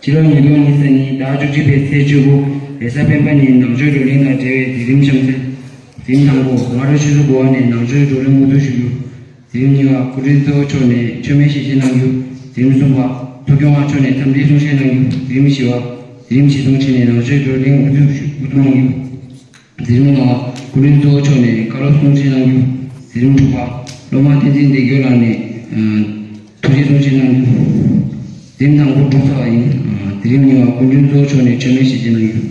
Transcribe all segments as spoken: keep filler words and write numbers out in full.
ཕྱི་ལོ་ཉིས་སྟོང་ཉི་ཤུ་རྩ་གཉིས་ཟླ་བཅུ་གཅིག་པའི་ཚེས་བཅུ་དགུ། རེས་གཟའ་སྤེན་པ་ཉིན་ནང་ཆོས་བགྲོ་གླེང་དང་འབྲེལ་བའི་མཛད་རིམ་ཆ་ཚང་། མཛད་རིམ་དང་པོ། སྔ་དྲོ་ཆུ་ཚོད་དགུ་པ་ནས་ནང་ཆོས་བགྲོ་གླེང་དབུ་འཛུགས་ཞུ་རྒྱུ། མཛད་རིམ་གཉིས་པ། སྐུ་མགྲོན་གཙོ་བོ་མཆོག་ནས་མཆོད་མེ་ཞལ་འབྱེད་གནང་རྒྱུ། མཛད་རིམ་གསུམ་པ། ཚོགས་སྐྱོང་བ་མཆོག་ནས་འཚམས་འདྲིའི་གསུང་བཤད་གནང་རྒྱུ། མཛད་རིམ་བཞི་པ། མཛད་རིམ་གཞིས་གྲོང་ཆེན་ནས་ནང་ཆོས་བགྲོ་གླེང་དབུ་འཛུགས་ཞུ་དབུ་འཛུགས་གནང་རྒྱུ། མཛད་རིམ་ལྔ་པ། སྐུ་མགྲོན་གཙོ་བོ་མཆོག་ནས་བཀའ་སློབ་གསུང་བཤད་གནང་རྒྱུ། མཛད་རིམ་དྲུག་པ། སློབ་མ་བསྟན་འཛིན་བདེ་སྐྱོང་ལགས་ནས་ཨ་ཐུགས་རྗེ་གསུང་བཤད་གནང་རྒྱུ། མཛད་རིམ་དང་པོ་གྲུབ་ཚར་བ་ཡིན། ཨ་མཛད་རིམ་གཉིས་པ། སྐུ་མགྲོན་གཙོ་བོ་མཆོག་ནས་མཆོད་མེ་ཞལ་འབྱེད་གནང་རྒྱུ། མཛད་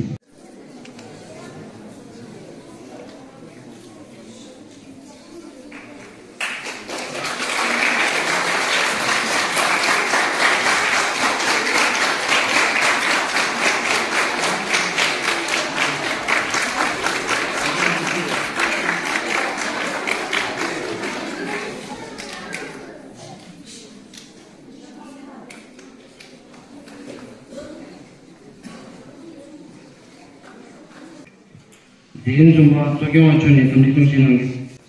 རིམ་གསུམ་པ། གཙོ་སྐྱོང་བ་མཆོག་ནས་འཚམས་འདྲི་གསུང་བཤད་གནང་རྒྱུ།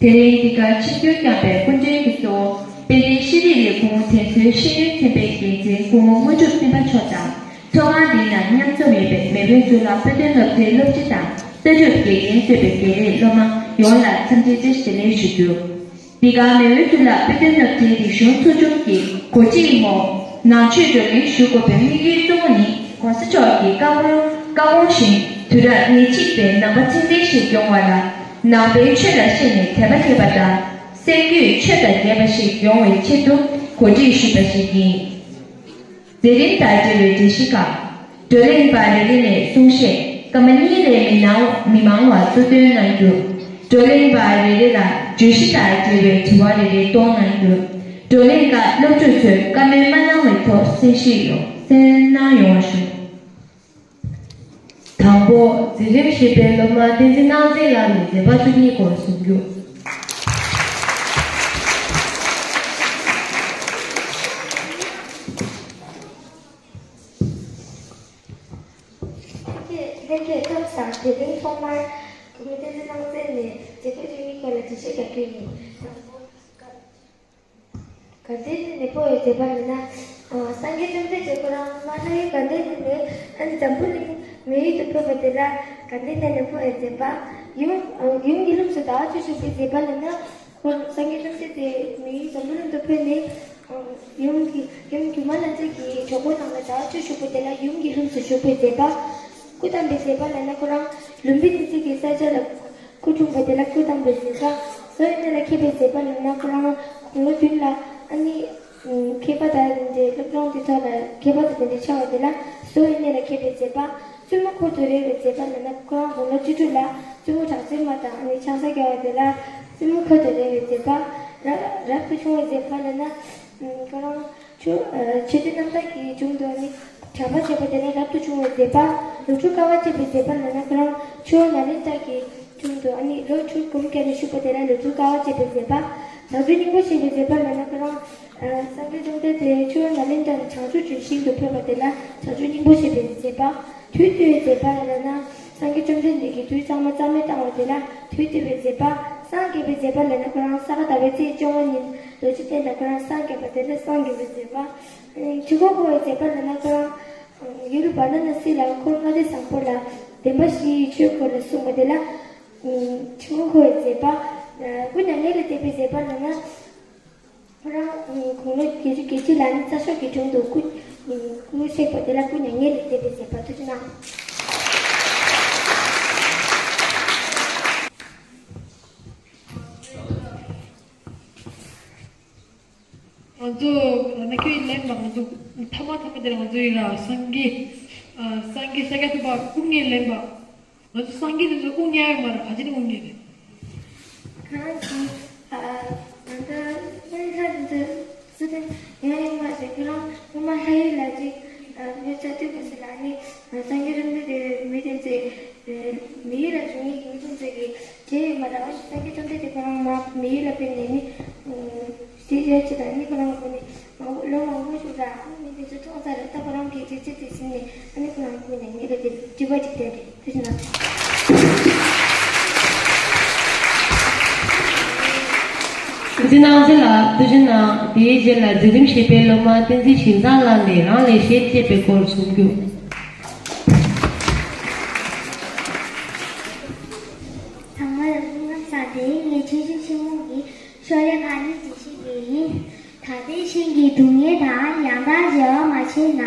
དེ་རིང་འདི་གར་ཆིབས་བསྒྱུར་བསྐྱངས་པའི་སྐུ་མགྲོན་གྱི་གཙོ་བོ། དཔལ་ལྡན་ཤེས་རིག་ལས་ཁུངས་དྲན་གསོའི་ཤེས་ཡོན་ཚན་པའི་འགན་འཛིན་སྐུ་ངོ་དངོས་གྲུབ་བསྟན་པ་མཆོག་དང་། ཚོགས་ཁང་འདིའི་ནང་མཉམ་འཛོམས་ཡོད་པའི་མེས་པོའི་གཙུག་ལག་དཔེ་སྟོན་སློབ་གྲྭའི་སློབ་སྤྱི་དང་ལྟ་གྲུབ་དགེ་རྒན་གཙོས་པའི་དགེ་ལས་སློབ་མ་ཡོངས་ལ་འཚམས་འདྲི་བཀྲ་ཤིས་བདེ་ལེགས་ཞུ་རྒྱུ། འདི་ག་མེས་པོའི་གཙུག་ལག་དཔེ་སྟོན་སློབ་གྲྭའི་རིག་གཞུང་ཚོགས་ཆུང་གི་གོ་སྒྲིག་འོག་ནང་ཆོས་བགྲོ་གླེང་ཞུ་དགོས་པའི་དམིགས་ཡུལ་གཙོ་བོ་ནི་༸གོང་ས་མཆོག་གི་བཀའ་དགོངས་བཀའ་དགོངས་བཞིན་དུས་རབས་ཉེར་གཅིག་པའི་ནང་པ་ཚད་ལྡན་ཞིག་ཡོང་བ་ལ་ནང་པའི་ཆོས་ལ་ཤེས་ནས་དད་པ་སྐྱེས་པ་དང་སེམས་རྒྱུད་ཆོས་དང་འདྲེས་པ་ཞིག་ཡོང་བའི་ཆེད་དུ་གོ་སྒྲིག་ཞུས་པ་ཞིག་ཡིན། མཛད་རིམ་དང་འབྲེལ་བའི་འགྲེལ་བཤད་ཁག་བགྲོ་གླེང་པ་རེ་རེ་ནས་གསུང་བཤད་སྐར་མ་གཉིས་ལས་མི་གནང་མི་མང་བ་གཙོ་འདོན་གནང་རྒྱུ། བགྲོ་གླེང་པ་རེ་རེ་ལ་བརྗོད་གཞི་དང་འབྲེལ་བའི་དྲི་བ་རེ་རེ་གཏོང་གནང་རྒྱུ། བགྲོ་གླེང་སྐབས་སློབ་ཕྲུག་ཚོས་བཀའ་མོལ་མ་གནང་བའི་ཐོག་གསན་བཞེས་ཡོང་གསན་གནང་ཡོང་བ་ཞུ། དང་པོ། མཛད་རིམ་བཞི་པའི་སློབ་མ་བསྟན་འཛིན་སྣང་མཛད་ལགས་ནས་མཛད་པ་བཅུ་གཉིས་སྐོར་གསུང་རྒྱུ། ལྷན་རྒྱས་ལྷན་རྒྱས་ཁམས་བཟང་། དེ་རིང་ཐོག་མར་བུ་མོ་བསྟན་འཛིན་སྣང་མཛད་ནས་མཛད་པ་བཅུ་གཉིས་སྐོར་ལ་འགྲེལ་བཤད་རྒྱག་རྒྱུ་ཡིན། དང་པོ། དགའ་ལྡན་ནི་ནད་པོ་ཡི་མཛད་པ་ལབ་ན། ཨ་སངས་རྒྱས་བཅོམ་ལྡན་འདས་ཁོ་རང་མ་ལྷ་ཡུལ་དགའ་ལྡན་ནས་ཨ་ནི་འཛམ་བུ་གླིང་མི་ཡུལ་དུ་ཕེབས་པ་དེ་ལ་དགའ་ལྡན་ནི་ནད་པོ་ཡི་མཛད་པ། ཡུམ་ཡུམ་གྱི་ལྷུམས་སུ་ཟླ་བ་བཅུ་བཞུགས་པའི་མཛད་པ་ལབ་ན། ཁོ་སངས་རྒྱས་བཅོམ་ལྡན་འདས་མི་ཡུལ་འཛམ་བུ་གླིང་དུ་ཕེབས་ནས་ཡུམ་གྱི་ཡུམ་སྒྱུ་མ་ལྷ་མཛེས་ཀྱི་གྲོགས་པོ་རྣམས་ལ་ཟླ་བ་བཅུ་བཞུགས་པ་དེ་ལ་ཡུམ་གྱི་ལྷུམས་སུ་བཞུགས་པའི་མཛད་པ། སྐུ་བལྟམས་པའི་མཛད་པ་ལབ་ན་ཁོ་རང་ལུམ་བི་ནི་ཙི་གི་ས་ཆ་ལ་སྐུ་འཁྲུངས་པ་དེ་ལ་སྐུ་བལྟམས་པའི་མཛད་པ། གསོ་བའི་གནས་ལ་མཁས་པའི་མཛད་པ་ལབ་ན་ཁོ་རང་དགུང་ལོ་བདུན་ལ་ཨ་ནི་མཁས་པ་དང་དེ་འདྲའི་སློབ་སྦྱོང་དེ་ཚོ་ལ་མཁས་པ་དང་དེ་འདྲའི་ཆགས་པ་དེ་ལ་གསོ་བའི་གནས་ལ་མཁས་པའི་མཛད་པ། བཙུན་མོ་འཁོར་དུ་རོལ་བའི་མཛད་པ་ལབ་ན་ཁོ་རང་དགུང་ལོ་བཅུ་དྲུག་ལ་བཙུན་མོ་གྲགས་ཚོད་མ་དང་ཨ་ནི་ཆང་ས་རྒྱག་པ་དེ་ལ་བཙུན་མོ་འཁོར་དུ་རོལ་བའི་མཛད་པ། རབ་རབ་ཏུ་བྱུང་བའི་མཛད་པ་ལབ་ན་ཁོ་རང་ཆོས་ཆོས་སྡེ་རྣམ་དག་གི་དྲུང་དུ་ཨ་ནི་གྲྭ་པ་བྱས་པ་དེ་ལ་རབ་ཏུ་བྱུང་བའི་མཛད་པ། ལོ་དྲུག་དཀའ་བ་སྤྱད་པའི་མཛད་པ་ལབ་ན་ཁོ་རང་ཆུ་བོ་ནཱ་ལེནྡྲ་གི་དྲུང་དུ་ཨ་ནི་ལོ་དྲུག་གུང་བརྒྱབ་ནས་བཞུགས་པ་དེ་ལ་ལོ་དྲུག་དཀའ་བ་སྤྱད་པའི་མཛད་པ། བྱང་ཆུབ་སྙིང་པོ་བཞེས་པའི་མཛད་པ་ལབ་ན་ཁོ་རང་སངས་རྒྱས་བཅོམ་ལྡན་འདས་ཆུ་བོ་ནཱ་ལེནྡྲ་ནས་བྱང་ཆུབ་ལྗོན་ཤིང་དུ་ཕེབས་པ་དེ་ལ་བྱང་ཆུབ་སྙིང་པོ་བཞེས་པའི་མཛད་པ། དུས་བཏུལ་བའི་མཛད་པ་ལབ་ན་སངས་རྒྱས་བཅོམ་ལྡན་འདས་ཀྱིས་དུས་གཙང་མ་རྩ་མེད་བཏང་བ་དེ་ལ་དུས་བཏུལ་བའི་མཛད་པ། སངས་རྒྱས་པའི་མཛད་པ་ལབ་ན་ཁོ་རང་ས་ག་ཟླ་བའི་ཚེས་བཅོ་ལྔ་ཉིན་རྡོ་རྗེ་གདན་ལ་ཁོ་རང་སངས་རྒྱས་པ་དེ་ལ་སངས་རྒྱས་པའི་མཛད་པ། ཁྲི་སྐོར་འཁོར་བའི་མཛད་པ་ལབ་ན་ཁོ་རང་ཡུལ་བ་ར་ཎ་སི་ལ་འཁོར་ལྔ་སྡེ་བཟང་པོ་ལ་བདེན་པ་བཞིའི་ཆོས་སྐོར་ལ་གསུངས་པ་དེ་ལ་ཁྲི་སྐོར་འཁོར་བའི་མཛད་པ། སྐུ་མྱ་ངན་ལས་འདས་པའི་མཛད་པ་ལབ་ན་ཁོ་རང་དགུང་ལོ་བརྒྱད་ཅུ་གྱ་གཅིག་ལ་ནི་རྩྭ་ཤོག་གི་དྲུང་དུ་སྐུ་སྐུ་གཤེགས་པ་དེ་ལ་སྐུ་མྱ་ངན་ལས་འདས་པའི་མཛད་པ། ཐུགས་རྗེ་གནང་། ང་ཚོ་ན་ཁྱོད་ལེན་པ་ང་ཚོ་ཐ་མ་ཐ་མ་དེ་ང་ཚོ་ཡིན་ལ་སངས་རྒྱས་སངས་རྒྱས་ཤཱཀྱ་ཐུབ་པ་དབུ་བརྙེས་ལེན་པ། ང་ཚོ་སངས་རྒྱས་དེ་ཚོ་དབུ་བརྙེས་ཡོད་མ་རེད། ག་ཅི་ནས་དབུ་བརྙེས་རེད། ཁོ་རང་གིས་ང་ཚོ་ལྷན་ཁ་དེ་ཚོ་སུ་དེ་ཡང་ཡོད་མ་རེད། ཁོ་རང་སྔོན་མ་ལྷ་ཡུལ་ལ་ཅིག་མི་ཚ་དུས་ག་ཚོད་ལ་ནི་སངས་རྒྱས་བཅོམ་ལྡན་འདས་མི་དེ་ཚོས་མི་ཡུལ་ལ་བྱུང་ཡིན་གྱི་མི་དེ་ཚོ་གིས་བྲིས་ཡོད་མ་རེད། སངས་རྒྱས་བཅོམ་ལྡན་འདས་ཁོ་རང་མ་མི་ཡུལ་ལ་ཕེབས་ནས་ནི། དེ་རེད་ཅེས་དང་ནི་ཁོ་རང་ཁོ་ནི་མང་པོ་ལོ་མང་པོ་ཞིག་ལ་ཨ་ནི་དེ་ཚོ་མཐོང་ཚར་རེད། ད་ཁོ་རང་གིས་རིག་བྱེད་དེ་ཟིན་ནས་ཨ་ནི་ཁོ་རང་ཁོ་ནས་ངེད་ལ་དེ་དྲི་བ་ཅིག་བསྟན་རེད། དེ་ཚོ་ན། སྣང་ཚེ་ལགས་ཐུགས་རྗེ་གནང་། དེའི་རྗེས་ལ་འཛིན་རིམ་བཞི་པའི་སློབ་མ་བསྟན་འཛིན་ཞིང་ཚང་ལགས་ནས་རང་ལས་གཞན་གཅེས་པའི་སྐོར་གསུང་རྒྱུ། ཚང་མ་ལ་སྐུ་ཁམས་བཟང་། དེ་རིང་ངས་ཆོས་ཞུ་ཆེན་མོ་གི་ཤོ་ལོ་ཀ་གཉིས་འབྲི་ཤེས་ཀྱི་ཡིན། ད་ལྟའི་ཞིང་གི་སྡུག་བསྔལ་དང་ཡང་དག་བརྗེ་བ་མ་བྱས་ན།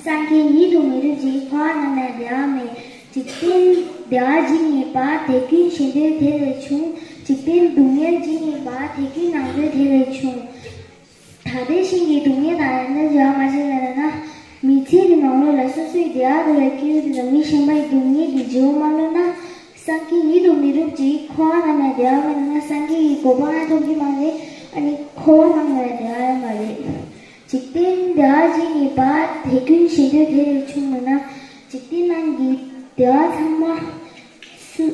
སངས་རྒྱས་ཉིད་དུ་མི་འགྲུབ་ཅིང་། འཁོར་བ་རྣམས་ལས་བདེ་བ་མེད། འཇིག་རྟེན་བདེ་བ་ཇི་སྙེད་པ། དེ་ཀུན་གཞན་དོན་དེ་ལས་བྱུང་། འཇིག་རྟེན་སྡུག་བསྔལ་ཇི་སྙེད་པ། དེ་ཀུན་ནང་དོན་དེ་ལས་བྱུང་། ད་ལྟའི་ཞིང་གི་སྡུག་བསྔལ་དང་ཡང་དག་བརྗེ་བ་མ་བྱས་ན་ལབ་ན། མི་ཚེ་གི་ནང་ལོགས་ལ་སོ་སོའི་བདེ་བ་དེ་ལ་བསྐྱོད་དེ་དང་མི་གཞན་པའི་སྡུག་བསྔལ་གྱི་བརྗེ་བོ་མ་ལོན་ན། སངས་རྒྱས་ཉིད་དུ་མི་འགྲུབ་ཅིང་། འཁོར་བ་རྣམས་ལས་བདེ་བ་མེད་ན། སངས་རྒྱས་ཀྱི་གོ་འཕང་ཡང་ཐོབ་ཀྱི་མ་རེད། ཨ་ནི་འཁོར་བ་རྣམས་ལས་བདེ་བ་ཡང་མ་རེད། འཇིག་རྟེན་བདེ་བ་ཇི་སྙེད་པ། དེ་ཀུན་གཞན་དོན་དེ་ལས་བྱུང་། ལབ་ན། འཇིག་རྟེན་ནང་གི་བདེ་བ་ཚང་མ་སུ་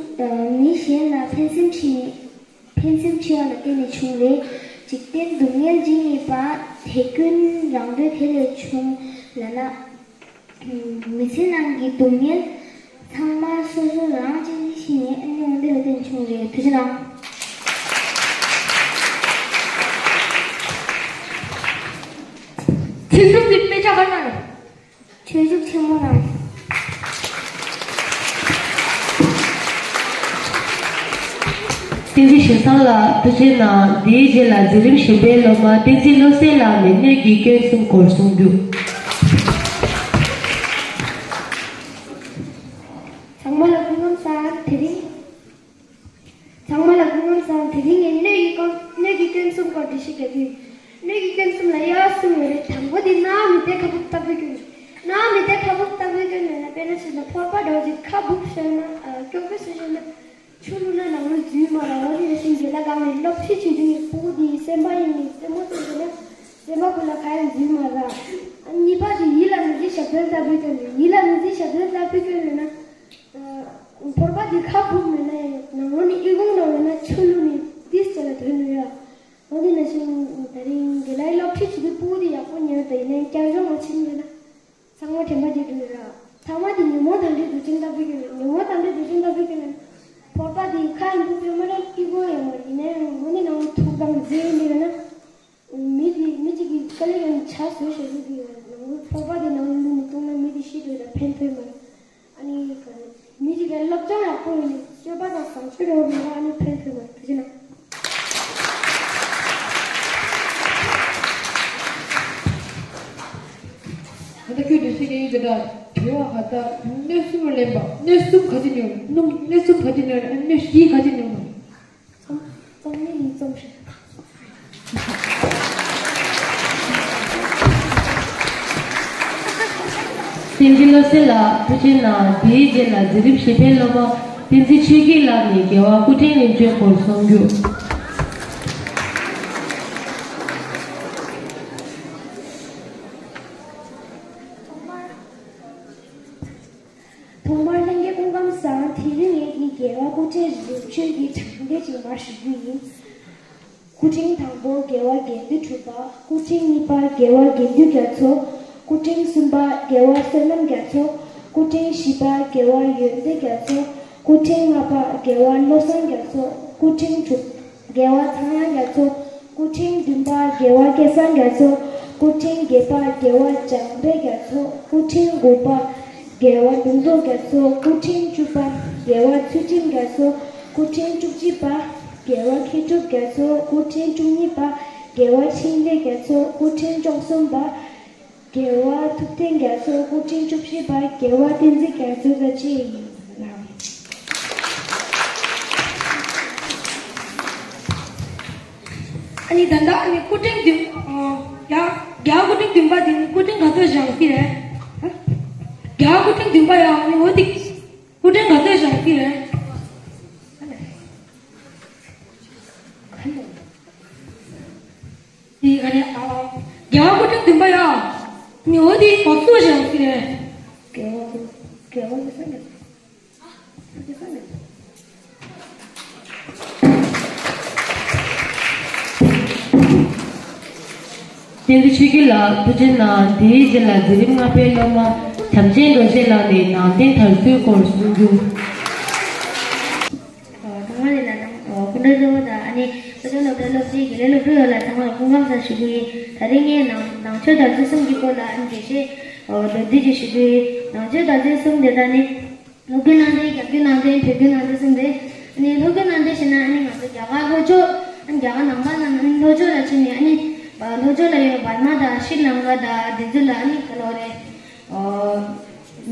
མི་གཞན་ལ་ཕན་སེམས་བྱས་ནས། ཕན་སེམས་ཆེ་བ་ལ་བརྟེན་ནས་བྱུང་བས། འཇིག་རྟེན་སྡུག་བསྔལ་ཇི་སྙེད་པ། དེ་ཀུན་རང་དོན་དེ་ལས་བྱུང་ལབ་ན། མི་ཚེ་ནང་གི་སྡུག་བསྔལ་ཚང་མ་སོ་སོ་རང་གཅེས་འཛིན་བྱས་ནས་ཨ་ནི་འོ་འདི་ལ་བརྟེན་བྱུང་རེད། ཐུགས་རྗེ་གནང་། ཚིག་གྲུབ་འདི་དཔེ་ཆ་ག་ན་རེད། ཆོས་ཞུ་ཆེན་མོ་ལ། བསྟན་འཛིན་ཞིང་ཚང་ལགས་ཐུགས་རྗེ་གནང་། དེའི་རྗེས་ལ་འཛིན་རིམ་བཞི་པའི་སློབ་མ་བསྟན་འཛིན་བློ་གསལ་ལགས་ནས་སྣོད་ཀྱི་སྐྱོན་གསུམ་སྐོར་གསུང་རྒྱུ། ཚང་མ་ལ་སྐུ་ཁམས་བཟང་། དེ་རིང་། ཚང་མ་ལ་སྐུ་ཁམས་བཟང་། དེ་རིང་ངས་སྣོད་ཀྱི་སྐོར། སྣོད་ཀྱི་སྐྱོན་གསུམ་སྐོར་འགྲེལ་བཤད་རྒྱག་རྒྱུ་ཡིན། སྣོད་ཀྱི་སྐྱོན་གསུམ་ལ་དབྱེ་བ་གསུམ་ཡོད་རེད། དང་པོ་དེ་ནག་མི་བདེ་ཁ་སྦུབ་ལྟ་བུའི་སྐྱོན་རེད། ནག་མི་བདེ་ཁ་སྦུབ་ལྟ་བུའི་སྐྱོན་ལབ་ན། དཔེར་ན་ཆེ་ན་ཕོར་པ་འདྲ་བོ་ཅིག་ཁ་སྦུབ་ཤོར་ན། ཨ། སྐྱོ་པོ་བཟོས་ཤོར་ན། ཆུ་བླུགས་ན་ནང་ལོགས་འཛུལ་མ་རག་འོ་དེ་ནང་བཞིན་དགེ་ལགས་སྒང་ནས་སློབ་ཁྲིད་བྱེད་དུས་ཕྲུ་གུ་དེའི་སེམས་པ་ཡིན་ནའི་རྩེད་མོ་རྩེ་འདོད་ན་སེམས་པ་ཁུག་ལ་ག་ཡང་འཛུལ་མ་རག་ཨ་གཉིས་པ་དེ་ཡིད་ལ་མི་བྱེད་ཞབས་བརྟན་ལྟ་བུའི་སྐྱོན་རེད། ཡིད་ལ་མི་བྱེད་ཞབས་བརྟན་ལྟ་བུའི་སྐྱོན་ལབ་ན། ཕོར་པ་འདི་ཁ་སྦུབ་མེད་ན་ཡང་ནང་ལོགས་ནས་ཨི་ཁུང་འདྲ་བོ་ཡོད་ན་ཆུ་བླུགས་ནས་ཏིས་བྱས་ལ་དོན་ནུས་ཡ། འོ་དེ་ནང་བཞིན་དེ་རིང་དགེ་ལགས་སློབ་ཁྲིད་བྱེད་དུས་ཕྲུ་གུ་དེ་ཡག་པོ་ཉན་དང་ཡིན་ནའི་བསྐྱར་སྦྱོང་མ་བྱེད་ཡོད་ན། ཚང་མ་དྲན་པ་བརྗེད་འགྲོ་ཡོད་ར། ཚང་མ་དེ་ཉོན་མོངས་དམ་བཅའི་དུག་ཅན་ལྟ་བུ་ཡོད་རེད། ཉོན་མོངས་དམ་བཅའི་དུག་ཅན་ལྟ་བུ་ཡོད་རེད། ཕོར་པ་དེ་ཁ་ཡང་སྦུབ་ཡོད་མ་རེད། ཨི་ཁུང་ཡོད་མ་རེད། ཡིན་ནའི་འོ་དེ་ནང་ཐུག་དང་རྫས་འདི་ཡོད་ན། མི་དེ་མི་གཅིག་གིས་དཀའ་ལས་ཁྱོན་ནས་ཇ་བཟོས་བཞག་རྒྱུ་དེ་ཡོད་རེད། ནང་ལོགས་ཕོར་པ་དེ་ནང་ལ་བླུགས་ནས་བཏུང་ན་མི་དེ་ཤི་འགྲོ་ཡོད་ར། ཕན་ཐོགས་མ་རེད། ཨ་ནི་ག་རེ། མི་གཅིག་གིས་སློབ་སྦྱོང་ཡག་པོ་ཡོད་ནས་སྤྱོད་པ་དང་བཟང་སྤྱོད་འདྲ་བོ་མེད་ན་ཨ་ནི་ཕན་ཐོགས་མ་རེད། ཐུགས་རྗེ་གནང་། ད་ལྟ་ཁྱོད་འདྲི་ཤེས་མཁན་ཡིན་དེ་འདྲ་དྲི་བ་ག་ད་སྣོད་གསུམ་ལ་ལེན་པ། སྣོད་གསུམ་ག་ཅི་ཉོ། སྣུམ། སྣོད་གསུམ་ག་ཅི་ཉོ། སྣོད་བཞི་ག་ཅི་ཉོ། རྩོམ་རྩོམ་ནི་ཡིན་རྩོམ་ཤེས། བསྟན་འཛིན་བློ་གསལ་ལགས་ཐུགས་རྗེ་གནང་། དེའི་རྗེས་ལ་འཛིན་རིམ་བཞི་པའི་སློབ་མ་བསྟན་འཛིན་ཆོས་སྐྱིད་ལགས་ནས་རྒྱལ་བ་སྐུ་ཕྲེང་རིམ་བྱོན་སྐོར་གསུང་རྒྱུ། ཐོག་མར་ལྷན་རྒྱས་སྐུ་ཁམས་བཟང་། དེ་རིང་ངས་འདི་རྒྱལ་བ་སྐུ་ཕྲེང་རིམ་བྱོན་གྱི་དྲང་བདེན་ཅིག་མར་ཞུ་རྒྱུ་ཡིན། སྐུ་ཕྲེང་དང་པོ་རྒྱལ་བ་དགེ་འདུན་གྲུབ་པ། སྐུ་ཕྲེང་གཉིས་པ་རྒྱལ་བ་དགེ་འདུན་རྒྱ་མཚོ། སྐུ་ཕྲེང་གསུམ་པ་རྒྱལ་བ་བསོད་ནམས་རྒྱ་མཚོ། སྐུ་ཕྲེང་བཞི་པ་རྒྱལ་བ་ཡོན་ཏན་རྒྱ་མཚོ། སྐུ་ཕྲེང་ལྔ་པ་རྒྱལ་བ་བློ་བཟང་རྒྱ་མཚོ། སྐུ་ཕྲེང་དྲུག་རྒྱལ་བ་ཚངས་དབྱངས་རྒྱ་མཚོ། སྐུ་ཕྲེང་བདུན་པ་རྒྱལ་བ་སྐལ་བཟང་རྒྱ་མཚོ། སྐུ་ཕྲེང་བརྒྱད་པ་རྒྱལ་བ་འཇམ་དཔལ་རྒྱ་མཚོ། སྐུ་ཕྲེང་དགུ་པ་རྒྱལ་བ་ལུང་རྟོགས་རྒྱ་མཚོ། སྐུ་ཕྲེང་བཅུ་པ་རྒྱལ་བ་ཚུལ་ཁྲིམས་རྒྱ་མཚོ། སྐུ་ཕྲེང་བཅུ་གཅིག་པ་རྒྱལ་བ་མཁས་གྲུབ་རྒྱ་མཚོ། སྐུ་ཕྲེང་བཅུ་གཉིས་པ་རྒྱལ་བ་འཕྲིན་ལས་རྒྱ་མཚོ། སྐུ་ཕྲེང་བཅུ་གསུམ་པ་རྒྱལ་བ་ཐུབ་བསྟན་རྒྱ་མཚོ། སྐུ་ཕྲེང་བཅུ་བཞི་པ་རྒྱལ་བ་བསྟན་འཛིན་རྒྱ་མཚོ་དང་བཅས་ཡིན་ལགས། ཨ་ནི་ད་ལྟ་ཨ་ནི་སྐུ་ཕྲེང་བདུན། ཨ། རྒྱལ་རྒྱལ་བ་སྐུ་ཕྲེང་བདུན་པ་དེ་ནི་སྐུ་ཕྲེང་ག་ཚོད་བཞེངས་ཀྱི་རེད། རྒྱལ་བ་སྐུ་ཕྲེང་བདུན་པ་ཡང་ཨ་ནི་འོ་དེ་སྐུ་ཕྲེང་ག་ཚོད་བཞེངས་ཀྱི་རེད། དེ་ག་ནས། ཨ། རྒྱལ་བ་སྐུ་ཕྲེང་བདུན་པ་ཡ། ནི་འོ་དེ་འོ་སུ་ཞིག་ཟེར་རེད། རྒྱལ་བ་རྒྱལ་བ་ཟེར་ནས། བསྟན་འཛིན་ཆོས་སྐྱིད་ལགས་ཐུགས་རྗེ་གནང་། དེའི་རྗེས་ལ་འཛིན་རིམ་ལྔ་པའི་སློབ་མ་བྱམས་ཆེན་རྡོ་རྗེ་ལགས་ནས་ནང་བསྟན་དར་སྲོལ་སྐོར་གསུང་རྒྱུ། ཨ། ཐོག་མ་ནས་ལ་དང་། ཨ། སྐུ་མགྲོན་གཙོ་བོ་དང་ཨ་ནི། སློབ་གྲྭའི་སློབ་གྲྭའི་དགེ་ལས་སློབ་ཕྲུག་ཡོངས་ལ་ཚང་མར་སྐུ་ཁམས་བཟང་ཞུ་གི་ཡིན། ད་རིང་ངས་ནང་ནང་ཆོས་དར་ཚུལ་གསུམ་གྱི་སྐོར་ལ་ཨ་ནི་འགྲེལ་བཤད་ཨོ་མདོར་བསྡུས་ཅིག་ཞུ་གི་ཡིན། ནང་ཆོས་དར་ཚུལ་གསུམ་དེ་དག་ནི། སློབ་དགེ་ནང་བསྟན། རྒྱ་བརྒྱུད་ནང་བསྟན། བོད་བརྒྱུད་ནང་བསྟན་གསུམ་རེད། ཨ་ནི་སློབ་དགེ་ནང་བསྟན་ཞེ་ན་ཨ་ནི་ང་ཚོ་རྒྱ་གར་ལྷོ་ཕྱོགས། ཨ་ནི་རྒྱ་གར་ནང་པ་རྣམས་ཨ་ནི་ལྷོ་ཕྱོགས་ལ་ཕྱིན་ནས་ཨ་ནི་ལྷོ་ཕྱོགས་ལ་ཡོད་འབར་མ་དང་ཤྲི་ལང་ཀ་དང་དེ་ཚོ་ལ་ཨ་ནི་ག་ལབ་རེད། ཨོ།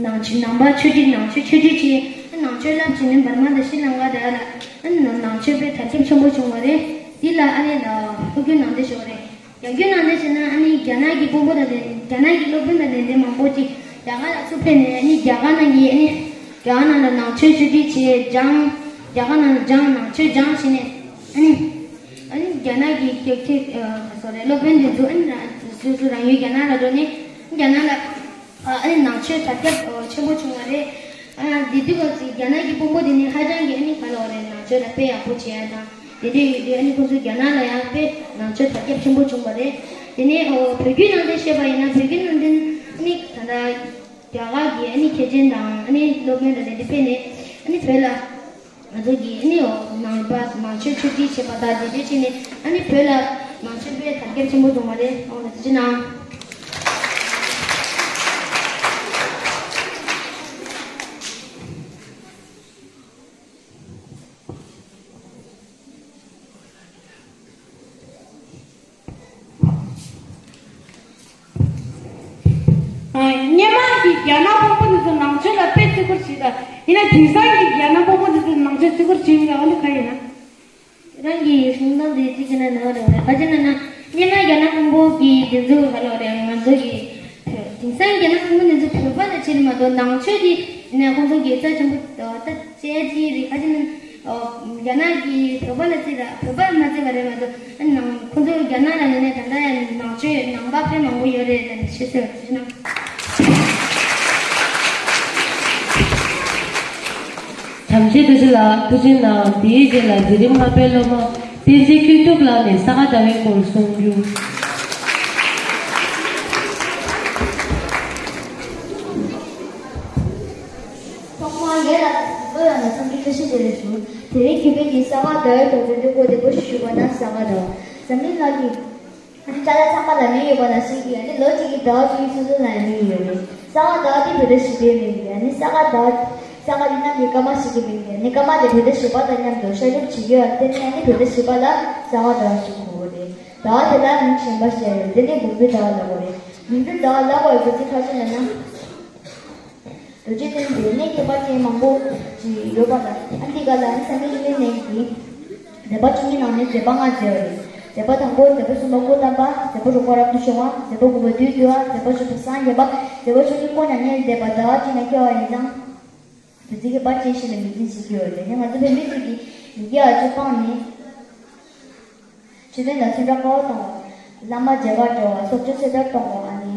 ནང་ཆོས་ནང་པ་ཆོས་ཁྲིད། ནང་ཆོས་ཆོས་ཁྲིད་བྱས། ཨ་ནང་ཆོས་བསླབ་བྱས་ནས་འབར་མ་དང་ཤྲི་ལང་ཀ་དེ་ལ་ཨ་ནི་ནང་ཆོས་དཔེ་དར་ཁྱབ་ཆེན་པོ་བྱུང་བ་རེད། འདི་ལ་ཨ་ནི་ལ་སློབ་དགེ་ནང་བསྟན་ཞུ་བ་རེད། རྒྱ་བརྒྱུད་ནང་བསྟན་ཟེར་ན་ཨ་ནི་རྒྱ་ནག་གི་དཔོན་པོ་དང་ལྡན། རྒྱ་ནག་གི་སློབ་དཔོན་དང་ལྡན་ལྡན་མང་པོ་ཅིག་རྒྱ་གར་ལ་ཚུར་ཕེབས་ནས་ཨ་ནི་རྒྱ་གར་ནང་གི་ཨ་ནི་རྒྱ་གར་ནང་ལ་ནང་ཆོས་ཆོས་ཁྲིད་བྱས་སྦྱངས། རྒྱ་གར་ནང་ལ་སྦྱངས། ནང་ཆོས་སྦྱངས་བྱས་ནས་ཨ་ནི་ཨ་ནི་རྒྱ་ནག་གི་རྒྱལ་ཁབ་ཨ་སོ་རེད། སློབ་དཔོན་དེ་ཚོ་ཨ་ནི་རང་སོ་སོ་རང་ཡུལ་རྒྱ་ནག་ལ་འགྲོ་ནས་རྒྱ་ནག་ལ་ཨ་ནི་ནང་ཆོས་དར་ཁྱབ་ཆེན་པོ་བྱུང་བ་རེད། ཨ་དེ་དུས་སྐབས་སུ་རྒྱ་ནག་གི་དཔོན་པོ་དེ་ནི་ཧ་ཅང་གི་ཨ་ནི་ག་ལབ་རེད། ནང་ཆོས་ལ་དཔེ་ཡག་པོ་བྱེད་ཡ་དང་དེ་འདྲ་ཡོད་དུས་ཨ་ནི་ཁོང་ཚོ་རྒྱ་ནག་ལ་ཡང་དཔེ་ནང་ཆོས་དར་ཁྱབ་ཆེན་པོ་བྱུང་བ་རེད། དེ་ནས་ཨོ་བོད་བརྒྱུད་ནང་བསྟན་བཤད་པ་ཡིན་ན། བོད་བརྒྱུད་ནང་བསྟན་ཨ་ནི་ད་ལྟ་རྒྱ་གར་གྱི་ཨ་ནི་མཁས་ཆེན་དང་ཨ་ནི་སློབ་དཔོན་དང་དེ་འདྲ་ཕེབས་ནས་ཨ་ནི་བོད་ལ་ང་ཚོ་གི་ཨ་ནི་ཨོ་ནང་པ་ནང་ཆོས་ཆོས་ཁྲིད་བྱེད་པ་དང་དེ་འདྲ་བྱས་ནས་ཨ་ནི་བོད་ལ་ནང་ཆོས་དཔེ་དར་ཁྱབ་ཆེན་པོ་བྱུང་བ་རེད། ཨོ་ལ་དེ་ཅི་ནང་། ཨ། སྔོན་མ་གི་རྒྱ་ནག་དཔོན་པོ་འདི་ཚོ་ནང་ཆོས་ལ་དཔེ་བརྩི་བཀུར་བྱེད་ཀྱི་ཡིན་ན། དེང་སང་གི་རྒྱ་ནག་དཔོན་པོ་འདི་ཚོ་ནང་ཆོས་བརྩི་བཀུར་བྱེད་ཀྱི་ཡོད་ན་ག་ཡིན་ན། རང་གི་གཞུང་དང་དེ་གཅིག་གི་ནང་ནང་རེད་བ་རེད། ག་ཅི་ན་ན། སྔོན་མ་རྒྱ་ནག་དཔོན་པོ་གི་དེ་ཚོ་ག་ལབ་རེད། ང་ཚོ་གི་དེང་སང་རྒྱ་ནག་དཔོན་པོ་འདི་ཚོ་བོད་པ་ལ་བྱེད་མ་གཏོགས་ནང་ཆོས་དེ་ཡིན་ན་ཁོང་ཚོ་གི་རྩ་ཆེན་པོ་ད་བྱས་ཀྱི་རེད། ག་ཅི་ན། ཨོ། རྒྱ་ནག་གིས་བོད་པ་ལ་བརྩིས་ལ་བོད་པ་ལ་མ་བརྩིས་པ་རེད་མ་གཏོགས། ཨ་ནང་ཁོང་ཚོ་རྒྱ་ནག་ལ་ཡིན་ནའི་ད་ལྟ་ཡང་ནང་ཆོས་ནང་པ་དཔེ་མང་པོ་ཡོད་རེད་ལབ་ནས་ཤེས་སོང་ཟེར་ན། དམ་ཆོས་བཀྲ་ཤིས་ལགས་ཐུགས་རྗེ་གནང་། དེའི་རྗེས་ལ་འཛིན་རིམ་ལྔ་པའི་སློབ་མ་བསྟན་འཛིན་ཀུན་ཐུབ་ལགས་ནས་ས་ག་ཟླ་བའི་སྐོར་གསུང་རྒྱུ། ཐོག་མར་ལས་ལ་བློ་ཡང་ན་བསམ་གྱིས་བཀྲ་ཤིས་བདེ་ལེགས་ཞུ། དེ་རིང་གུས་པས་ཀྱིས་ས་ག་ཟླ་བའི་དོན་ཚན་འདི་སྐོར་འདི་པོ་ཞུ་བ་ན། ས་ག་ཟླ་བ་འཛམ་གླིང་ནང་གི་ཨ་ནི་ཅ་ལག་ཚང་མ་ལ་མིང་ཡོད་པ་ནང་བཞིན་གྱི་ཨ་ནི་ལོ་གཅིག་གི་ཟླ་བ་བཅུ་གཉིས་སོ་སོ་ལ་ཡང་མིང་ཡོད་རེད། ས་ག་ཟླ་བ་འདི་བོད་ཟླ་བཞི་པའི་མིང་རེད། ཨ་ནི་ས་ག་ཟླ་བ་ས་ག་འདི་ནང་གི་སྐར་མ་ཞིག་གི་མིང་རེད། ཨ་ནི་སྐར་མ་དེ་བོད་ཟླ་བཞི་པ་དང་མཉམ་དུ་ཤར་བསྐྱོད་བྱེད་ཀྱི་ཡོད་རེད། དེ་ནས་ཨ་ནི་བོད་ཟླ་བཞི་པ་ལ་ས་ག་ཟླ་བ་ཞེས་གོ་གི་རེད། ཟླ་བ་དེ་ལ་མིང་གཞན་པ་བཤད་ཡོད་རེད། དེ་ནི་འབུམ་སྐྱིད་ཟླ་བ་ལབ་དགོས་རེད། འབུམ་སྐྱིད་ཟླ་བ་ལབ་དགོས་པའི་རྒྱུ་མཚན་ག་རེ་ཡིན་ན། རྡོ་རྗེ་གདན་དེ་གནས་ཁྱད་པར་ཅན་མང་པོ་ཞིག་ཡོད་པ་ལ། ཨ་འདི་ག་ལ་ནི་སངས་རྒྱས་བཅོམ་ལྡན་འདས་ཀྱིས་མཛད་པ་བཅུ་གཉིས་ནང་ནས་མཛད་པ་ལྔ་མཛད་པ་རེད། མཛད་པ་དང་པོ་མཛད་པ་གསུམ་པ་སྐུ་བལྟམས་པ། མཛད་པ་དྲུག་པ་རབ་ཏུ་བྱུང་བ། མཛད་པ་དགུ་པ་བདུད་འདུལ་བ། མཛད་པ་བཅུ་པ་སངས་རྒྱས་པ། མཛད་པ་བཅུ་གཉིས་སྐུ་མྱ་ངན་ལས་འདས་པ། ཟླ་བ་གཅིག་ན་སྐྱེ་བ་ཡིན་ཙང་། དུས་ཚོད་ཁྱད་པར་ཅན་ཞིག་ལ་ངོས་འཛིན་བྱེད་ཀྱི་ཡོད་རེད། ང་ཚོ་བོད་མི་ཚོས་ཀྱིས་མི་དགེ་བ་བཅུ་སྤངས་ནས་མཆོད་རྟེན་དང་ཚོན་ཁྲ་དཀར་པོ་གཏོང་བ། བླ་མ་མཇལ་ཁ་འགྲོ་བ། སྲོག་གཅོད་ཚེ་ཐར་གཏོང་བ། ཨ་ནི།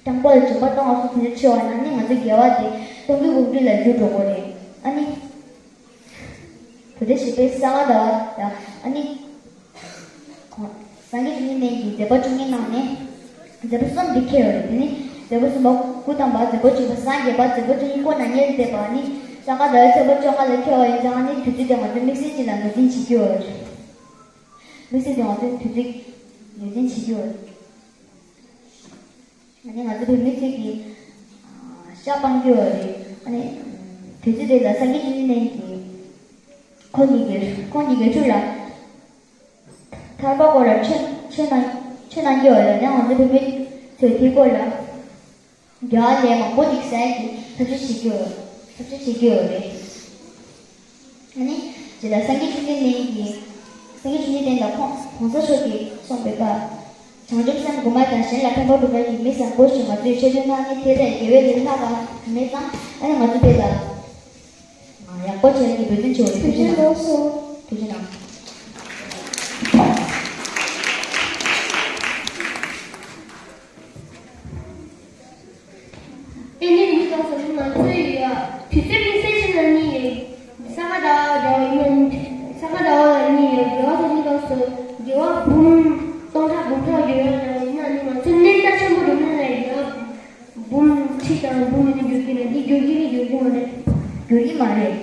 སྤྲང་པོ་ལ་སྦྱིན་པ་གཏོང་བ་སོགས་དེ་འདྲ་བྱེད་པ་ན་ནི་ང་ཚོ་དགེ་བ་དེ་སྟོང་གི་འགུགས་འདྲི་ལ་འགྱུར་འགྲོ་གི་རེད། ཨ་ནི། བོད་ཟླ་བཞི་པའི་ས་ག་ཟླ་བ་ལ་ཨ་ནི། སངས་རྒྱས་བཅོམ་ལྡན་འདས་ཀྱིས་མཛད་པ་བཅུ་གཉིས་གནང་ནས་མཛད་པ་གསུམ་དེ་ཁྱེར་ཡོད་རེད། དེ་ནི་མཛད་པ་གསུམ་པ་སྐུ་བལྟམས་པ། མཛད་པ་བཅུ་པ་སངས་རྒྱས་པ། མཛད་པ་བཅུ་གཉིས་སྐུ་མྱ་ངན་ལས་འདས་པ་ནི་ས་ག་ཟླ་བའི་ཚེས་པ་བཅོ་ལྔ་ལ་ཁྱེར་བ་ཡིན་ཙང་ནི་དུས་ཚོད་དེ་ང་ཚོས་དམིགས་བསལ་ཅིག་ལ་ངོས་འཛིན་བྱེད་ཀྱི་ཡོད་རེད། དམིགས་བསལ་དེ་ང་ཚོས་དུས་ཚོད་ངོས་འཛིན་བྱེད་ཀྱི་ཡོད་རེད། ཨ་ནི་ང་ཚོ་བོད་མི་ཚོས་ཀྱིས་ཨ་ཤ་སྤང་རྒྱུ་རེད། ཨ་ནི་དུས་ཚོད་དེ་ལ་སངས་རྒྱས་བཅོམ་ལྡན་འདས་ཀྱིས་ཁོང་གི་དགེ་ཁོང་གི་དགེ་ཕྲུག་ལ་ཐར་པ་སྐོར་ལ་ཆོས་ཆོས་གནང་ཆོས་གནང་རྒྱུ་རེད། ཨ་ནི་ང་ཚོ་བོད་མི་ཚོས་དེའི་སྐོར་ལ་རྒྱ་ལས་མང་པོ་ཞིག་ཟ་ཡག་གི་ཐབས་ཤེས་བྱེད་ཀྱི་ཡོད། ཐབས་ཤེས་བྱེད་ཀྱི་ཡོད་རེད། ཨ་ནི། དེ་ལ་སངས་རྒྱས་བཅོམ་ལྡན་འདས་ཀྱིས། སངས་རྒྱས་བཅོམ་ལྡན་འདས་ལ་ཁོང་གོང་ས་མཆོག་གིས་གསུངས་པའི་བཀའ། བྱང་ཆུབ་སེམས་སྒོམ་པ་དང་གཞན་ལ་ཕན་པ་སྒྲུབ་པ་ཡི་མི་བཟང་པོ་ཞིག་ང་ཚོས་ཤེས་འདོད་ན་ནི་དེ་ལས་དགེ་བའི་ལས་ལྷག་པ་མེད་ཙང་། ཨ་ནི་ང་ཚོ་དེ་ལ་ཡག་པོ་བྱས་ནས་འབད་བརྩོན་བྱེད་དགོས་རེད། ཐུགས་རྗེ་གནང་། ཐུགས་རྗེ་གནང་། ཨེ་ནི་མི་དང་སོ་སོ་ང་ཚོའི་ཡ་དུས་ཚོད་མི་སེར་ཕྱིན་ན་ནི་ས་ག་ཟླ་བ་འདྲ་བ་ཡིན་ན་ནི་ས་ག་ཟླ་བ་ལ་ནི་ཡ་དགེ་བ་སོ་མི་དང་སོ་དགེ་བ་འབུམ་སྟོང་ཕྲག་འབུམ་ཕྲག་ཡོད་ཡ་འདྲ་བ་ཡིན་ན་ནི་ང་ཚོ་གནས་རྩ་ཆེན་པོ་འགྲོ་ན་ལ་ཡ་འབུམ་ཁྲི་དང་འབུམ་ནི་འགྱུར་གྱི་རེད། འདི་འགྱུར་གྱི་རེད་འགྱུར་གྱི་མ་རེད། འགྱུར་གྱི་མ་རེད།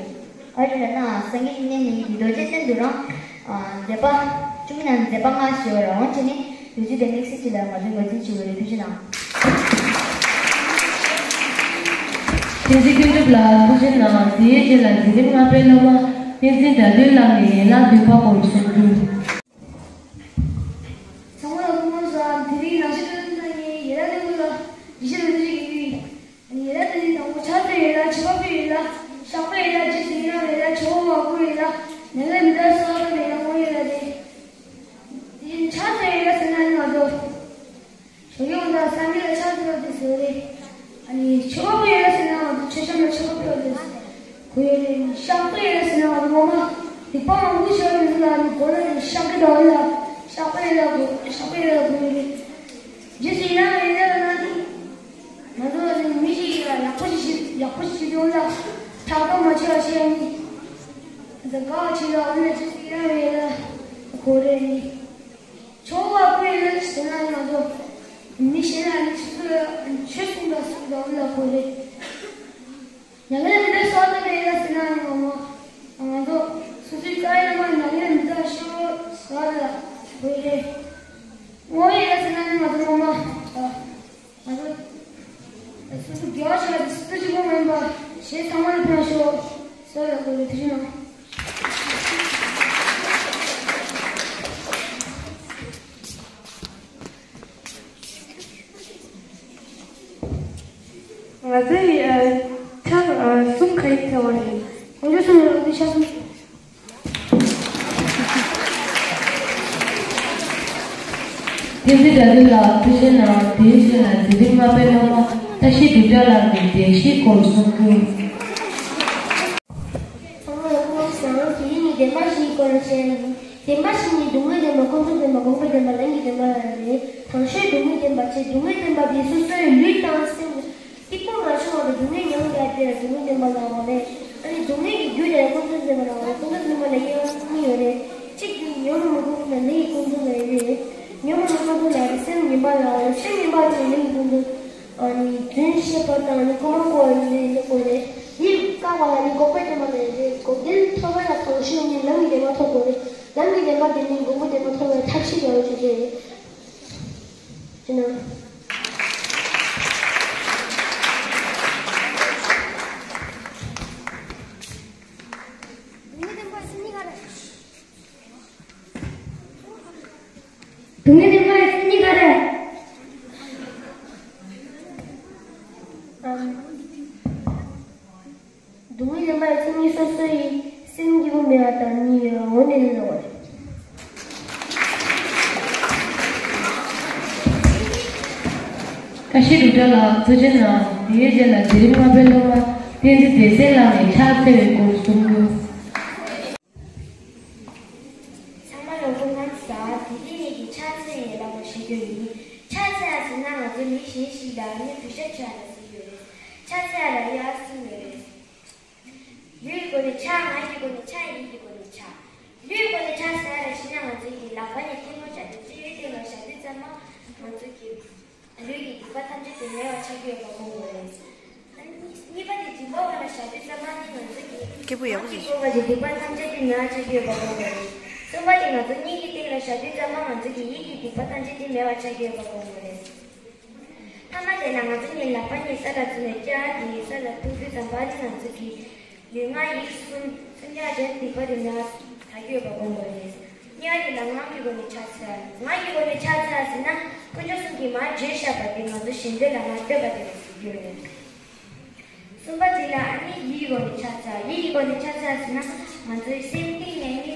ཨ་རེ་ལ་ན་སངས་རྒྱས་བཅོམ་ལྡན་འདས་ཀྱིས་རྡོ་རྗེ་གདན་དུ་རང་ མཛད་པ་བཅུ་གཉིས་ནང་མཛད་པ་ལྔ་ཞེས་པ་རང་དབང་བྱས་ནས་ལོ་རྒྱུས་དེ་དམིགས་བསལ་ཅིག་ལ་ང་ཚོས་ངོས་འཛིན་བྱེད་དགོས་རེད། ཐུགས་རྗེ་གནང་། བསྟན་འཛིན་ཀུན་གྲུབ་ལགས་ཐུགས་རྗེ་གནང་། དེའི་རྗེས་ལ་འཛིན་རིམ་ལྔ་པའི་སློབ་མ་བསྟན་འཛིན་དགྲ་འདུལ་ལགས་ནས་ཡན་ལག་བདུན་པ་སྐོར་གསུང་རྒྱུ། ཚང་མ་ལ་སྐུ་ཁམས་བཟང་། དེ་རིང་ནང་ཆེན་སློབ་ཐོན་ནས་ཡན་ལག་བདུན་པ་ལ་ཡིད་ཆེས་རེ་ཞིག་ཡོད། ཡན་ལག་དེ་ནི་དང་པོ་ཕྱག་འཚལ་ཡན་ལག་བྱེད་པ་པོའི་ཡན་ལག་བཤགས་པའི་ཡན་ལག་རྗེས་སུ་ཡི་རང་བའི་ཡན་ལག་ཆོས་འཁོར་བ་བསྐོར་བའི་ཡན་ལག་མྱ་ངན་མི་འདའ་གསོལ་བ་བཏབ་པའི་ཡན་ལག་བསྔོ་བའི་ཡན་ལག་སྟེ། དེ་བཞིན་ཕྱག་འཚལ་ཡན་ལག་ཟེར་ན་ནི་ང་ཚོ་ཞོགས་ཀས་འོང་དུས་སངས་རྒྱས་ལ་ཕྱག་འཚལ་བ་དེ་ཟེར་བ་རེད། ཨ་ནི་མཆོད་པ་པོའི་ཡན་ལག་ཟེར་ན་ང་ཚོ་མཆོད་བཤམས་ལ་མཆོད་པ་ཕུལ་བ་དེ་གོ་ཡོད་རེད། བཤགས་པའི་ཡན་ལག་ཟེར་ན་ང་ཚོ་ངོ་མ་སྡིག་པ་མང་པོ་བྱས་པ་དེ་ཚོ་ལ་ནི་མགོ་ལ་ནི་བཤགས་ཀྱི་འདུག་ལ། བཤགས་པའི་ཡན་ལག་གོ། བཤགས་པའི་ཡན་ལག་གོ་ཡོད་རེད། རྗེས་སུ་ཡི་རང་བའི་ཡན་ལག་ལ་ནི། ང་ཚོ་ནི་མི་ཞིག་ཡིན་ལ་ཡག་པོ་ཞིག་བྱེད་ཡག་པོ་ཞིག་བྱེད་དུས་ལ་ཕྲག་དོག་མ་བྱེད་པ་བྱེད་ཡ་ནི། འདི་དགའ་བ་བྱེད་ཡ་འོ་ན་རྗེས་སུ་ཡི་རང་བའི་ཡན་ལག་གོ་རེད་ནི། ཆོས་འཁོར་བ་བསྐོར་ཡན་ལག་ཟེར་ན་ང་ཚོ་མི་གཞན་ལ་ནི་ཆོས་ཆོས་གསུངས་དང་གསུངས་དང་འོ་ལ་གོ་རེད། མྱ་ངན་མི་འདའ་གསོལ་བ་བཏབ་པའི་ཡན་ལག་ཟེར་ན་ནི་ངོ་མ་ང་ཚོ་སོ་སོའི་རྩ་བའི་བླ་མ་མྱ་ངན་མི་འདའ་ཤོག་ཟེར་བ་ལ་གོ་རེད། བསྔོ་བའི་ཡན་ལག་ཟེར་ན་ནི་ང་ཚོ་ངོ་མ། ང་ཚོ་སོ་སོ་དགེ་བ་བྱ་བ་དེ་སོ་སོ་གཅིག་པོ་མ་ཡིན་པར་གཞན་ཚང་མ་ལ་ཕན་ཤོག་ཟེར་བའི་སྒོ་ནས་ཐུགས་རྗེ་གནང་། ང་ཚོའི་ཨ་ཕྱག་ཨ་གསུམ་ག་རེ་འཚལ་བ་རེད། དཀོན་མཆོག་གསུམ་ལ་འདི་ཕྱག་གསུམ། བསྟན་འཛིན་དགྲ་འདུལ་ལགས་ཐུགས་རྗེ་གནང་། དེའི་རྗེས་ལ་འཛིན་རིམ་ལྔ་པའི་སློབ་མ་བཀྲ་ཤིས་སྒྲུབ་གྲྭ་ལགས་ནས་བདེ་སྐྱིད་སྐོར་གསུང་རྒྱུ། ཚང་མ་ལ་སྐུ་ཁམས་བཟང་། དེ་རིང་ནི་བདེན་པ་བཞིའི་སྐོར་ལ་བཤད་ཡིན། བདེན་པ་བཞི་ནི་སྡུག་བསྔལ་བདེན་པ། ཀུན་རྫོབ་བདེན་པ། དགོངས་པའི་བདེན་པ། ལམ་གྱི་བདེན་པ་རེད། དང་ཤོས་སྡུག་བསྔལ་བདེན་པ་བྱས། སྡུག་བསྔལ་བདེན་པ་དེ་སོ་སོའི་ལུས་དང་སེམས་གཏི་མུག་མ་བྱུང་བར་སྡུག་བསྔལ་མྱོང་བསྡད་དེ་ལ་སྡུག་བསྔལ་བདེན་པ་ལབ་པ་རེད། ཨ་ནི་སྡུག་བསྔལ་གྱི་རྒྱུ་དེ་ལ་ཀུན་རྫོབ་བདེན་པ་ལབ་པ་རེད། ཀུན་རྫོབ་བདེན་པ་ལ་དབྱེ་བ་གཉིས་ཡོད་རེད། གཅིག་དེ་ཉོན་མོངས་ཀུན་རྫོབ་དང་ལས་ཀྱི་ཀུན་རྫོབ་ལབ་ཡོད་རེད། ཉོན་མོངས་ཀུན་རྫོབ་ལབ་ཡ་དེ་སེམས་ངན་པ་ལབ་པ་རེད། སེམས་ངན་པ་དེ་ལས་ཀྱི་ཀུན་རྫོབ། ཨ་ནི་རྫུན་བཤད་པ་དང་ནི་མཁོ་མ་བརྐོ་བ་ནི་ལས་ཀྱི་ཀུན་རྫོབ་རེད། འདི་བཀག་པ་ལ་ནི་འགོག་པའི་བདེན་པ་ལབ་ཡོད་རེད། འགོག་བདེན་ཐོབ་པ་ལ་དང་ཤོས་ནི་ལམ་གྱི་བདེན་པ་ཐོབ་དགོས་རེད། ལམ་གྱི་བདེན་པ་དེ་ནི་འགོག་པའི་བདེན་པ་ཐོབ་པའི་ཐབས་ཤེས་ཡོད་ཞུ་རྒྱུ་རེད། ཅི་ན། སྡུག་བསྔལ་བདེན་པ་ཡི་མཚན་ཉིད་ག་རེ། སྡུག་བསྔལ་བདེན་པ་ཡི་མཚན་ཉིད་སོ་སོ་ཡི་སེམས་སྐྱིད་པོ་མེད་པ་དང་གཉིས་ཡོད་འོ་ནི་ལོ་རེད། བཀྲ་ཤིས་སྒྲུབ་གྲྭ་ལགས་ཐུགས་རྗེ་གནང་། དེའི་རྗེས་ལ་འཛིན་རིམ་ལྔ་པའི་སློབ་མ་བསྟན་འཛིན་བདེ་གསལ་ལགས་ནས་ཕྱག་འཚལ་བའི་སྐོར་གསུང་རྒྱུ། ཚང་མ་ལ་སྐུ་ཁམས་བཟང་། དེ་རིང་ངེད་ཀྱིས་ཕྱག་འཚལ་ཡན་ལག་པ་བཤད་རྒྱུ་ཡིན། ཕྱག་འཚལ་ཡ་ཟེར་ན་ང་ཚོ་མི་གཞན་ཞིག་ལ་ནི་གུས་ཞབས་བྱ་ཡ་ཟེར་རྒྱུ་རེད། ཕྱག་འཚལ་ཡ་ལ་དབྱེ་བ་གསུམ་ཡོད་རེད། ལུས་ཀྱི་སྒོ་ནས་ཕྱག་ངག་གི་སྒོ་ནས་ཕྱག་ཡིད་ཀྱི་སྒོ་ནས་ཕྱག་ལུས་ཀྱི་སྒོ་ནས་ཕྱག་འཚལ་ཡ་ལ་གཞི་ནས་ང་ཚོ་ཡི་ལག་པ་ནས་ཐལ་མོ་སྦྱར་ཏེ་སྤྱི་བོའི་སྟེང་ལ་བཞག་དུས་ཙམ་པ་ང་ཚོ་གི་ལུས་ཀྱི་སྡིག་པ་ཐམས་ཅད་དེ་མེད་པར་ཆགས་ཀྱི་ཡོད་པ་སྒོམ་དགོས་རེད། གཉིས་པ་དེ་མགྲིན་པ་བར་ལ་བཞག་དུས་ཙམ་པ་ནི་ང་ཚོ་གི་སྐད་པོ་ཡག་པོ་ངག་གི་ཞིག་སྒོ་བར་གྱི་སྡིག་པ་ཐམས་ཅད་དེ་མེད་པར་ཆགས་ཀྱི་ཡོད་པ་སྒོམ་དགོས་རེད། གསུམ་པ་དེ་ང་ཚོ་སྙིང་གི་སྟེང་ལ་བཞག་དུས་ཙམ་པ་ང་ཚོ་གི་ཡིད་ཀྱི་སྡིག་པ་ཐམས་ཅད་དེ་མེད་པར་ཆགས་ཀྱི་ཡོད་པ་སྒོམ་དགོས་རེད། ཐ་མ་དེ་ལ་ང་ཚོ་གཉིས་ལག་པ་གཉིས་ས་ལ་བཙུགས་ནས་སྐྱ་དེ་ས་ལ་ཐུག་དུས་ཙམ་པ་ནི་ང་ཚོ་གི་ལུས་ངག་ཡིད་གསུམ་སེམས་ཅན་གཞན་སྡིག་པ་དེ་མེད་པར་ཆགས་ཀྱི་ཡོད་པ་སྒོམ་དགོས་རེད། གཉིས་པ་དེ་ལ་ངག་གི་སྒོ་ནས་ཕྱག་འཚལ། ངག་གི་སྒོ་ནས་ཕྱག་འཚལ་ཟེར་ན་དཀོན་མཆོག་གསུམ་གྱིས་མར་བརྗོད་བཞག་པ་དེ་ང་ཚོ་བཞིན་དུ་ལ་མར་བསྟོད་པ་དེ་ལ་ཟེར་རྒྱུ་རེད། གསུམ་པ་དེ་ལ་ཨ་ནི་ཡིད་ཀྱི་སྒོ་ནས་ཕྱག་འཚལ། ཡིད་ཀྱི་སྒོ་ནས་ཕྱག་འཚལ་ཟེར་ན་ང་ཚོའི་སེམས་གཏིང་ནས་ནི་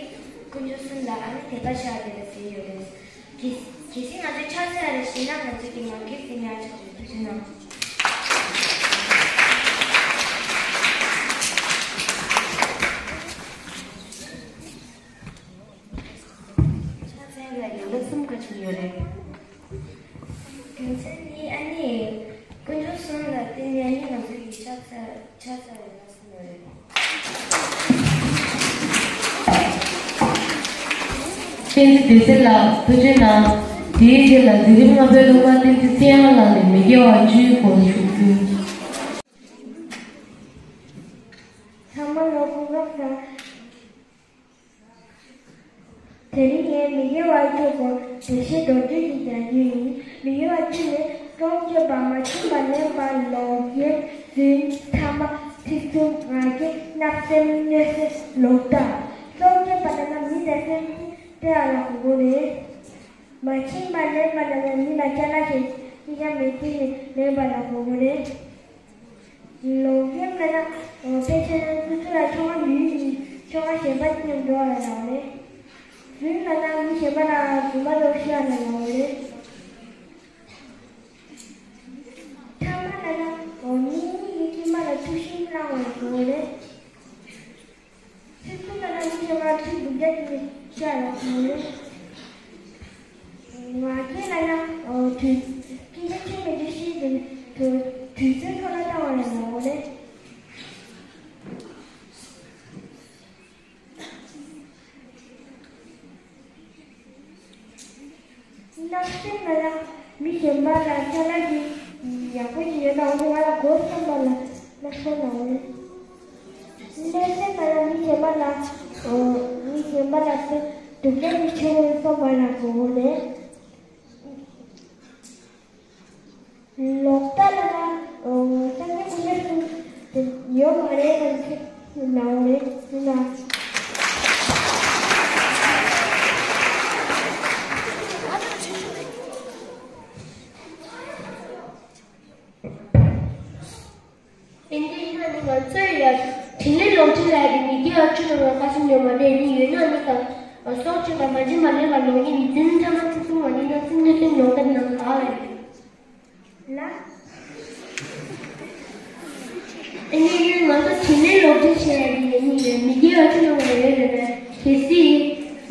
དཀོན་མཆོག་གསུམ་ལ་ཨ་ནི་དད་པ་བྱ་དེ་ལ་ཟེར་ཡོད་རེད། གལ་གལ་སྲིད་ང་ཚོས་ཕྱག་འཚལ་རེ་ཞུས་ན་ང་ཚོ་གི་ངང་རྒྱུད་དེ་ཉར་ཆགས་ཡོད་དུས་ན། ཕྱག་འཚལ་ལ་ཡན་ལག་གསུམ་ག་ཚོད་ཡོད་རེད། རྒྱུ་མཚན་ནི་ཨ་ནི་དཀོན་མཆོག་གསུམ་ལ་བརྟེན་ནས་ཨ་ནི་ང་ཚོ་གི་ཕྱག་འཚལ་ཕྱག་འཚལ་ཡན་ལག་གསུམ་ཡོད་རེད། བསྟན་འཛིན་བདེ་གསལ་ལགས་ཐུགས་རྗེ་གནང་། དེའི་རྗེས་ལ་འཛིན་རིམ་ལྔ་པའི་སློབ་མ་བསྟན་འཛིན་ཚེ་དབྱངས་ལགས་ནས་མི་དགེ་བ་བཅུའི་སྐོར་ཞུ་རྒྱུ། ཚང་མ་ལ་སྐུ་ཁམས་བཟང་། དེ་རིང་ངས་མི་དགེ་བ་བཅུ་སྐོར་འགྲེལ་བཤད་མདོར་བསྡུས་ཤིག་རྒྱག་རྒྱུ་ཡིན། མི་དགེ་བ་བཅུ་ནི་སྲོག་གཅོད་པ། མ་བྱིན་པ། ལེན་པ། ལོག་གཡེམ། རྫུན། ཕྲ་མ། ཚིག་རྩུབ། ང་རྒྱལ། བརྣབ་སེམས། གནོད་སེམས། ལོག་ལྟ། སྲོག་གཅོད་པ་ལབ་ན་མི་དང་སེམས་ཅན་དེ་ལ་གོ་དགོས་རེད། མ་བྱིན་པ། ལེན་པ་ལབ་ན་མི་ལ་ཅ་ལག་ཅིག་ཅི་ཡང་མེད་དུས་ནས་ལེན་པ་ལ་གོ་དགོས་རེད། ལོག་གཡེམ་ལབ་ན། ཨོ། དཔེ་ཆ་ནང་སོ་སོ་ལ་ཆུང་མ་ཡོད་ཀྱི་ཆུང་མ་གཞན་པ་ཅིག་མཉམ་འགྲོ་བ་ལ་ལབ་རེད། རྫུན་ལབ་ན་མི་གཞན་པ་ལ་རྫུན་མ་ལབ་ཤེས་པ་ལ་ལབ་རེད། ཕྲ་མ་ལབ་ན། ཨོ། མི་གཉིས་ཀྱི་དཀྱིལ་མ་ལ་ཐུགས་ཤིང་བླངས་པ་ལ་གོ་རེད། ཚིག་རྩུབ་ལབ་ན་མི་གཞན་པར་ཚིག་སྡུག་ཅག་ཅིག་བཤད་ལ་གོ་རེད། ང་རྒྱལ་ལབ་ན། ཨོ། དུས་སྐད་ཆ་ཆེ་མི་འདྲ་བཤད་དེ་དུས་དུས་ཚོད་ཐོག་ལ་བཏང་བ་ལ་ངོ་བོ་ལས། བརྣབ་སེམས་ལབ་ན་མི་གཞན་པ་ལ་ཅ་ལག་ཅིག་ཡག་པོ་ཞིག་ཡོད་ན་འོ་དེ་ང་ལ་དགོས་བསམ་པ་ལ་བརྣབ་སེམས་ལབ་རེད། གནོད་སེམས་ལབ་ན་མི་གཞན་པ་ལ། ཨོ། མི་གཞན་པ་ལ་སྡུག་སྡུག་ཅག་ཅིག་བྱེད་དགོས་བསམ་པ་ལ་གོ་དགོས་རེད། ལོག་ལྟ་ལབ་ན། ཨོ། སངས་རྒྱས་དཀོན་མཆོག་གསུམ་དེ་ཡོད་མ་རེད་ལབ་ཁྱེད་ལབ་རེད་ཟེར་ན། ཨིན་ཇི་ཡིན་ན་ནི་ང་ཚོས་ཡ་དྲིན་ལན་ལོག་འཇལ་ལབ་ཡ་དེ་མི་དགེ་བ་བཅུ་ལ་ང་ཁ་སང་ཉོ་མ་རེད་ནི་ཡོད་ན་ནི་ད་སྲོག་གཅོད་པ་མ་བྱིན་པ་ལེན་པ་ལོག་གཡེམ་རྫུན་ཕྲ་མ་ཚིག་རྩུབ་མ་ཡིན་ན་སེམས་གནོད་སེམས་ལོག་ལྟ་ནང་ག་ལ་ཡོད། ལ། ཨ་ནི་ནི་ང་ཚོ་དྲིན་ལན་ལོག་འཇལ་བྱས་ཡ་དེ་ཡིན་ནི་ཡོད་མི་དགེ་བ་བཅུ་ལ་ང་ཡོད་རེད་པས་གལ་སྲིད་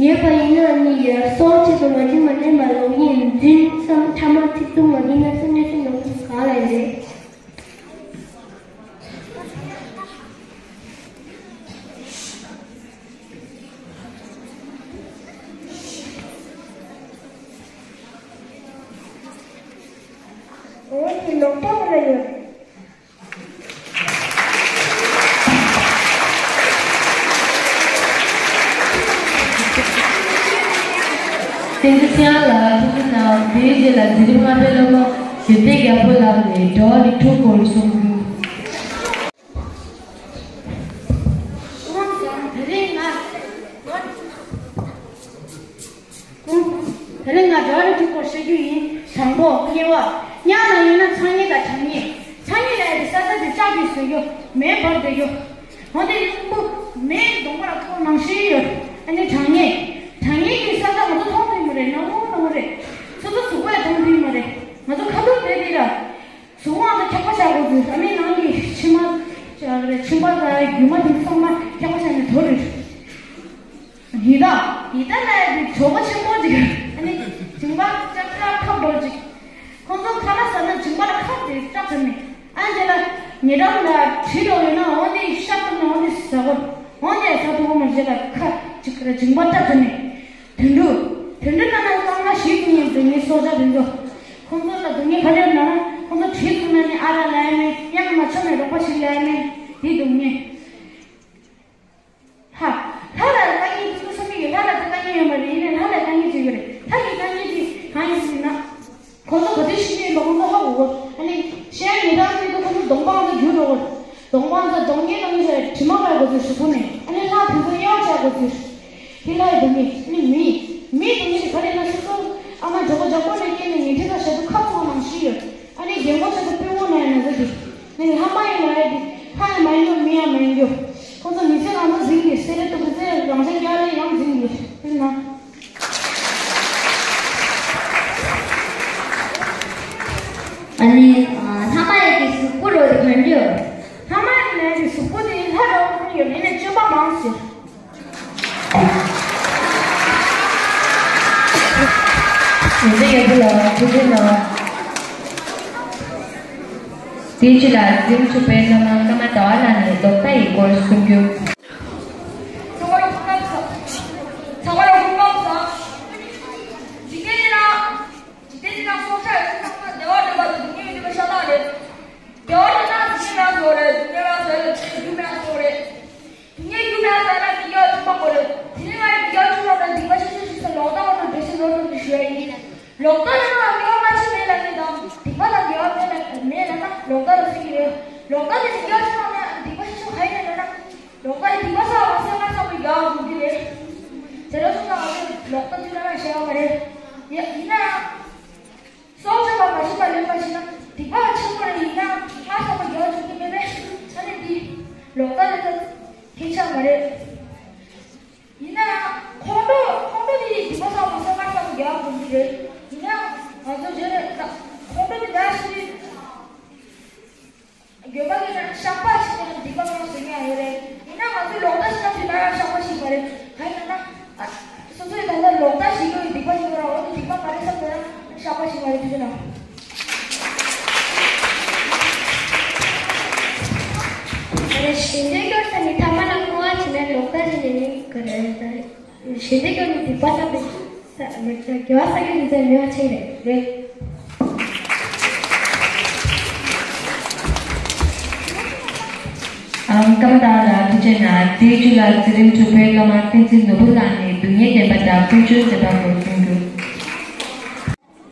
ཡོད་པ་ཡིན་ན་ནི་ཡ་སྲོག་གཅོད་པ་མ་བྱིན་པ་ལེན་པ་ལོག་གཡེམ་རྫུན་ཕྲ་མ་ཚིག་རྩུབ་མ་ཡིན་ན་སེམས་གནོད་སེམས་ལོག་ག་ལ་ཡོད་རེད། འོ་དེ་ལོག་ལྟ་ག་ལ་ཡོད། བསྟན་འཛིན་ཚེ་དབང་ལགས་ཐུགས་རྗེ་གནང་། དེའི་རྗེས་ལ་འཛིན་རིམ་ལྔ་པའི་སློབ་མ་བདེ་ལྡན་རྒྱལ་པོ་ལགས་ནས་འགྲོ་བ་རིགས་དྲུག་སྐོར་གསུང་རྒྱུ། དེ་རིང་ང་དེ་རིང་ང་འགྲོ་བ་རིགས་དྲུག་སྐོར་བཤད་རྒྱུ་ཡིན། དང་པོ་དམྱལ་བ། དམྱལ་བ་ནང་ཡོད་ན་ཚངས་དམྱལ་དང་གྲང་དམྱལ། ཚངས་དམྱལ་ལ་ཡ་དེ་ས་ཆ་དེ་ལྕགས་ཀྱིས་བཟོས་རྒྱུ་མེ་འབར་བསྡད་རྒྱུ། འོ་དེ་རླུང་བུ་མེའི་གདོང་པ་ལ་ཐོགས་ནང་བཞིན་ཡོད། ཨ་ནི་གྲང་དམྱལ། གྲང་དམྱལ་གྱི་ས་ཆ་ང་ཚོ་མཐོང་ཐུབ་མ་རེད། ནང་ལོགས་ནང་རེད། སོ་སོ་གཟུགས་པོས་མཐོང་ཐུབ་མ་རེད། ང་ཚོ་ཁ་ཐུག་བསྡད་དེ་ར། གཟུགས་པོ་ང་ཚོ་འཁྱག་པ་ཆགས་དགོས་ཚུལ། ཨ་ནི་ནང་གི་མཆིལ་མ་ཆགས་རེད། མཆིན་པ་དང་རྒྱུ་མ་དེ་ཚང་མ་འཁྱག་པ་ཆགས་ནས་དོར་རེད། ཡི་དྭགས། ཡི་དྭགས་ལ་ཡ་དེ་ཇོ་བོ་ཆེན་པོ་ཅིག་ཨ་ནི་མཇིང་པ་ལྕགས་ཐག་ཁབ་འགྲོ་ཅིག་ཁོང་ཚོ་ཁ་ལག་ཟ་ན་མཇིང་པ་ལ་ཁབ་དེ་སྐྲག་ཟེར་ནས། ཨ་ནི་དེ་ལ་ཉེ་འགྲམ་ལ་གྲི་འགྲོ་ཡོད་ན་འོ་དེ་ཤ་བཏབ་ན་འོ་དེ་ཟ་དགོས། འོ་དེ་ཟ་ཐུབ་ཀྱི་མ་རེད་ལ་ཁ་ཅིག་མཇིང་པ་སྐྲག་ཟེར་ནས། དུད་འགྲོ། དུད་འགྲོ་ལབ་ན་རྐང་པ་བཞི་བཙུགས་ནས་སྡོད་མཁན་སྲོག་ཆགས་དེ་ཚོ། ཁོང་ཚོ་ལ་སྡུག་བསྔལ་ག་རེ་ཡོད་ན། ཁོང་ཚོ་གྲི་བཙུགས་ན་ནི་ཨ་རག་ལབ་ཡ་མེད། གཡང་མ་ཆགས་ནས་རོགས་པ་ཞིག་ལབ་ཡ་མེད། དེ་སྡུག་བསྔལ། ལྷ། ལྷ་ལ་དཀའ་ངལ་དེ་ཚོ་བསམ་གྱི་ཡོད། ལྷ་ལ་དེ་དཀའ་ངལ་ཡོད་མ་རེད། ཡིན་ནའི་ལྷ་ལ་དཀའ་ངལ་ཅིག་ཡོད་རེད། ལྷ་གི་དཀའ་ངལ་དེ་གང་ཡིན་ཟེར་ན། ཁོང་ཚོ་ག་དུས་ཤི་གི་ཡིན་པ་ཁོང་ཚོ་ཧ་གོ་གོ། ཨ་ནི་ཤི་ཡ་ཉེ་འགྲམ་དེ་ཚོ་ཁོང་ཚོ་གདོང་པ་ཚོ་འགྱུར་འགྲོ་གོ། གདོང་པ་ཚོ་གདོང་ངན་གདོང་ངན་ཟེར་དྲི་མ་བཀར་དགོས་ཚུལ་གཟུགས་པོ་ནས། ཨ་ནི་ལྷ་དེ་ཚོ་དབྱེ་བ་ཕྱེ་དགོས་ཚུལ། དེ་ལྷ་ཡི་སྡུག་བསྔལ། ཨ་ནི་མི། མིའི་སྡུག་བསྔལ་དེ་ག་རེ་ཡིན་ན། སོ་སོ་ཨ་མ་གྲོད་ཁོག་རྒྱགས་པ་ནས་སྐྱེས་ནས་ཉལ་ཁྲི་དང་ཞབས་ཏོག་ཁབ་ཚང་ནང་བཞིན་ཡོད། ཨ་ནི་རྒན་གོག་ཆགས་ཚེ་དཔོན་གོག་ན་ཡང་ན་ཚ་གི། ནི་ལྷ་མ་ཡིན་ལ་ཡ་དེ་ལྷ་ཡང་མ་ཡིན་རྒྱུ་མི་ཡང་མ་ཡིན་རྒྱུ། ཁོང་ཚོ་མི་ཚེ་རང་ཚོ་འཛིན་གི། སེ་རེ་ཏོག་གི་ཚེ་རང་ཚོ་རྒྱག་རེ་ཡང་འཛིན་གི་ཡིན་ན། ཨ་ནི་ལྷ་མ་ཡིན་གི་གཟུགས་པོ་རོ་དེ་ག་འདྲ་ཡོད། ལྷ་མ་ཡིན་ལ་ཡ་གི་གཟུགས་པོ་དེ་ལྷ་རོ་ཁོང་ཡོད་ལས་ནས་སྤྱོད་པ་མང་ཟེར། འཛིན་རྒྱལ་པོ་ལ་ཐུགས་རྗེ་གནང་། དེའི་རྗེས་ལ་འཛིན་ཚུགས་པའི་སློབ་མ་ཀརྨ་ཟླ་བ་ལགས་ནས་ལོག་ལྟ་ཡི་སྐོར་གསུང་རྒྱུ། ཚང་མ་ལ་སྐུ་ཁམས་བཟང་། ཚང་མ་ལ་སྐུ་ཁམས་བཟང་། འཇིག་རྟེན་འདི་ན། འཇིག་རྟེན་འདི་ན་སྲོག་ཆགས་ཡོད་ཚད་ཚང་མ་བདེ་བ་འདོད་པ་དང་སྡུག་བསྔལ་མི་འདོད་པ་ཤ་སྟག་རེད། བདེ་བ་འདོད་ན་སྡུག་བསྔལ་མེད་པ་བཟོ་རེད། སྡུག་བསྔལ་མེད་པ་བཟོ་རེད། སྡུག་བསྔལ་རྒྱུ་མེད་པ་བཟོ་ན་མི་དགེ་བ་ཆུང་བ་དགོས་རེད། དེ་ནས་ང་ཡི་མི་དགེ་བ་ཆུང་བ་དང་སྡིག་པ་ཆེ་ཆེ་ཞིག་ལོག་ལྟ་ལ་ན་དགེ་བ་མ་བྱས་མེད་ལ་ངེས་དང་། སྡིག་པ་ལ་དགེ་བ་མེད་ལ་མེད་ལ་ན་ལོག་ལྟ་ལ་ཟེར་གྱི་རེད། ལོག་ལྟ་དེ་ནི་དགེ་བ་ཆེ་བ་མེད། སྡིག་པ་ཆེ་ཆུང་ག་ཡིན་ན་ན། ལོག་ལྟ་ཡི་སྡིག་པ་བསགས་པ་སེམས་ལ་བསགས་པའི་དགེ་བ་སྒྲུབ་ཀྱི་རེད། དེ་འདྲ་སོང་ཙང་ང་ཚོས་ལོག་ལྟ་དུས་ན་ན་བྱས་པ་མ་རེད། ཡ་ཡིན་ན་ཡང་། སྲོག་གཅོད་པ་མ་བྱས་པ་ལེན་པ་བྱས་ན་སྡིག་པ་ཆེན་པོ་རེད། ཡིན་ན་སྔར་བསགས་པ་དགེ་བ་སྒྲུབ་ཀྱི་མེད་པས། ཨ་ནི་འདི་ལོག་ལྟ་ལ་ད་ཁྱད་ཆགས་མ་རེད། ཡིན་ན་ཡང་ཁོང་ཁྲོ་ཁོང་ཁྲོ་དེ་ཡིས་སྡིག་པ་བསགས་པ་སེམས་ལ་བསགས་པའི་དགེ་བ་སྒྲུབ་ཀྱི་རེད། ཡིན་ན་ང་ཚོ་བརྗོད་རེད་ད། ཁོང་ཁྲོ་དེ་འདྲ་ཞིག་འགྱོད་པ་གི་ན་བཤགས་པ་བྱེད་ན་སྡིག་པ་གང་བཟོ་ཉེན་ཡོད་རེད། ཡིན་ན་ང་ཚོས་ལོག་ལྟ་བྱེད་ན་དུས་ན་ཡང་བཤགས་པ་བྱེད་པ་རེད། གང་ཡིན་ན་ན། ཨ། སོ་སོའི་ད་ལྟ་ལོག་ལྟ་བྱེད་ཀྱི་ཡོད་སྡིག་པ་བྱེད་ཀྱི་ར། འོ་དེ་སྡིག་པ་ག་རེ་བསམ་དགོས་ན་བཤགས་པ་བྱེད་པ་རེད། དུས་ན། ཞི་བདེ་སྐྱོར་ས་ནི་ཐ་མ་ལ་བསྔོ་བ་བྱེད་ན་ལོག་ལྟ་བྱེད་ནས་ནི་ག་རེ་ད། ཞི་བདེ་སྐྱོར་ནི་སྡིག་པ་བསགས་པའི་ས་མི་ཚ་དགེ་བ་བསགས་ཀྱི་མི་ཚ་ནུས་པ་ཆེ་རེད་རེད། ཨང་། ཀརྨ་དར་ལགས་ཐུགས་རྗེ་གནང་། དེའི་མཇུག་ལ་འཛིན་རིམ་དྲུག་པའི་སློབ་མ་བསྟན་འཛིན་ནོར་བུ་ལགས་ནས་སྡུག་བསྔལ་བདེན་པ་དང་ཀུན་འབྱུང་བདེན་པ་སྐོར་གསུང་རྒྱུ།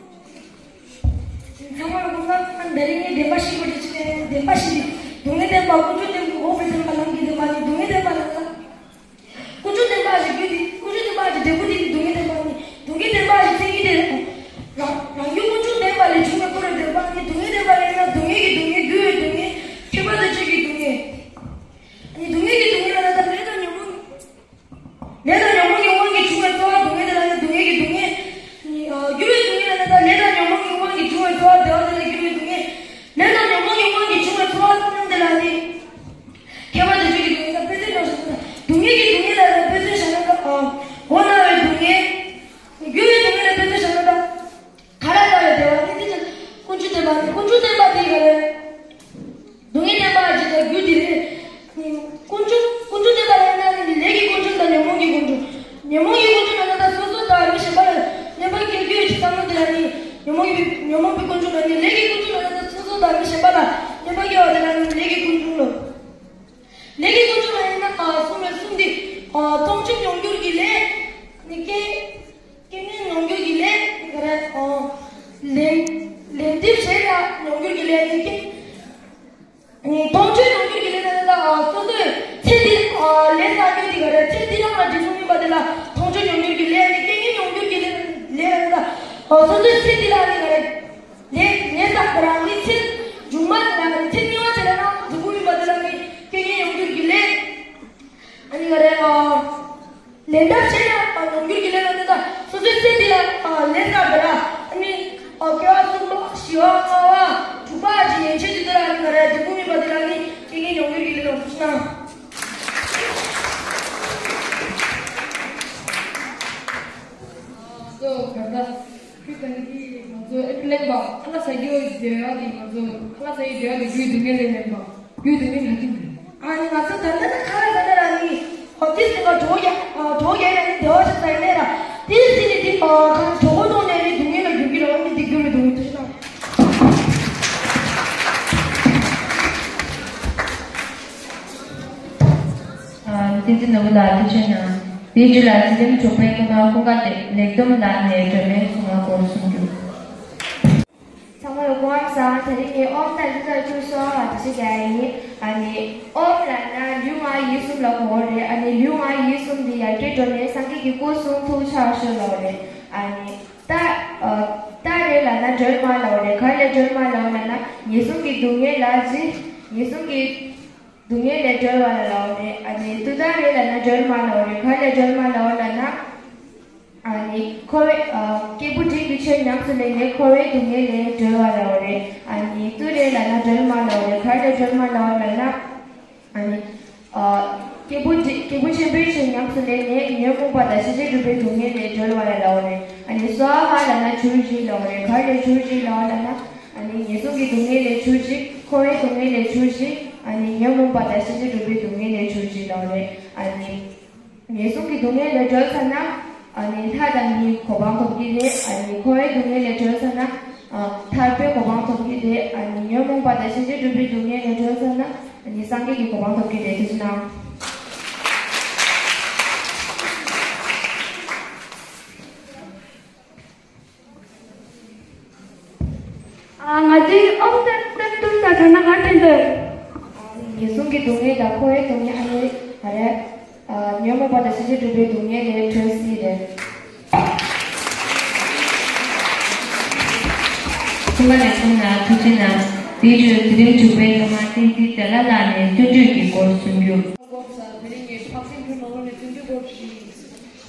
ཚང་མ་ལ་སྐུ་ཁམས་བཟང་། ད་རིང་ངས་བདེན་པ་བཤད་དགོས་ཀྱི་ཆེད་ནས་བདེན་པ་བཤད་ཀྱི། སྡུག་བསྔལ་བདེན་པ་ཀུན་འབྱུང་བདེན་པ་འོག་པའི་བདེན་པ་ལམ་གྱི་བདེན་པ་ནི་སྡུག་བསྔལ་བདེན་པ་ལ། ཀུན་འབྱུང་བདེན་པ་ཞེས་བརྗོད་དེ། ཀུན་འབྱུང་བདེན་པ་ཞེས་འབྲས་བུ་དེ་ནི་སྡུག་བསྔལ་བདེན་པ་ནི། སྡུག་བསྔལ་བདེན་པ་ཞེས་མཚན་ཉིད་དེ། རང་རང་རྒྱུད་ཀུན་འབྱུང་བདེན་པ་ལས་བྱུང་བའི་འཁོར་བའི་བདེན་པ་ནི། སྡུག་བསྔལ་བདེན་པ་ཡིན་ན་སྡུག་བསྔལ་གྱི་སྡུག་བསྔལ། འགྱུར་བའི་སྡུག་བསྔལ། ཁྱད་པར་དུ་གཅོད་ཀྱི་སྡུག་བསྔལ། ནི་སྡུག་བསྔལ་གྱི་སྡུག་བསྔལ་ལ་ད་ལྟ་ལས་དང་ཉོན་མོངས། ལས་དང་ཉོན་མོངས་ཀྱི་དབང་གིས་བྱུང་བའི་ཚོར་བ་སྡུག་བསྔལ་དེ་ལ་ནི་སྡུག་བསྔལ་གྱི་སྡུག་བསྔལ། ནི་འགྱུར་བའི་སྡུག་བསྔལ་ལ་ནི་ད་ལས་དང་ཉོན་མོངས་ཀྱི་དབང་གིས་བྱུང་བའི་ཚོར་བ་བདེ་བ་དེ་ལ་འགྱུར་བའི་སྡུག་བསྔལ། ལས་དང་ཉོན་མོངས་ཀྱི་དབང་གིས་བྱུང་བའི་ཚོར་བ་ཚང་སྙོམས་དེ་ལ་ནི། ཁྱད་པར་དུ་གཅོད་ཀྱི་སྡུག་བསྔལ་དང་། དཔེ་མཚོན་བཞག་ན། སྡུག་བསྔལ་གྱི་སྡུག་བསྔལ་ལ་ནི་དཔེ་མཚོན་བཞག་ན་ད། མགོ་ན་བའི་སྡུག་བསྔལ། འགྱུར་བའི་སྡུག་བསྔལ་ལ་དཔེ་མཚོན་བཞག་ན་ད། ག་ར་ལྟ་བའི་བདེ་བ་ནི་དེ་ཀུན་འབྱུང་བདེན་པ། ཀུན་འབྱུང་བདེན་པ་དེ་ག་རེ། སྡུག་བསྔལ་བདེན་པ་ཅིག་དང་རྒྱུ་དེ་རེད། ཀུན་འབྱུང་། ཀུན་འབྱུང་བདེན་པ་ལ་ཡིན་ན་ནི་ལས་ཀྱི་ཀུན་འབྱུང་དང་ཉོན་མོངས་ཀྱི་ཀུན་འབྱུང་། ཉོན་མོངས་ཀྱི་ཀུན་འབྱུང་ལ་ན་ད་སོ་སོ་དང་མི་གཞན་པ་ལ་གནོད་པ་སྐྱེལ་རྒྱུ་ཡོད་ཅེས་བསམ་བློ་དེ་ལ་ནི་ཉོན་མོངས་ཀྱི། ཉོན་མོངས་པའི་ཀུན་འབྱུང་ལ་ནི། ལས་ཀྱི་ཀུན་འབྱུང་ལ་ན་ད་སོ་སོ་དང་མི་གཞན་པ་ལ་གནོད་པ་སྐྱེལ་བ་དེ་ལ་ནི་ལས་ཀྱི་ཀུན་འབྱུང་ལོ། ལས་ཀྱི་ཀུན་འབྱུང་ལ་ཡིན་ན་ཨ་གསུངས་པའི་གསུམ་འདི། ཨ་མཐོང་ཆོས་མྱོང་འགྱུར་གྱི་ལས། ནི་རྐྱེན། རྐྱེན་ངན་མྱོང་འགྱུར་གྱི་ལས་ག་རེ། ཨ་ལན། ལན་འདེབས་བྱས་ལ་མྱོང་འགྱུར་གྱི་ལས་ནི་རྐྱེན། ཨ་ནི་མཐོང་ཆོས་མྱོང་འགྱུར་གྱི་ལས་ལ་ད་ཨ་སོ་སོའི་ཚེ་འདི་ཨ་ལས་བསགས་རྒྱུ་འདི་ག་རེ། ཚེ་འདི་རང་ལ་འགྲིག་སོང་མིན་པ་དེ་ལ་མཐོང་ཆོས་མྱོང་འགྱུར་གྱི་ལས། ནི་རྐྱེན་ངན་མྱོང་འགྱུར་གྱི་ལས། ལས་ལ་ད་ཨ་སོ་སོའི་ཚེ་འདི་ལ་ནི་ག་རེ། ལས་ལས་བསགས་པ་རང་གི་ཚེ་མཇུག་མ་དེ་ལ་ནི་ཚེ་རྙིང་བ་དེ་ལ་ན་འགྲིག་པོ་མིན་པ་དེ་ལ་ནི་རྐྱེན་ངན་མྱོང་འགྱུར་གྱི་ལས། ཨ་ནི་ག་རེ། ཨ་ལན་འདེབས་བྱས་ན་ཨ་མྱོང་འགྱུར་གྱི་ལས་ལ་ནི་ད་སོ་སོའི་ཚེ་འདི་ལ་ཨ་ལས་བསགས་པ་ར། ཨ་ནི་ཨ་སྐྱེ་བ་གསུམ་པ་བཞི་པ་ལྔ་པ་དྲུག་པ་ཅིག་ཡན་ཆད་དེ་ཚོ་ལ་ནི་ག་རེ། འགྲིག་པོ་མིན་པ་དེ་ལ་ནི་རྐྱེན་ངན་མྱོང་འགྱུར་གྱི་ལས་ལ་ཐུག་ན། ང་ཚོ་ག་ད་ཁྱོད་ཀྱི་ང་ཚོ་ཨེ་ཕི་ལེན་པ་ཁ་ལག་ཟ་རྒྱུ་བདེ་བ་དེ། ང་ཚོ་ཁ་ལག་ཟ་རྒྱུ་བདེ་བ་དེ་རྒྱུའི་སྡུག་བསྔལ་ལས་ལེན་པ། རྒྱུའི་སྡུག་བསྔལ་ག་དུས་མེད། ཨ་ནི་ང་ཚོ་ད་ལྟ་ད་ཁ་ལག་ཟ་ན་ར་ནི་ཨོ་ཏིས་ཀྱི་ང་གྲོགས་ཡ་ཨ་གྲོགས་ཡ་ཡ་ནི་བདེ་བ་ཆགས་ས་ཡིན་ནའི་ར། ཏིས་ཏི་ནི་ཏི་ཨ་ཁ་གྲོད་ཁོག་གཏོང་ནས་ནི་སྡུག་བསྔལ་ལ་འགྱུར་གྱི་ར། ཨ་ནི་འདི་འགྱུར་བའི་སྡུག་བསྔལ་དུ་ཤི་ན། ཨ། བསྟན་འཛིན་ནོར་བུ་ལགས་ཐུགས་རྗེ་གནང་། དེའི་མཇུག་ལ་འཛིན་རིམ་དྲུག་པའི་སློབ་མ་ཀུན་དགའ་ལེགས་སྡོམ་ལགས་ནས་སྒྲོལ་མའི་གསུང་བ་སྐོར་གསུང་རྒྱུ། ཚང་མ་ལ་སྐུ་ཁམས་བཟང་། དེ་རིང་ངས་ཨོཾ་ཏཱ་རེ་ཏྲི་ཏཱ་རེ་ཏྲུ་སྭཱ་ཧཱ་འདི་ཞིག་རྒྱག་ཡ་ཡིན། ཨ་ནི་ཨོཾ་ལབ་ན་ལུས་ངག་ཡིད་གསུམ་ལ་གོ་བ་རེད། ཨ་ནི་ལུས་ངག་ཡིད་གསུམ་འདི་ཡར་རྒྱས་འགྲོ་ནས་སངས་རྒྱས་ཀྱི་སྐུ་གསུང་ཐུགས་ཆགས་ཤོག་ལབ་པ་རེད། ཨ་ནི་ཏཱ། ཨ། ཏཱ་རེ་ལབ་ན་སྒྲོལ་མ་ལབ་པ་རེད། ག་རེ་ལས་སྒྲོལ་མ་ལབ་པ་ལབ་ན་ངན་སོང་གི་སྡུག་བསྔལ་ལ་ཅི། ངན་སོང་གི་སྡུག་བསྔལ་ལས་སྒྲོལ་བ་ལ་ལབ་པ་རེད། ཨ་ནི་ཏུཏྟཱ་རེ་ལབ་ན་སྒྲོལ་མ་ལབ་པ་རེད། ག་རེ་ལས་སྒྲོལ་མ་ལབ་པ་ལབ་ན། ཨ་ནི་འཁོར་བའི། ཨ། སྐྱེས་བུ་འབྲིང་གི་ཆོས་ཉམས་སུ་ལེན་ནས་འཁོར་བའི་སྡུག་བསྔལ་ལས་སྒྲོལ་བ་ལབ་པ་རེད། ཨ་ནི་ཏུ་རེ་ལབ་ན་སྒྲོལ་མ་ལབ་པ་རེད། ག་རེ་ལས་སྒྲོལ་མ་ལབ་པ་ལབ་ན། ཨ་ནི། ཨ། སྐྱེས་བུ་འབྲི། སྐྱེས་བུ་ཆེན་པོའི་ཆོས་ཉམས་སུ་ལེན་ནས་ཉོན་མོངས་པ་དང་ཤེས་བྱའི་སྒྲིབ་པའི་སྡུག་བསྔལ་ལས་སྒྲོལ་བ་ལ་ལབ་པ་རེད། ཨ་ནི་སྭཱ་ཧཱ་ལབ་ན་གྱུར་ཅིག་ལབ་པ་རེད། ག་རེ་ལས་གྱུར་ཅིག་ལབ་པ་ལབ་ན། ཨ་ནི་ངན་སོང་གི་སྡུག་བསྔལ་ལས་གྱུར་ཅིག་འཁོར་བའི་སྡུག་བསྔལ་ལས་གྱུར་ཅིག་ཨ་ནི་ཉོན་མོངས་པ་དང་ཤེས་བྱའི་སྒྲིབ་པའི་སྡུག་བསྔལ་ལས་གྱུར་ཅིག་ལབ་པ་རེད། ཨ་ནི། ངན་སོང་གི་སྡུག་བསྔལ་ལས་སྒྲོལ་ཚར་ན། ཨ་ནི་ལྷ་དང་མིའི་གོ་འཕང་ཐོབ་ཀྱི་རེད། ཨ་ནི་འཁོར་བའི་སྡུག་བསྔལ་ལས་སྒྲོལ་ཚར་ན། ཨ། ཐར་པའི་གོ་འཕང་ཐོབ་ཀྱི་རེད། ཨ་ནི་ཉོན་མོངས་པ་དང་ཤེས་བྱའི་སྒྲིབ་པའི་སྡུག་བསྔལ་ལས་སྒྲོལ་ཚར་ན། ཨ་ནི་སངས་རྒྱས་ཀྱི་གོ་འཕང་ཐོབ་ཀྱི་རེད། ཐུགས་རྗེ་གནང་། དེ་ཨོམ་སྟན་སྟན་ཏུན་ད་དྲན་ན་ག་དྲན་འདོད། ངན་སོང་གི་སྡུག་བསྔལ་དང་འཁོར་བའི་སྡུག་བསྔལ་ཨ་ནི་ཨ་རེད། ཉོན་མོངས་པ་དང་ཤེས་བྱའི་སྒྲིབ་པའི་སྡུག་བསྔལ་ལས་གྲོལ་སྲིད་རེད། གསུམ་པ་ལས་གསུམ་ལ་ཐུགས་རྗེ་གནང་། དེའི་རྗེས་འཛིན་རིམ་དྲུག་པའི་སློབ་མ་བསྟན་འཛིན་དགྲ་ལྷ་ལགས་ནས་བརྩོན་འགྲུས་ཀྱི་སྐོར་གསུང་རྒྱུ།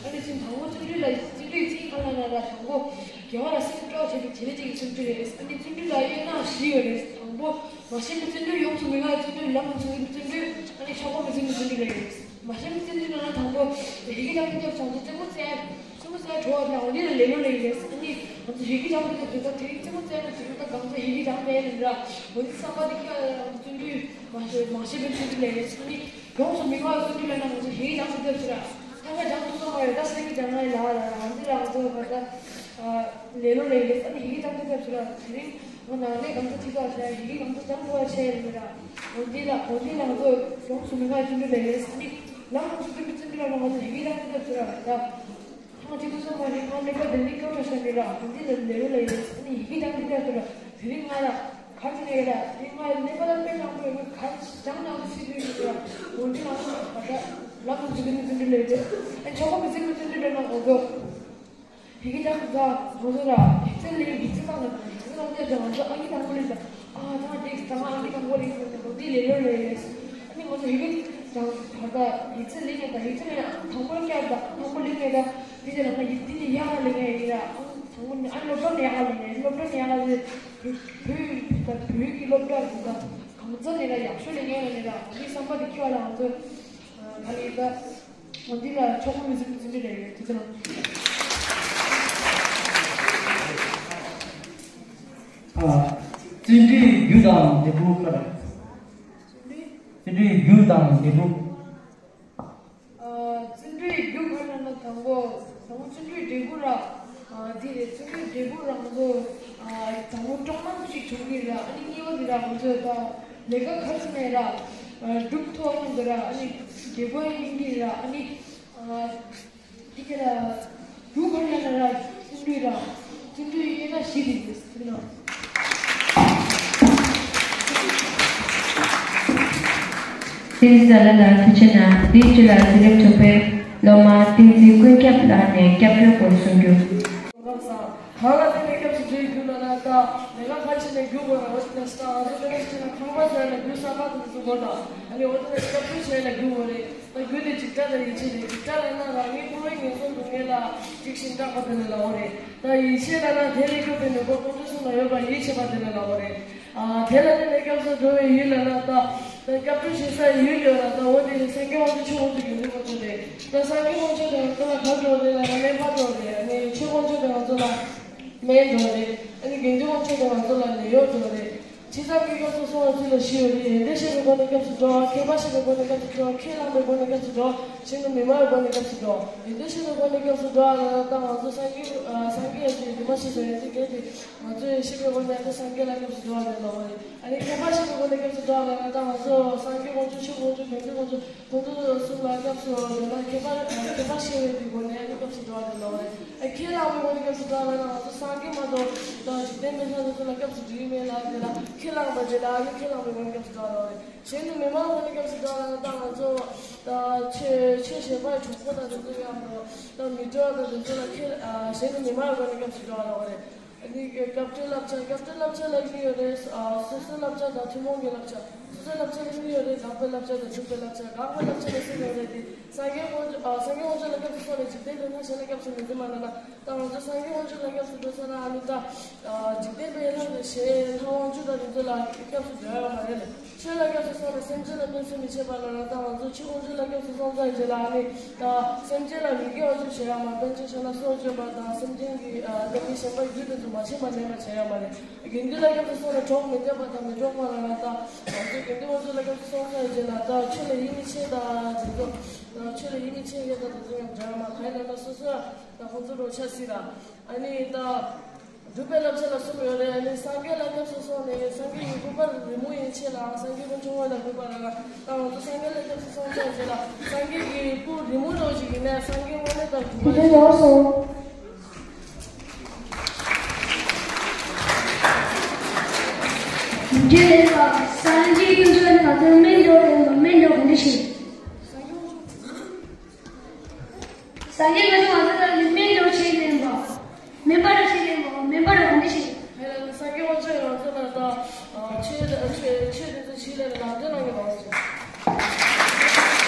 ཨ་ནི་ཅིག་དང་པོ་བརྩོན་འགྲུས་ལ་བརྩོན་འགྲུས་ཅིག་ག་ལ་ན་ར་དང་པོ་དགེ་བ་ལ་སེམས་སྤྲོ་བྱེད་པའི་བྱེད་ལས་ཅིག་གི་བརྩོན་འགྲུས་རེད། ཨ་ནི་བརྩོན་འགྲུས་ལ་དབྱེ་ན་བཞི་ཡོད་རེད། དང་པོ་མ་ཞེན་པའི་བརྩོན་འགྲུས། ཡོངས་སུ་མི་དགའ་བའི་བརྩོན་འགྲུས། ལམ་དུ་འཇུག་པའི་བརྩོན་འགྲུས། ཨ་ནི་ཆོག་གོ་མི་འཛིན་པའི་བརྩོན་འགྲུས་རེད། མ་ཞེན་པའི་བརྩོན་འགྲུས་ལ་ན་དང་པོ་ཡི་གེ་རྒྱང་ཐིག་ཐག་བྱང་ཚེ་རྩེ་མོ་རྩེ་རྩེ་མོ་རྩེ་བྲོ་བ་ན་འོ་དེ་ལ་ལེ་ལོ་ལེ་ཡོད་རེད། ཨ་ནི་ང་ཚོ་ཡི་གེ་རྒྱང་ཐིག་ཐག་བྱང་ཚེ་དེ་རིང་རྩེ་མོ་རྩེ་ན་དེ་རིང་ད་གང་ཚེ་ཡི་གེ་རྒྱང་མེད་ལེ་ར་འོ་དེ་བསམ་པ་དེ་ཁྱོད་ལ་བརྩོན་འགྲུས། མ་ཞེན་མ་ཞེན་པའི་བརྩོན་འགྲུས་ལས་རེད། ཨ་ནི་ཡོངས་སུ་མི་དགའ་བའི་བརྩོན་འགྲུས་ལ་ན་ང་ཚོ་ཡི་གེ་རྒྱང་ཐིག་ཐག་ཟེར་ར། ཐ་མ་རྒྱང་ཐུག་སོང་བ་ཡོད་ད་སེང་གེ་རྒྱང་ང་ཡི་ལ་ལ་ང་ཚོ་ལ་ང་ཚོ་བ་ད་ལེ་ལོ་ལས་རེད། ཨ་ནི་ཡི་གེ་རྒྱང་ཐིག་ཐག་ཟེར་ར། དེ་རིང་ང་ནང་ནས་གང་ཚ་ཐིག་ཐག་ཟེར་ཡི་གེ་གང་ཚ་རྒྱང་ཐུག་བ་ཆེ་རེད་ར། འོ་དེ་ལ་འོ་དེ་ལ་ང་ཚོ་ཡོངས་སུ་མི་དགའ་བའི་བརྩོན་འགྲུས་ལས་རེད། ཨ་ནི་ལམ་ང་ཚོ་སྟོན་པའི་བརྩོན་འགྲུས་ལ་ན་ང་ཚོ་ཡི་གེ་རྒྱང་ཐིག་ཐག་ཟེར་ར་ད། ང་ཅི་ཐུབ་ཚོད་མ་རེད། ང་ཀླད་པ་དེ་འདྲའི་སྐྱོ་བྲོ་ཞིག་མེད་ལ་འོ་འདི་ལ་ལེ་ལོ་ལ་ཡོད། ཨ་ནི་ཡི་གེ་རྒྱང་འདི་ལྟར་དུ་ལ་དེ་རིང་ང་ལ་ག་རེ་ཡོད་ལ་དེ་ང་ཀླད་པ་ལ་དཔེ་དྲང་པོ་ཡོད། ང་ག་རེ་བྱང་ནང་དུ་ཤི་དུས་ཡོད་ལ་འོ་འདི་ང་ང་ད་ལམ་དུ་འཇུག་གི་ནི་བརྩོན་འགྲུས་ལས་ཡོད། ཨ་ནི་ཆོག་གོ་མི་འཛིན་པའི་བརྩོན་འགྲུས་ལས་ན་འོ་དོ་ཡི་གེ་རྒྱང་ད་འོ་དོ་ལ་ཡིག་ཚད་ལས་ཡིག་ཚད་བཏང་ལ་ཡིག་ཚད་བཏང་དེ་ང་ཚོ་ཨ་ཡིག་དང་པོ་ལས་ད། ཨ་ད་དེ་ད་ང་ཨ་ནི་དང་པོ་ལེན་དགོས་ནས་ལོ་དེ་ལས་ལོ་ལས་ཡོད། ཨ་ནི་ང་ཚོ་ཡི་གེ་དང་ད་ལྟ་ཡིག་ཚད་ལེན་ནས་ད་ཡིག་ཚད་ལེན་ཨ་དང་པོ་བསྐྱར་ད་ཨ་དང་པོ་ལེན་ནས་ད་དེ་དེ་ལ་ང་ཡིག་དེ་དེ་ཡག་ལ་ལེན་ཡ་ཡིན་ལ་ཨ་དང་པོ་ནས་ཨ་སློབ་གྲྭ་ནས་ཡག་ལ་ལེན་ཡ་སློབ་གྲྭ་ནས་ཡག་ལ་ལེན་བོད་བོད་ད་བོད་ཀྱི་སློབ་གྲྭ་དེ་ད་གང་ཚ་ནས་ལ་ཡག་ཤོས་ལེན་ཡ་ལ་ལེན་ལ་ངའི་བསམ་པ་དེ་ཁྱོད་ལ་ང་ཚོ་ད་ལེན་ད། འོ་འདི་ལ་ཆོག་མི་འཛིན་འཛིན་འདི་རེད་དེ་ཚོ། ཨ། བརྩོན་འགྲུས་རྒྱུ་དང་འབྲས་བུ་ཁ་ར། བརྩོན་འགྲུས་རྒྱུ་དང་འབྲས་བུ། ཨ། བརྩོན་འགྲུས་རྒྱུ་ཁ་ན་ན་དང་པོ་དང་པོ་བརྩོན་འགྲུས་འབྲས་བུ་ར། ཨ། འདི་རེད། བརྩོན་འགྲུས་འབྲས་བུ་རང་ཚོ། ཨ། དང་པོ་སྤྲོ་སྣང་ཞིག་བྱུང་གི་ར། ཨ་ནི་གཉིས་པ་འདི་ར་ང་ཚོས་ད་ལས་ཀ་ག་ཚོད་ནས་ར། ཨ། སྒྲུབ་ཐུབ་ཡོང་གི་ར། ཨ་ནི་འབྲས་བུ་ཡིན་གི་ར། ཨ་ནི། ཨ། འདི་ག་ལ་རྒྱུ་གང་ཡང་ན་ར་བརྩོན་འགྲུས་ར་བརྩོན་འགྲུས་ཡིན་ན་ཞི་རིག་རེད་ཟེར་ན། བསྟན་འཛིན་ཟླ་ལྷ་ལགས་ཐུགས་རྗེ་གནང་། དེའི་རྗེས་ལ་འཛིན་རིམ་དྲུག་པའི་སློབ་མ་བསྟན་འཛིན་ཀུན་ཁྱབ་ལགས་ནས་སྐྱབས་འགྲོའི་སྐོར་གསུང་རྒྱུ། གང་ལ་བརྟེན་ནས་སྐྱབས་སུ་འགྲོའི་རྒྱུ་ལ་ན་ད་ལས་ཀ་ག་ཅི་ནས་རྒྱུ་དགོས་ན་འོ་དེ་ལ་ཤི་ད་ང་ཚོ་དེ་ལ་ཤི་ན་ཁང་པ་ཟེར་ན་རྒྱུ་ས་ཁ་དེ་ཚོ་དགོས་དང་ཨ་ནི་འོ་དེ་ལ་སྐྱབས་སུ་བྱས་ན་རྒྱུ་དགོས་རེད། ད་རྒྱུ་དེ་འཇིགས་སྐྲག་དང་ཡིད་ཆེས་རེད། འཇིགས་སྐྲག་ལབ་ན་རང་ཉིད་ཀུན་རེ་ངན་སོང་སྡུག་བསྔལ་ལ་འཇིགས་ཤིང་སྐྲག་པ་དེ་ལ་ལབ་དགོས་རེད། ད་ཡིད་ཆེས་ལབ་ན་དེ་ལས་སྐྱོབ་པའི་ནུས་པ་དཀོན་མཆོག་གསུམ་ལ་ཡོད་པར་ཡིད་ཆེས་པ་དེ་ལ་ལབ་དགོས་རེད། ཨ། དེ་ལ་བརྟེན་ནས་སྐྱབས་སུ་འགྲོ་བའི་ཡུལ་ལབ་ན་ད་ད་སྐྱབས་འགྲོ་བྱེད་སའི་ཡུལ་ཡོད་ལ་ད་འོ་དེ་ནི་སངས་རྒྱས་དབང་ཕྱུག་ཆོས་དབང་ཕྱུག་དགེ་འདུན་དཀོན་མཆོག་རེད། ད་སངས་རྒྱས་དབང་ཕྱུག་དེ་ང་ཚོ་ལ་ག་འགྲོ་རེད་ལབ་ན་སྨན་པ་འགྲོ་རེད། ཨ་ནི་ཆོས་དབང་ཕྱུག་དེ་ང་ཚོ་ལ་སྨན་འགྲོ་རེད། ཨ་ནི་དགེ་འདུན་དབང་ཕྱུག་དེ་ང་ཚོ་ལ་ནད་གཡོག་འགྲོ་རེད། ཇི་ཙམ་གྱིས་སྐྱབས་སུ་སོང་བ་ཚུལ་ལ་ཞི་ཡོད་རེད། ཡོན་ཏན་ཤེས་པའི་སྒོ་ནས་སྐྱབས་སུ་འགྲོ་བ། མཁས་པ་ཤེས་པའི་སྒོ་ནས་སྐྱབས་སུ་འགྲོ་བ། ཁས་བླངས་པའི་སྒོ་ནས་སྐྱབས་སུ་འགྲོ་བ། གཞན་དུ་མི་སྨྲ་བའི་སྒོ་ནས་སྐྱབས་སུ་འགྲོ་བ། ཡོན་ཏན་ཤེས་པའི་སྒོ་ནས་སྐྱབས་སུ་འགྲོ་བ་ལ་ད་ང་ཚོ་སངས་རྒྱས་ཨ་སངས་རྒྱས་ཡོན་ཏན་རྒྱན་དེ་ང་ཚོས་ཤེས་པའི་སྒོ་ནས་ད་སངས་རྒྱས་ལ་སྐྱབས་སུ་འགྲོ་བ་ལས་ལོག་པ་རེད། ཨ་ནི་མཁས་པ་ཤེས་པའི་སྒོ་ནས་སྐྱབས་སུ་འགྲོ་བ་ལ་ད་ང་ཚོ་སངས་རྒྱས་དབང་ཕྱུག་ཆོས་དབང་ཕྱུག་དགེ་འདུན་དབང་ཕྱུག་ཁོང་ཚོ་གསུམ་ལ་སྐྱབས་སུ་འགྲོ་ན་མཁས་པ་མཁས་པ་ཤེས་པའི་སྒོ་ནས་ཨ་ནི་སྐྱབས་སུ་འགྲོ་བ་ལས་ལོག་པ་རེད། ཨ་ཁས་བླངས་པའི་སྒོ་ནས་སྐྱབས་སུ་འགྲོ་བ་ལ་ང་ཚོ་སངས་རྒྱས་མ་གཏོགས་ད་འཇིག་རྟེན་པའི་ལྷ་དེ་ཚོ་ལ་སྐྱབས་སུ་འགྲོ་ཡི་མེད་ལ་དེ་ལ་ཁས་བླངས་པ་རེད་ལ་ཨ་ནི་ཁས་བླངས་པའི་སྒོ་ནས་སྐྱབས་སུ་འགྲོ་བ་ལོག་པ་རེད། གཞན་དུ་མི་སྨྲ་བའི་སྒོ་ནས་སྐྱབས་སུ་འགྲོ་བ་ལ་ད་ང་ཚོ་ད་ཆོས་ཆོས་གཞན་པའི་གྲོགས་པོ་དང་དེ་ཚོ་ཡང་དང་ད་མི་འདྲ་བ་དང་དེ་ཚོ་ལ་ཁས་ཨ་གཞན་དུ་མི་སྨྲ་བའི་སྒོ་ནས་སྐྱབས་སུ་འགྲོ་བ་ལོག་པ་རེད། ཨ་ནི་སྐྱབས་འགྲོའི་བསླབ་བྱ་སྐྱབས་འགྲོའི་བསླབ་བྱ་ལ་གཉིས་ཡོད་རེད། ཨ་སོ་སོའི་བསླབ་བྱ་དང་ཐུན་མོང་གི་བསླབ་བྱ། སོ་སོའི་བསླབ་བྱ་ལ་གཉིས་ཡོད་རེད། དགག་པའི་བསླབ་བྱ་དང་འཇུག་པའི་བསླབ་བྱ། དགག་པའི་བསླབ་བྱ་ལ་གསུམ་ཡོད་རེད་དེ། སངས་རྒྱས་དབང་ཨ་སངས་རྒྱས་དབང་ཕྱུག་ལ་སྐྱབས་སུ་སོང་ནས་འཇིག་རྟེན་པའི་ལྷ་གཞན་ལ་སྐྱབས་སུ་མི་འཛིན་པ་ན་ན་ད་ང་ཚོ་སངས་རྒྱས་དབང་ཕྱུག་ལ་སྐྱབས་སུ་འགྲོ་ས་ན་ཨ་ནི་ད་ཨ་འཇིག་རྟེན་པའི་ལྷ་དང་གཞན་ལྷ་དབང་ཕྱུག་དང་དེ་ཚོ་ལ་སྐྱབས་སུ་འགྲོ་ཡ་མ་རེད་ལ། ཆོས་ལ་སྐྱབས་སུ་སོང་ནས་སེམས་ཅན་ལ་ཕན་སེམས་མི་བྱེད་པ་ལ་ན་ད་ང་ཚོ་ཆོས་དབང་ཕྱུག་ལ་སྐྱབས་སུ་སོང་ཚར་རྗེས་ལ་ཨ་ནི་ད་སེམས་ཅན་ལ་མི་དགེ་བ་ཅུང་བྱེད་ཡ་མ་དཔལ་ཆེན་ཕྱག་ན་སྲོག་གཅོད་པ་དང་སེམས་ཅན་གྱི་ཨ་ད་མི་གཞན་པ་རྒྱུད་དེ་ཚོ་མ་བྱིན་པ་ལེན་པ་བྱེད་ཡ་མ་རེད། དགེ་འདུན་ལ་སྐྱབས་སུ་སོང་ནས་གྲོགས་མི་འདོད་པ་དང་མི་འགྲོགས་པ་ལ་ན་ད་ང་ཚོ་དགེ་འདུན་དབང་ཕྱུག་ལ་སྐྱབས་སུ་སོང་ཚར་རྗེས་ལ་ད་ཆོས་ལ་ཡིད་མི་ཆེས་དང་དེ་ཚོ་ད་ཆོས་ལ་ཡིད་མི་ཆེས་མཁན་དང་དེ་ཚོ་ཡང་འདྲ་མ་ག་ཡིན་ན་ན་སོ་སོ་ད་ཁོང་ཚོ་རོགས་ཆ་སྲིད་ལ་ཨ་ནི་ད། སྒྲུབ་པའི་བསླབ་བྱ་ལ་གསུམ་ཡོད་རེད། ཨ་ནི་སངས་རྒྱས་ལ་སྐྱབས་སུ་སོང་ནས་སངས་རྒྱས་ཀྱི་སྐུ་པར་རི་མོ་ཡན་ཆད་ལའང་སངས་རྒྱས་དཀོན་མཆོག་དངོས་ལ་གུས་པ་ར་ལ་ད་ང་ཚོ་སངས་རྒྱས་ལ་སྐྱབས་སུ་སོང་ཚར་རྗེས་ལ་སངས་རྒྱས་ཀྱི་སྐུ་རི་མོ་འདྲ་བོ་ཞིག་ཡིན་ནའི་སངས་རྒྱས་དངོས་གནས་དང་གུས་པ་དེ་ཞིག་ཡོད་སོང་། སྨན་སྦྱོར་དེ་སྨན་སྦྱོར་ག་འདྲ་ཞིག་སངས་རྒྱས་ང་ཚོ་ང་ཚོ་ལ་ནི་སྨན་སྦྱོར་བྱེད་ལེན་པ། སྨན་པ་ར་བྱེད་ལེན་པ། སྨན་པ་ར་ག་འདྲ་ཞིག་ཧེ་ལ་ནི་སངས་རྒྱས་དབང་ཕྱུག་ང་ཚོ་ལ་ད་ཆོས་ཆོས་ཆོས་དེ་ཚོ་ཆོས་ལ་ལམ་སྟོན་གནང་གི་མ་སོང་།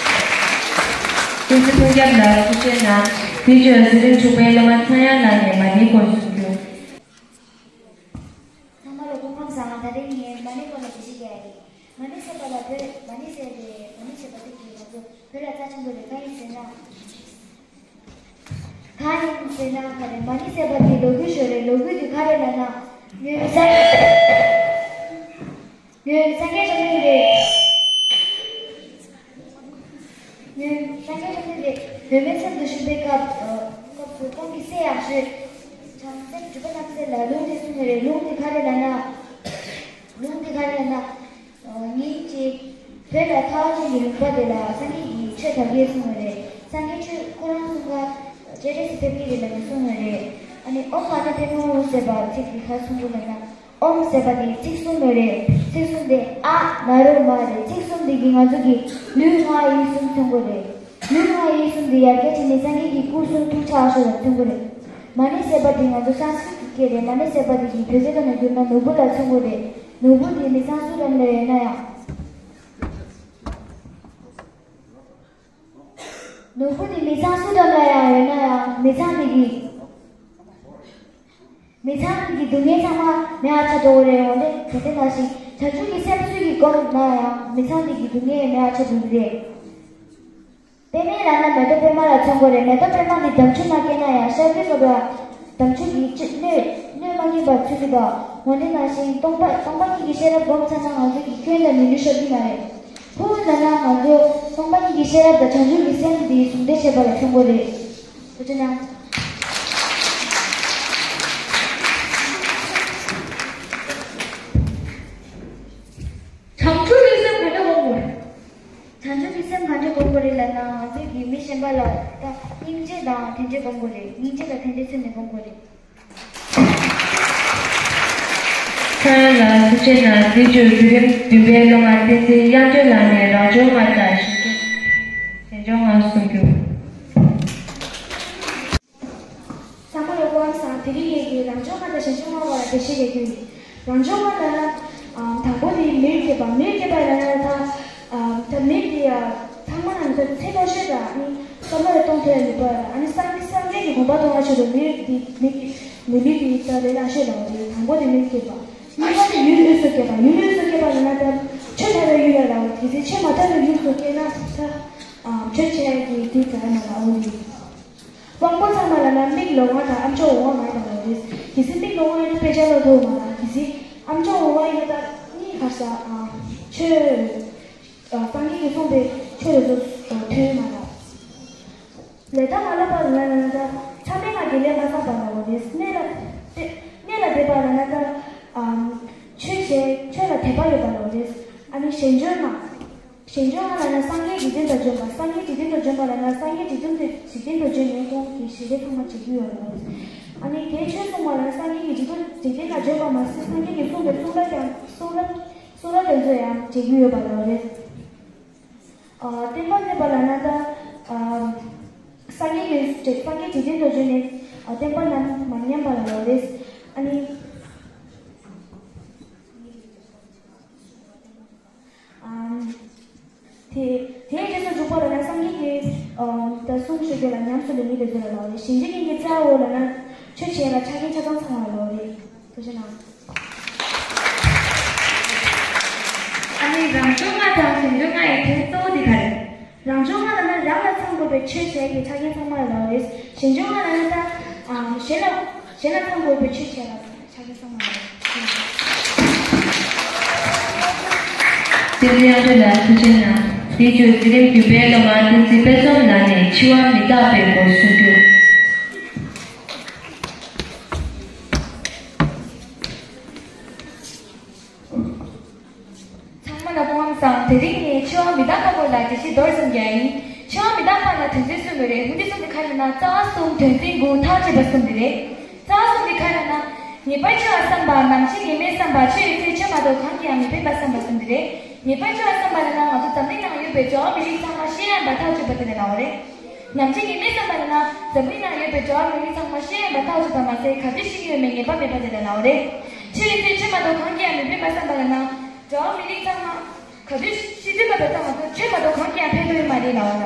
ཀུན་གཟིགས་ཀུན་ཁྱབ་ལགས་ཐུགས་རྗེ་གནང་། དེ་བརྗོད་འཛིན་རིམ་དྲུག་པའི་སློབ་མ་ཚངས་དབྱངས་ལགས་ནས་མ་ཎིའི་སྐོར་གསུང་རྒྱུ། ཚང་མ་ལ་སྐུ་ཁམས་བཟང་། ད་རེས་ངས་མ་ཎི་སྐོར་ལ་འགྲེལ་བཤད་རྒྱག་ཡ་ཡིན། མ་ཎི་ཟེར་བ་ལ་བོད་མ་ཎི་ཟེར་ཏེ་མ་ཎི་ཟེར་བ་དེ་གི་ང་ཚོ་བོད་ལ་རྩ་ཆེན་པོ་རེད། གང་ཡིན་ཟེར་ན། གང་ཡིན་ཟེར་ན་ག་རེ། མ་ཎི་ཟེར་བ་དེ་ལོ་རྒྱུས་ཤོད་རེད། ལོ་རྒྱུས་དེ་ག་རེ་ལབ་ན། ཉོན་ས་ཉོན་སངས་རྒྱས་བཅོམ་ལྡན་འདས། ཉོན་སངས་རྒྱས་བཅོམ་ལྡན་འདས་བོད་མིའི་ཚལ་དུ་བཞུགས་པའི་སྐབས་སྐབས་སུ་ཁོང་གི་སྲས་ཡག་ཤོས་བྱང་སེམས་སྒྲུབ་པ་རྣམ་སྲས་ལ་ལུང་དེ་གསུངས་པ་རེད། ལུང་དེ་ག་རེ་ལབ་ན། ལུང་དེ་ག་རེ་ལབ་ན། ཉིན་གཅིག་བོད་ལ་ཐར་པ་ཅན་གྱི་ལུང་པ་དེ་ལ་སངས་རྒྱས་ཀྱིས་ཆོས་དར་གྱིས་གསུངས་པ་རེད། སངས་རྒྱས་ཆོས་ཁོ་རང་གསུང་ག་སྤྱན་རས་གཟིགས་ཕེབས་ཀྱི་རེད་ལབ་ནས་གསུངས་པ་རེད། ཨ་ནི་ཨོཾ་མ་ཎི་པདྨེ་ཧཱུྃ་ཟེར་བ་ཚིག་དེ་ག་གསུང་གི་ལབ་ན། ཨོཾ་ཟེར་བ་དེ་ཚིག་གསུམ་ཡོད་རེད། ཚིག་གསུམ་དེ་ཨ་ན་རོ་མ་རེད། ཚིག་གསུམ་དེ་གིས་ང་ཚོ་གི་ལུས་ངག་ཡིད་གསུམ་མཚོན་གྱི་རེད། ལུས་ངག་ཡིད་གསུམ་དེ་ཡར་རྒྱས་བྱས་ནས་སངས་རྒྱས་ཀྱི་སྐུ་གསུང་ཐུགས་ཕྱག་ཤོ་ལ་མཚོན་གྱི་རེད། མ་ཎི་ཟེར་བ་དེ་ང་ཚོ་སཾ་སྐྲྀཏ་གི་སྐད་རེད། མ་ཎི་ཟེར་བ་དེ་གིས་བོད་སྐད་ཐོག་ནས་བསྒྱུར་ན་ནོར་བུ་ལ་མཚོན་གྱི་རེད། ནོར་བུ་དེ་མི་ཚང་སུ་འགྲམ་ལ་ཡོད་ན་ཡང་། ནོར་བུ་དེ་མི་ཚང་སུ་འགྲམ་ལ་ཡང་ཡོད་ན་ཡང་མི་ཚང་དེ་གིས། མི་ཚང་གི་སྡུག་བསྔལ་ཚང་མ་མེད་པ་ཆགས་འགྲོ་གི་རེད། འོན་ཏེ་དེ་ནང་བཞིན་བྱང་ཆུབ་ཀྱི་སེམས་སུ་གིས་བསྒོམས་ན་ཡང་མི་ཚང་གི་སྡུག་བསྔལ་མེད་པ་ཆགས་འགྲོ་གི་རེད། པདྨེ་ལབ་ན་མེ་ཏོག་པདྨ་ལ་མཚོན་གྱི་རེད། མེ་ཏོག་པདྨ་འདི་དམ་ཆོས་ནང་བསྐྱལ་ན་ཡང་ཤར་གྱི་སྐབས་ལ་དམ་ཆོས་ཀྱི་སྣོད་སྣོད་མ་སྐྱེས་པ་ཚུལ་གྱི་དང་། འོན་ཏེ་ནང་བཞིན་སྟོང་པ་སྟོང་པ་ཉིད་ཀྱི་ཤེས་རབ་བསྒོམས་ཚར་ན་ང་ཚོ་གི་སྐྱོན་དང་ནུས་ལུས་ཤར་གྱི་མ་རེད། ཧཱུྃ་ལབ་ན་ང་ཚོ་སྟོང་པ་ཉིད་ཀྱི་ཤེས་རབ་དང་བྱང་ཆུབ་ཀྱི་སེམས་འདི་ཟུང་འབྲེལ་བྱེད་པ་ལ་མཚོན་གྱི་རེད། ཐུགས་རྗེ་གནང་། བྱང་ཆུབ་ཀྱི་སེམས་ག་འདྲ་སྒོམ་དགོས་རེད། བྱང་ཆུབ་ཀྱི་སེམས་ག་འདྲ་སྒོམ་དགོས་རེད་ལབ་ན། ང་ཚོས་ཀྱིས་མི་གཞན་པ་ལ་ད་སྙིང་རྗེ་དང་དེ་འདྲ་སྒོམ་དགོས་རེད། སྙིང་རྗེ་དང་དེ་འདྲ་ཚུལ་ནས་སྒོམ་དགོས་རེད། ཚངས་དབྱངས་ལགས་ཐུགས་རྗེ་གནང་། དེ་བརྗོད་འཛིན་རིམ་བདུན་པའི་སློབ་མ་བསྟན་འཛིན་དབྱངས་སྒྲོན་ལགས་ནས་རང་བྱུང་ལྔ་དང་གཞན་བྱུང་ལྔ་གསུང་རྒྱུ། ཚང་མ་ལ་སྐུ་ཁམས་བཟང་། དེ་རིང་ངེད་ཀྱིས་རང་བྱུང་ལྔ་དང་གཞན་བྱུང་ལྔ་བར་ལ་འགྲེལ་བཤད་རྒྱག་རྒྱུ་ཡིན། རང་བྱུང་ལྔ་ལབ་ན། ཨམ། དང་པོ་དེ་མིར་སྐྱེས་པ། མིར་སྐྱེས་པ་ལབ་ན་ད། ཨམ། ད་མི་དེ་ཡ་ཚང་མ་ལ་ད་ཚེ་ལོ་ཤས་དང་ནི་སྐར་མ་ལ་སྟོང་ཐེར་ལ་ནུས་པ་ལ། ཨ་ནི་སངས་སངས་རྒྱས་ཀྱི་གོ་འཕང་ཐོབ་པ་ཆེད་དུ་མིར་དེ་མི་གི་ངོ་ལུས་དེ་ད་ལས་སླ་ཤོས་ལ་འོ་དེ་དང་པོ་དེ་མིར་སྐྱེས་པ། གཉིས་པ་དེ་ཡུལ་དབུས་སུ་སྐྱེས་པ། ཡུལ་དབུས་སུ་སྐྱེས་པ་ལབ་ན་ད་ཆོས་ཐར་པའི་ཡུལ་ལ་ལ་འོ་དེ་ཚེ་ཆོས་མ་ཐར་པའི་ཡུལ་དུ་སྐྱེས་ན་ད། ཨམ། ཆོས་བྱེད་ཀྱི་དེ་ག་ཡ་མ་ལ་འོ་དེ། དབང་པོ་ཚང་མ་ལབ་ན་མིག་ལོང་བ་དང་ཨ་མཆོག་འོང་བ་མ་ཡིན་པ་ལ་རེད། གལ་སྲིད་མིག་ལོང་བ་ཡིན་ན་དཔེ་ཆ་ཀློག་ཐུབ་མ་རེད། གལ་སྲིད་ཨ་མཆོག་འོང་བ་ཡིན་ན་ད་གཉིས་ཁར་ས། ཨ། ཆོས། ཨ། སངས་རྒྱས་ཀྱིས་གསུངས་པའི་ཆོས་རེ་ཚོ་ཐོས་མ་རེད། ལས་དང་མ་ལབ་པ་ལབ་ན་ད་མཚམས་མེད་ལྔ་དགེ་ལས་མ་བསགས་པ་ལ་འོ་རེད། གནས་ལ་གནས་ལ་དད་པ་ལབ་ན་ད། ཨ། ཆོས་བྱེད་ཆོས་ལ་དད་པ་ཡོད་པ་ལ་འོ་རེད། ཨ་ནི་ཞེན་འཇོན་མ། ཞེན་འཇོན་ལབ་ན་སངས་རྒྱས་འཇིག་རྟེན་དུ་བྱོན་པ། སངས་རྒྱས་འཇིག་རྟེན་དུ་བྱོན་པ་ལབ་ན་སངས་རྒྱས་འཇིག་རྟེན་དུ་འཇིག་རྟེན་དུ་བྱོན་ནས་ཁོང་གི་ཞལ་བྱས་ཚང་མ་བྱེད་ཀྱི་ཡོད་རེད། ཨ་ནི་དེའི་ཆོས་གསུངས་པ་ལབ་ན་སངས་རྒྱས་ཀྱིས་འཇིག་རྟེན་འཇིག་རྟེན་ལ་བྱོན་པ་མ་ཟད་སངས་རྒྱས་ཀྱིས་གསུངས་པའི་གསུང་རབ་ཀྱང་གསུང་རབ་གསུང་རབ་དེ་ཚོ་ཡང་བྱེད་ཀྱི་ཡོད་པ་ལ་རེད། ཨ། བསྟན་པ་གནས་པ་ལབ་ན་ད། ཨ། སངས་རྒྱས་ཀྱིས་སངས་རྒྱས་འཇིག་རྟེན་དུ་བྱོན་ནས་བསྟན་པ་རྣམས་མ་ཉམས་པ་ལ་རེད། ཨ་ནི། ཨམ། དེ་དེའི་རྗེས་སུ་འཇུག་པ་ལབ་ན་སངས་རྒྱས་ཀྱིས། ཨམ། ད་གསུང་ཆོས་གོས་ལ་ཉམས་སུ་ལེན་མཁན་དེ་ཚོ་ལ་ལབ་རེད། གཞན་འདྲ་ཉིད་ཀྱི་རྩ་བོ་ལབ་ན་ཆོས་བྱེད་ལ་ཆ་རྐྱེན་ཆ་ཚང་ཚང་བ་ལབ་རེད། ཐུགས་རྗེ་གནང་། ཨ་ནི་རང་བྱུང་ལྔ་དང་གཞན་བྱུང་ལྔ་ཡི་དོན་གཙོ་བོ་དེ་ག་རེད། རང་བྱུང་ལྔ་ལབ་ན་རང་ལ་ཚང་དགོས་པའི་ཆོས་བྱེད་ཀྱི་ཆ་རྐྱེན་ཚང་མ་ལ་ལབ་རེད། གཞན་བྱུང་ལྔ་ལབ་ན་ད། ཨམ། གཞན་ལ་གཞན་ལ་ཚང་དགོས་པའི་ཆོས་བྱེད་ལ། བསྟན་འཛིན་དབྱངས་སྒྲོན་ལགས་ཐུགས་རྗེ་གནང་། དེ་བརྗོད་འཛིན་རིམ་བདུན་པའི་སློབ་མ་བསྟན་འཛིན་དཔལ་འཛོམས་ལགས་ནས་འཆི་བ་མི་རྟག་པའི་སྐོར་གསུང་རྒྱུ། ཚང་མ་ལ་སྐུ་ཁམས་བཟང་། དེ་རིང་ངས་འཆི་བ་མི་རྟག་པ་སྐོར་ལ་འགྲེལ་བཤད་མདོར་ཙམ་རྒྱག་ཡིན། འཆི་བ་མི་རྟག་པ་ལ་དོན་ཚན་གསུམ་ཡོད་རེད། དོན་ཚན་གསུམ་དེ་ག་རེ་ལབ་ན་རྩ་བ་གསུམ། དོན་ཚན་དགུ། ཐག་བཅད་པ་གསུམ་དེ་རེད། རྩ་བ་གསུམ་དེ་ག་རེ་ལབ་ན། ངེས་པར་འཆི་བ་བསམ་པ། ནམ་འཆི་ངེས་མེད་བསམ་པ། འཆི་བའི་ཚེ་ཆོས་མ་གཏོགས་གང་གིས་ཡང་མི་ཕན་པ་བསམ་པ་གསུམ་དེ་རེད། ངེས་པར་འབྱུང་བ་བསམ་པ་ལ་ན་ང་ཚོ་འཛམ་གླིང་ནང་ཡོད་པའི་འགྲོ་བ་མི་རིགས་ཚང་མ་ཤེས་ཡ་ཡིན་པ་ཐག་ཆོད་པ་དེ་ལ་ལའོ་རེད། ནམ་འཆི་ངེས་མེད་བསམ་པ་ལ་ན་འཛམ་གླིང་ནང་ཡོད་པའི་འགྲོ་བ་མི་རིགས་ཚང་མ་ཤེས་ཡ་ཡིན་པ་ཐག་ཆོད་པ་མ་ཟད་ག་དུས་ཤི་གི་ཡོད་མེད་ངེས་པ་མེད་པ་དེ་ལ་ལའོ་རེད། འཆི་བའི་ཚེ་ཆོས་མ་གཏོགས་གང་གིས་ཡང་མི་ཕན་པ་བསམ་པ་ལ་ན་འགྲོ་བ་མི་རིགས་ཚང་མ་ག་དུས་ཤི་དུས་ལ་བལྟས་ཙང་ང་ཚོ་ཆོས་མ་གཏོགས་གང་གིས་ཡང་ཕན་ཐོགས་ཡོད་མ་རེད་ལའོ་ར།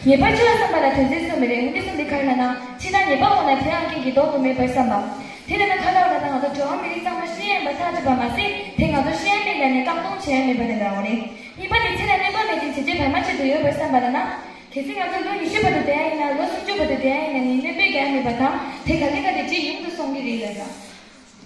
ངེས་པར་འབྱུང་བ་བསམ་པ་ལ་དོན་ཚན་གསུམ་རེད། འོན་ཏེ་གསུམ་དེ་ག་རེ་ལབ་ན་འཆི་བདག་ཉེས་པ་འོངས་ན་དེའང་རྐྱེན་གྱིས་ལྡོག་ཏུ་མེད་པར་བསམ་པ། དེ་ལ་ན་ཁ་ལ་བ་ལ་ད་ང་ཚོ་འགྲོ་བ་མི་རིགས་ཚང་མ་ཤི་ཡ་ཡིན་པ་ཐག་ཆོད་པ་མ་ཟད་དེ་ང་ཚོ་ཤི་ཡ་མེད་ལ་ནས་བཀག་སྡོམ་བྱེད་ཡ་མེད་པ་དེ་འདྲ་བ་རེད། གཉིས་པ་དེ་ཚེ་ལ་སྣོན་པ་མེད་ཅིང་བྱས་རྗེས་བར་མ་ཆད་དུ་ཡོད་པར་བསམ་པ་ལ་ན། གལ་སྲིད་ང་ཚོ་ལོ་ཉི་ཤུ་བར་དུ་བསྡད་ཡ་ཡིན་ན་ལོ་སུམ་ཅུ་བར་དུ་བསྡད་ཡ་ཡིན་ན་ནི་སྣོན་པའི་རྒྱ་མེད་པ་དང་དེ་ག་ལེ་ག་དེ་རྗེས་ཡོང་དུ་སོང་གི་རེད་ལ་ཡ།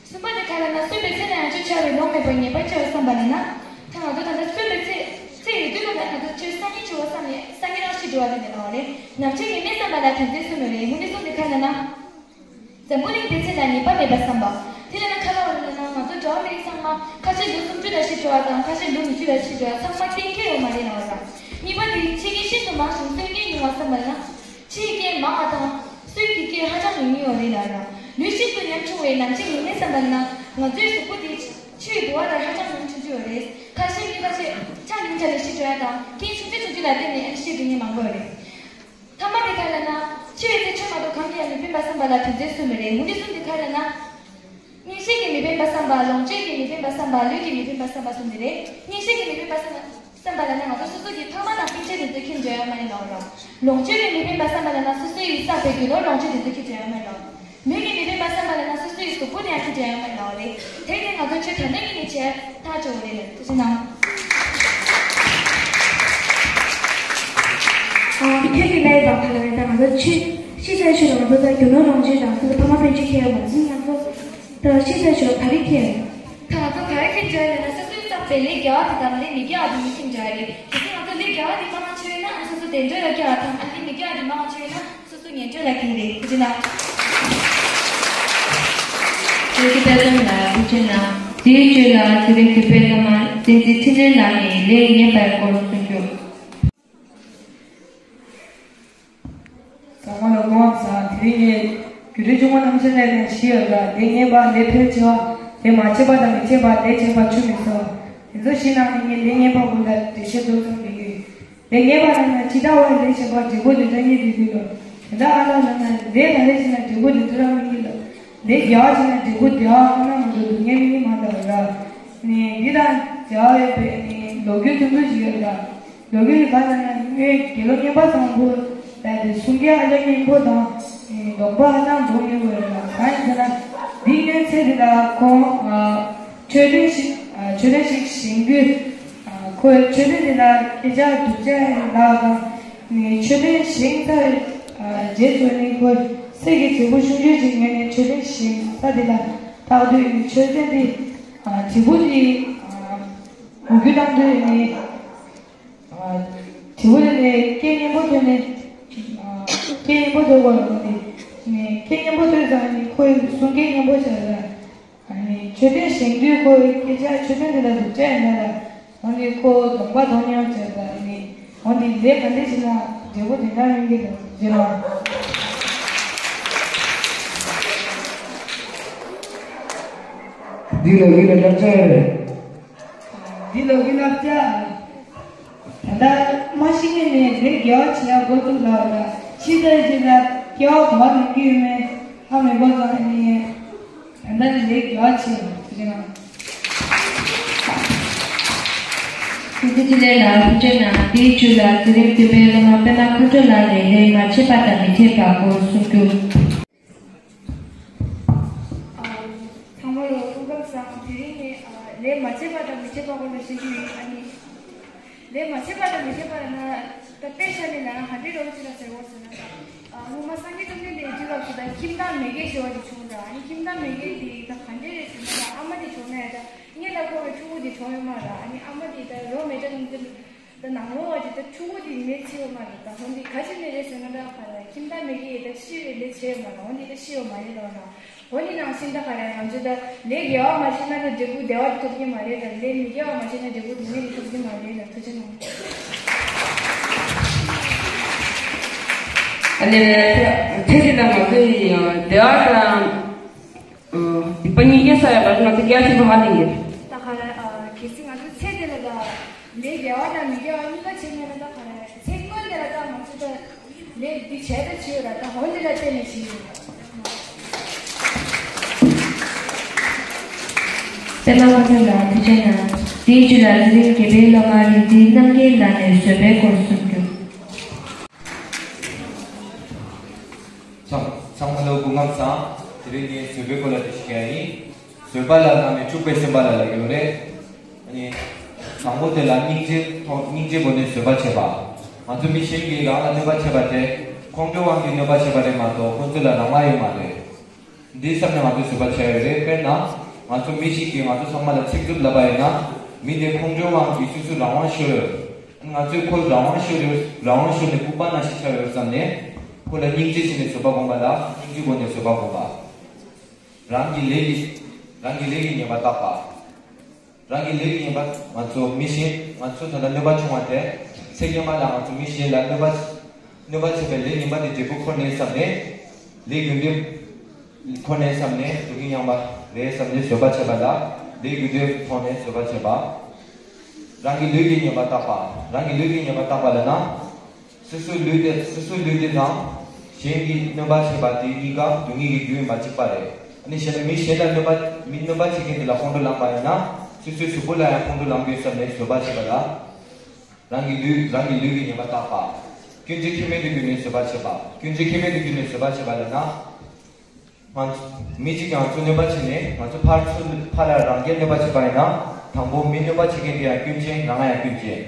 གསུམ་པ་དེ་ག་ལ་ན་གསོན་པའི་ཚེ་ན་ཡང་ཆོས་བྱ་བའི་ལོང་མེད་པར་ངེས་པར་འབྱུང་བ་བསམ་པ་ལ་ན། ད་ང་ཚོ་ད་ལྟ་གསོན་པའི་ཚེ་ཚེ་ཡོད་དུས་ལ་ད་ང་ཚོ་ཆོས་སང་ཉིན་འཆི་བ་བསམ་ནས་སང་ཉིན་རང་ཤི་འགྲོ་བ་དེ་འདྲ་ལའོ་རེད། ནམ་འཆི་ངེས་མེད་བསམ་པ་ལ་དོན་ཚན་གསུམ་ཡོད་རེད། འོན་ཏེ་གསུམ་དེ་ག་ལ་ན། འཛམ་བུ་གླིང་འདིའི་ཚེ་ལ་ཉེས་པ་མེད་པར་བསམ་པ། དེ་ལ་ན་ཁ་ལ་བ་ལ་ན་ང་ཚོ་འགྲོ་བ་མི་རིགས་ཚང་མ་ཁ་ཤས་ལོ་སུམ་ཅུ་ལ་ཤི་འགྲོ་བ་དང་ཁ་ཤས་ལོ་ཉི་ཤུ་ལ་ཤི་འགྲོ་བ་ཚང་མ་གཏན་འཁེལ་ཡོད་མ་རེད་ལའོ་ར། གཉིས་པ་དེ་འཆི་རྐྱེན་ཤིན་ཏུ་མང་ཞིང་གསོན་རྐྱེན་ཉུང་བ་བསམ་པ་ལ་ན། འཆི་རྐྱེན་མང་བ་དང་གསོན་གྱི་རྐྱེན་ཧ་ཅང་ཉུང་ཉུང་ཡོད་རེད་ལ་ཡང་ལུས་ཤིན་ཏུ་ཉམ་ཆུང་བས་ནམ་འཆི་ངེས་མེད་བསམ་པ་ན་ང་ཚོའི་གཟུགས་པོ་དེ་ཆུའི་དུ་བ་དང་ཧ་ཅང་ཉམ་ཆུང་ཆུང་ཡོད་རེད། ཁ་ཤས་ཀྱིས་ཁ་ཤས་ཆ་ཉུང་ཆ་ལས་ཤི་འགྲོ་ཡ་དང་རྐྱེན་ཆུང་ཆུང་ཆུང་ཆུང་ལ་བརྟེན་ནས་ཨ་ནི་ཤི་འགྲོ་མཁན་མང་པོ་ཡོད་རེད། ཐ་མ་དེ་ག་ལ་ན་འཆི་བའི་ཚེ་ཆོས་མ་གཏོགས་གང་གིས་ཡང་མི་ཕན་པ་བསམ་པ་ལ་དོན་ཚན་གསུམ་རེད། འོན་ཏེ་གསུམ་དེ་ག་ལ་ན། གཉེན་བཤེས་ཀྱིས་མི་ཕན་པ་བསམ་པ། ལོངས་སྤྱོད་ཀྱིས་མི་ཕན་པ་བསམ་པ། ལུས་ཀྱིས་མི་ཕན་པ་བསམ་པ་གསུམ་དེ་རེད། གཉེན་བཤེས་ཀྱིས་མི་ཕན་པ་བསམ་པ་ལ་ན་ང་ཚོ་སོ་སོ་གི་ཕ་མ་དང་སྤུན་མཆེད་དེ་ཚོ་ཁྱིམ་འགྲོ་ཡ་མ་ཡིན་ནོ་ར། ལོངས་སྤྱོད་ཀྱིས་མི་ཕན་པ་བསམ་པ་ལ་ན་སོ་སོའི་བསགས་པའི་རྒྱུ་ནོར་ལོངས་སྤྱོད་དེ་ཚོ་ཁྱིམ་འགྲོ་ཡ་མ་ཡིན་ནོ། ལུས་ཀྱིས་མི་ཕན་པ་བསམ་པ་ལ་ན་སོ་སོའི་གཟུགས་པོ་དེ་ཡང་ཁྱིམ་འགྲོ་ཡ་མ་ཡིན་ནོ་རེད། དེ་ནི་ང་ཚོ་ཆོས་དྲང་གནས་ཀྱི་ནི་བྱས་ཐག་ཆོད་རེད། ཐུགས་རྗེ་གནང་། ཨ། ཁྱེད་ཀྱིས་ལས་དང་ཁ་ལ་ལས་དང་ང་ཚོ་ཆོས་ཤེས་བྱ་ཆོས་དང་ང་ཚོ་ད་རྒྱུ་ནོར་ལོངས་སྤྱོད་དང་སོ་སོ་ཕ་མ་སྤུན་མཆེད་ཁྱེར་ཡོད་མ་ཟིན་ང་ཚོ། ད་ཤེས་བྱ་ཆོས་ག་རེ་ཁྱེར། ད་ང་ཚོ་ག་རེ་ཁྱེར་འཇོག་ཡོད་ན་སོ་སོའི་བསགས་པའི་ལས་དགེ་བ་དེ་དང་ལས་མི་དགེ་བ་དེ་གཉིས་ཁྱེར་འཇོག་ཡོད་རེད། གལ་སྲིད་ང་ཚོ་ལས་དགེ་བ་དེ་མང་ཆེ་ཡོད་ན་ཨ་སོ་སོ་བདེ་འགྲོ་ལ་སྐྱེ་བ་དང་ཨ་ལས་མི་དགེ་བ་དེ་མང་ཆེ་ཡོད་ན་སོ་སོ་ངན་འགྲོ་ལ་སྐྱེ་རེད། ཐུགས་རྗེ་གནང་། བོད་ཀྱི་དཔེ་སྟོན་ལ་ཐུགས་རྗེ་གནང་། དེའི་རྗེས་ལ་དེ་རིང་གི་དཔེ་ལ་མ་བསྟན་འཛིན་འཕྲིན་ལས་ལགས་ནས་ལས་ངན་པའི་སྐོར་གསུང་རྒྱུ། ཚང་མ་ལ་སྐུ་ཁམས་བཟང་། དེ་རིང་ངས་རྒྱུ་འབྲས་ཆུང་ངུ་རྣམ་གཞག་ལས་དང་བཞི་ཡོད་ལ། ལས་ངན་པ། ལས་ཕལ་ཆེ་བ། ལས་མ་བྱས་པ་དང་མི་བྱེད་པ། ལས་བྱས་པ་ཆུད་མི་ཟ་བ། དེ་ཚོ་བཞི་ནང་ནས་ངས་ལས་ངན་པ་ཀུན་ལ་འགྲེལ་བཤད་མདོ་ཙམ་ཞིག་ཡོད། ལས་ངན་པ་ལབ་ན་ཇི་ལྟ་བ་ལས་བྱས་པ་འབྲས་བུ་དེ་འདྲ་ཉིད་དུ་འགྱུར་ལ། དེ་འདྲ་ཨ་ལ་ལབ་ན་ལས་ག་རེ་བྱས་ན་འབྲས་བུ་དེ་ཚོ་རང་མི་འགྱུར་ལ། ལས་དགེ་བ་བྱས་ན་འབྲས་བུ་བདེ་བ་ཁོ་ན་མ་གཏོགས་སྡུག་བསྔལ་མི་འགྱུར་མ་གཏོགས་ར། ནས་འདི་དང་འབྲེལ་བ་ཡོད་པའི་ནས་ལོ་རྒྱུས་ཐུང་ཐུང་ཞིག་ཡོད་ལ། ལོ་རྒྱུས་ག་ལ་ན་སྔོན་དགེ་སློང་མཉན་པ་བཟང་པོ་ལ་དེ་གསུང་སྐྱེས་ཨ་ལོ་མཉན་པོ་དང་སྡོམ་པ་ཨ་ནང་འདོམ་ཡོད་པ་ཡོད་ལ། གང་ཡིན་ཟེར་ན་འདི་སྔོན་ཚེ་འདི་ལ་ཁོང་མཆོད་རྟེན་ཞིག་མཆོད་རྟེན་ཞིག་བཞེངས་དུས། ཁོས་མཆོད་རྟེན་དེ་ལ་སྐད་ཆ་སྡུག་ཅག་ལབ་དང་། ནས་མཆོད་རྟེན་བཞེངས་ཚར་རྗེས་སུ་ནི་ཁོས་གསེར་གྱི་བྱེད་པོ་ཆུང་ཆུང་ཅིག་ཉོས་ནས་མཆོད་རྟེན་བཞེངས་ས་དེ་ལ་བཏགས་དུས་ནི་མཆོད་རྟེན་དེ་བྱེད་པོ་དེ་འུ་རྒྱུ་བཏང་དུས་ནི་བྱེད་པོ་དེ་ནི་སྐད་སྙན་པོ་ཐོས་ནས་སྐད་སྙན་པོ་ཐོས་དགོས་ལ་འོ་དེ་ནི་སྐད་སྙན་པོ་ཐོས་ཙང་ནི་ཁོས་གསུང་སྐད་སྙན་པོ་བྱས་ལ། ཨ་ནི་མཆོད་རྟེན་བཞེངས་དུས་ཁོའི་སྐད་ཆ་མཆོད་རྟེན་དེ་ལ་སྡུག་ཅག་ཡིན་ན་ལ། འོ་ནི་ཁོ་སྡོམ་པ་སྡོམ་ཡང་བྱས་ལ་ནི། འོ་ནི་ལས་ག་འདྲ་བྱས་ན་འབྲས་བུ་དེ་འདྲ་ཡོང་གི་འདུག་ཟེར་བ། འདི་ལོ་གི་ལ་བསླབ་བྱ་ཡོད་རེད། འདི་ལོ་གི་བསླབ་བྱ། ད་ལྟ་མ་ཤི་ནས་ནས་ལས་དགེ་བ་བྱེད་ཡག་འགོ་བཙུགས་ལ་ལ། ཤི་ཚར་རྗེས་ལ་སྐྱེ་བ་ག་བ་ལེན་གི་ཡོད་མེད་ཧ་མི་གོ་ཙང་ནི། ད་ལྟ་ནས་ལས་དགེ་བ་བྱེད་ཡོང་ཟེར་ན། ཐུགས་རྗེ་ཆེ་ལགས། ཐུགས་རྗེ་གནང་། དེའི་མཇུག་ལ་དེ་རིང་འདུས་པའི་བླ་མ་པད་མ་མཁའ་འགྲོ་ལགས་ནས་ལས་མ་བྱས་པ་དང་མི་བྱེད་པ་སྐོར་གསུང་རྒྱུ། ཚང་མ་ལ་སྐུ་ཁམས་བཟང་། དེ་རིང་ནས་ལས་མ་བྱས་པ་དང་མི་བྱེད་པ་སྐོར་ལ་བཤད་རྒྱུ་ཡིན། ཨ་ནི། ལས་མ་བྱས་པ་དང་མི་བྱེད་པ་ལ་ན། ད་དཔེ་བཞག་ནས་ལ་ན་ག་འདྲའི་རོགས་ཅི་ལ་ཟེར་བ་ཟེར་ན་ད། སྔོན་མ་སངས་རྒྱས་བཅོམ་ལྡན་འདས་དུས་སྐབས་སུ་ད་ཁྱིམ་བདག་མི་དགེ་ཟེར་བ་ཅིག་བྱུང་ར། ཨ་ནི་ཁྱིམ་བདག་མི་དགེ་འདི་ད་ག་འདྲའི་རེད་ཟེར་ན་ད་ཨ་མ་དེ་བྱུང་ན་ཡ་ད་སྔོན་ལ་ཁོ་གི་ཕྲུ་གུ་དེ་བྱུང་ཡོད་མ་ར། ཨ་ནི་ཨ་མ་དེ་ད་རོ་མེ་དྲག་ནི་དེ་ད་ནང་ལོགས་བ་དེ་ད་ཕྲུ་གུ་དེ་མེ་ཚིག་ཡོད་མ་ར། ད་འོ་འདི་ག་ཅི་ནས་རེད་ཟེར་ན་ད་ག་ད་ཁྱིམ་བདག་མི་དགེ་ད་ཤི་བའི་ལས་བྱས་ཡོད་མ་ར། འོ་འདི་ད་ཤི་ཡོད་མ་རེད་ལོ་ན། འོ་ནི་ནང་བཞིན་ད་ག་རེ་ང་ཚོས་ད་ལས་དགེ་བ་མ་བྱས་ན་ད་འབྲས་བུ་བདེ་བ་ཐོབ་ཀྱི་མ་རེད། ད་ལས་མི་དགེ་བ་མ་བྱས་ན་འབྲས་བུ་སྡུག་བསྔལ་ཐོབ་ཀྱི་མ་རེད། ད་ཐུགས་རྗེ་གནང་། ཨ་ནི་ཚེ་འདི་ལ་ང་ཚོས་བདེ་བ་དང་སྡིག་པ་གཉིས་ཀ་བསགས་ཡོད་པ་ང་ཚོས་སྐྱེ་བ་ཕྱི་མ་ཧ་ལས་ཡོད། ད་ག་རེ་གལ་སྲིད་ང་ཚོས་ཚེ་འདི་ལ་ད། ལས་དགེ་བ་དང་མི་དགེ་བ་གཉིས་ཀ་བྱེད་མཁན་ལ་ད་ག་རེ་ཚེ་སྔོན་དེ་ལ་ད་ང་ཚོ་ད་ལས་འདི་བྱས་ད་བྱས་ཡོད་ར། ད་འོ་འདི་ལ་བརྟེན་ནས་བྱས་ཡོད། པད་མ་དཀོན་མཆོག་ལགས་ཐུགས་རྗེ་གནང་། དེའི་རྗེས་ལ་དེ་རིང་དགེ་འཕེལ་སློབ་མ་རིག་འཛིན་རྣམ་རྒྱལ་ལགས་ནས་བཟོད་པའི་སྐོར་གསུང་རྒྱུ། ཚང་ཚང་མ་ལ་སྐུ་ཁམས་བཟང་། དེ་རིང་ངས་བཟོད་པའི་སྐོར་ལ་འགྲེལ་བཤད་བྱེད་ཡ་ཡིན། བཟོད་པ་ལབ་ན་མི་འཁྲུགས་པའི་སེམས་པ་ལ་ལབ་ཀྱི་ཡོད་རེད། ཨ་ནི། དང་པོ་དེ་ལ་སྙིང་རྗེ་ཐོག་སྙིང་རྗེ་སྒོ་ནས་བཟོད་པ་བྱེད་པ། ང་ཚོ་མི་གཞན་གྱིས་རང་ལ་གནོད་པ་བྱས་པ་དེ་ཁོང་ཁྲོའི་དབང་གིས་གནོད་པ་བྱས་པ་རེད་མ་གཏོགས་ཁོང་ཚོ་ལ་རང་དབང་ཡོད་མ་རེད། འདིའི་བསམ་ནས་ང་ཚོས་བཟོད་པ་བྱས་ཡོད་རེད། དཔེར་ན། ང་ཚོ་མི་ཞིག་གིས་ང་ཚོ་ཚང་མ་ལ་ཚིག་རྩུབ་ལབ་པ་ཡིན་ན། མི་དེ་ཁོང་ཁྲོའི་དབང་གིས་སོ་སོ་རང་དབང་ཤོར་ཡོད། ང་ཚོས་ཁོ་རང་དབང་ཤོར་ཡོད་རང་དབང་ཤོར་ནས་ལྐུགས་པ་ནང་བཞིན་ཆགས་ཡོད་བསམ་ནས། ཁོ་ལ་སྙིང་རྗེ་བྱས་ནས་བཟོད་པ་སྒོམ་པ་ལ་སྙིང་རྗེ་སྒོ་ནས་བཟོད་པ་སྒོམ་པ། རང་གི་ལས་ཀྱི། རང་གི་ལས་ཀྱི་ཉེས་པ་བརྟག་པ། རང་གི་ལས་ཀྱི་ཉེས་པ། ང་ཚོ་མི་གཞན་ང་ཚོ་ད་ལྟ་གནོད་པ་བྱུང་བ་དེ་ཚེ་སྔོན་མ་ལ་ང་ཚོ་མི་གཞན་ལ་གནོད་པ་གནོད་པ་བྱས་པའི་ལས་ངན་པ་དེ་འབྲས་བུ་ཁོ་ནས་བསམ་ནས། ལས་རྒྱུ་འབྲས་ཁོ་ནས་བསམ་ནས་སྡུག་བསྔལ་མྱངས་པ་རེད་བསམ་ནས་བཟོད་པ་བྱས་པ་ལ་ལས་རྒྱུ་འབྲས་ཐོག་ནས་བཟོད་པ་བྱས་པ། རང་གི་ལུས་ཀྱི་ཉེས་པ་བརྟག་པ། རང་གི་ལུས་ཀྱི་ཉེས་པ་བརྟག་པ་ལབ་ན། སོ་སོའི་ལུས་དེ་སོ་སོའི་ལུས་དེ་དང་། གཞན་གྱིས་གནོད་པ་བྱས་པ་དེ་གཉིས་ཀ་སྡུག་བསྔལ་གྱི་རྒྱུ་ཡིན་པ་གཅིག་པ་རེད། ཨ་ནི་གཞན་ལ་མི་གཞན་ལ་གནོད་པ་མི་གནོད་པ་བྱེད་མཁན་དེ་ལ་ཁོང་ཁྲོ་ལངས་པ་ཡིན་ན། སོ་སོའི་གཟུགས་པོ་ལ་ཡང་ཁོང་ཁྲོ་ལངས་རྒྱུ་ཡིན་བསམ་ནས་བཟོད་པ་བྱེད་པ་ལ། རང་གི་ལུས་རང་གི་ལུས་ཀྱི་ཉེས་པ་བརྟག་པ། སྐྱོན་བརྗོད་ཁྱད་མེད་དུ་གྱུར་ནས་བཟོད་པ་བྱེད་པ། སྐྱོན་བརྗོད་ཁྱད་མེད་དུ་གྱུར་ནས་བཟོད་པ་བྱེད་པ་ལབ་ན། ང་ཚོ་མི་གཅིག་ང་ཚོ་གནོད་པ་བྱས་ནས་ང་ཚོ་ཕར་ཚུར་ཕར་ལ་རང་སྐྱོན་གནོད་པ་བྱས་པ་ཡིན་ན། དང་པོ་མི་གནོད་པ་བྱེད་མཁན་དེ་ཡང་སྐྱོན་ཅན་རང་ཡང་སྐྱོན་ཅན།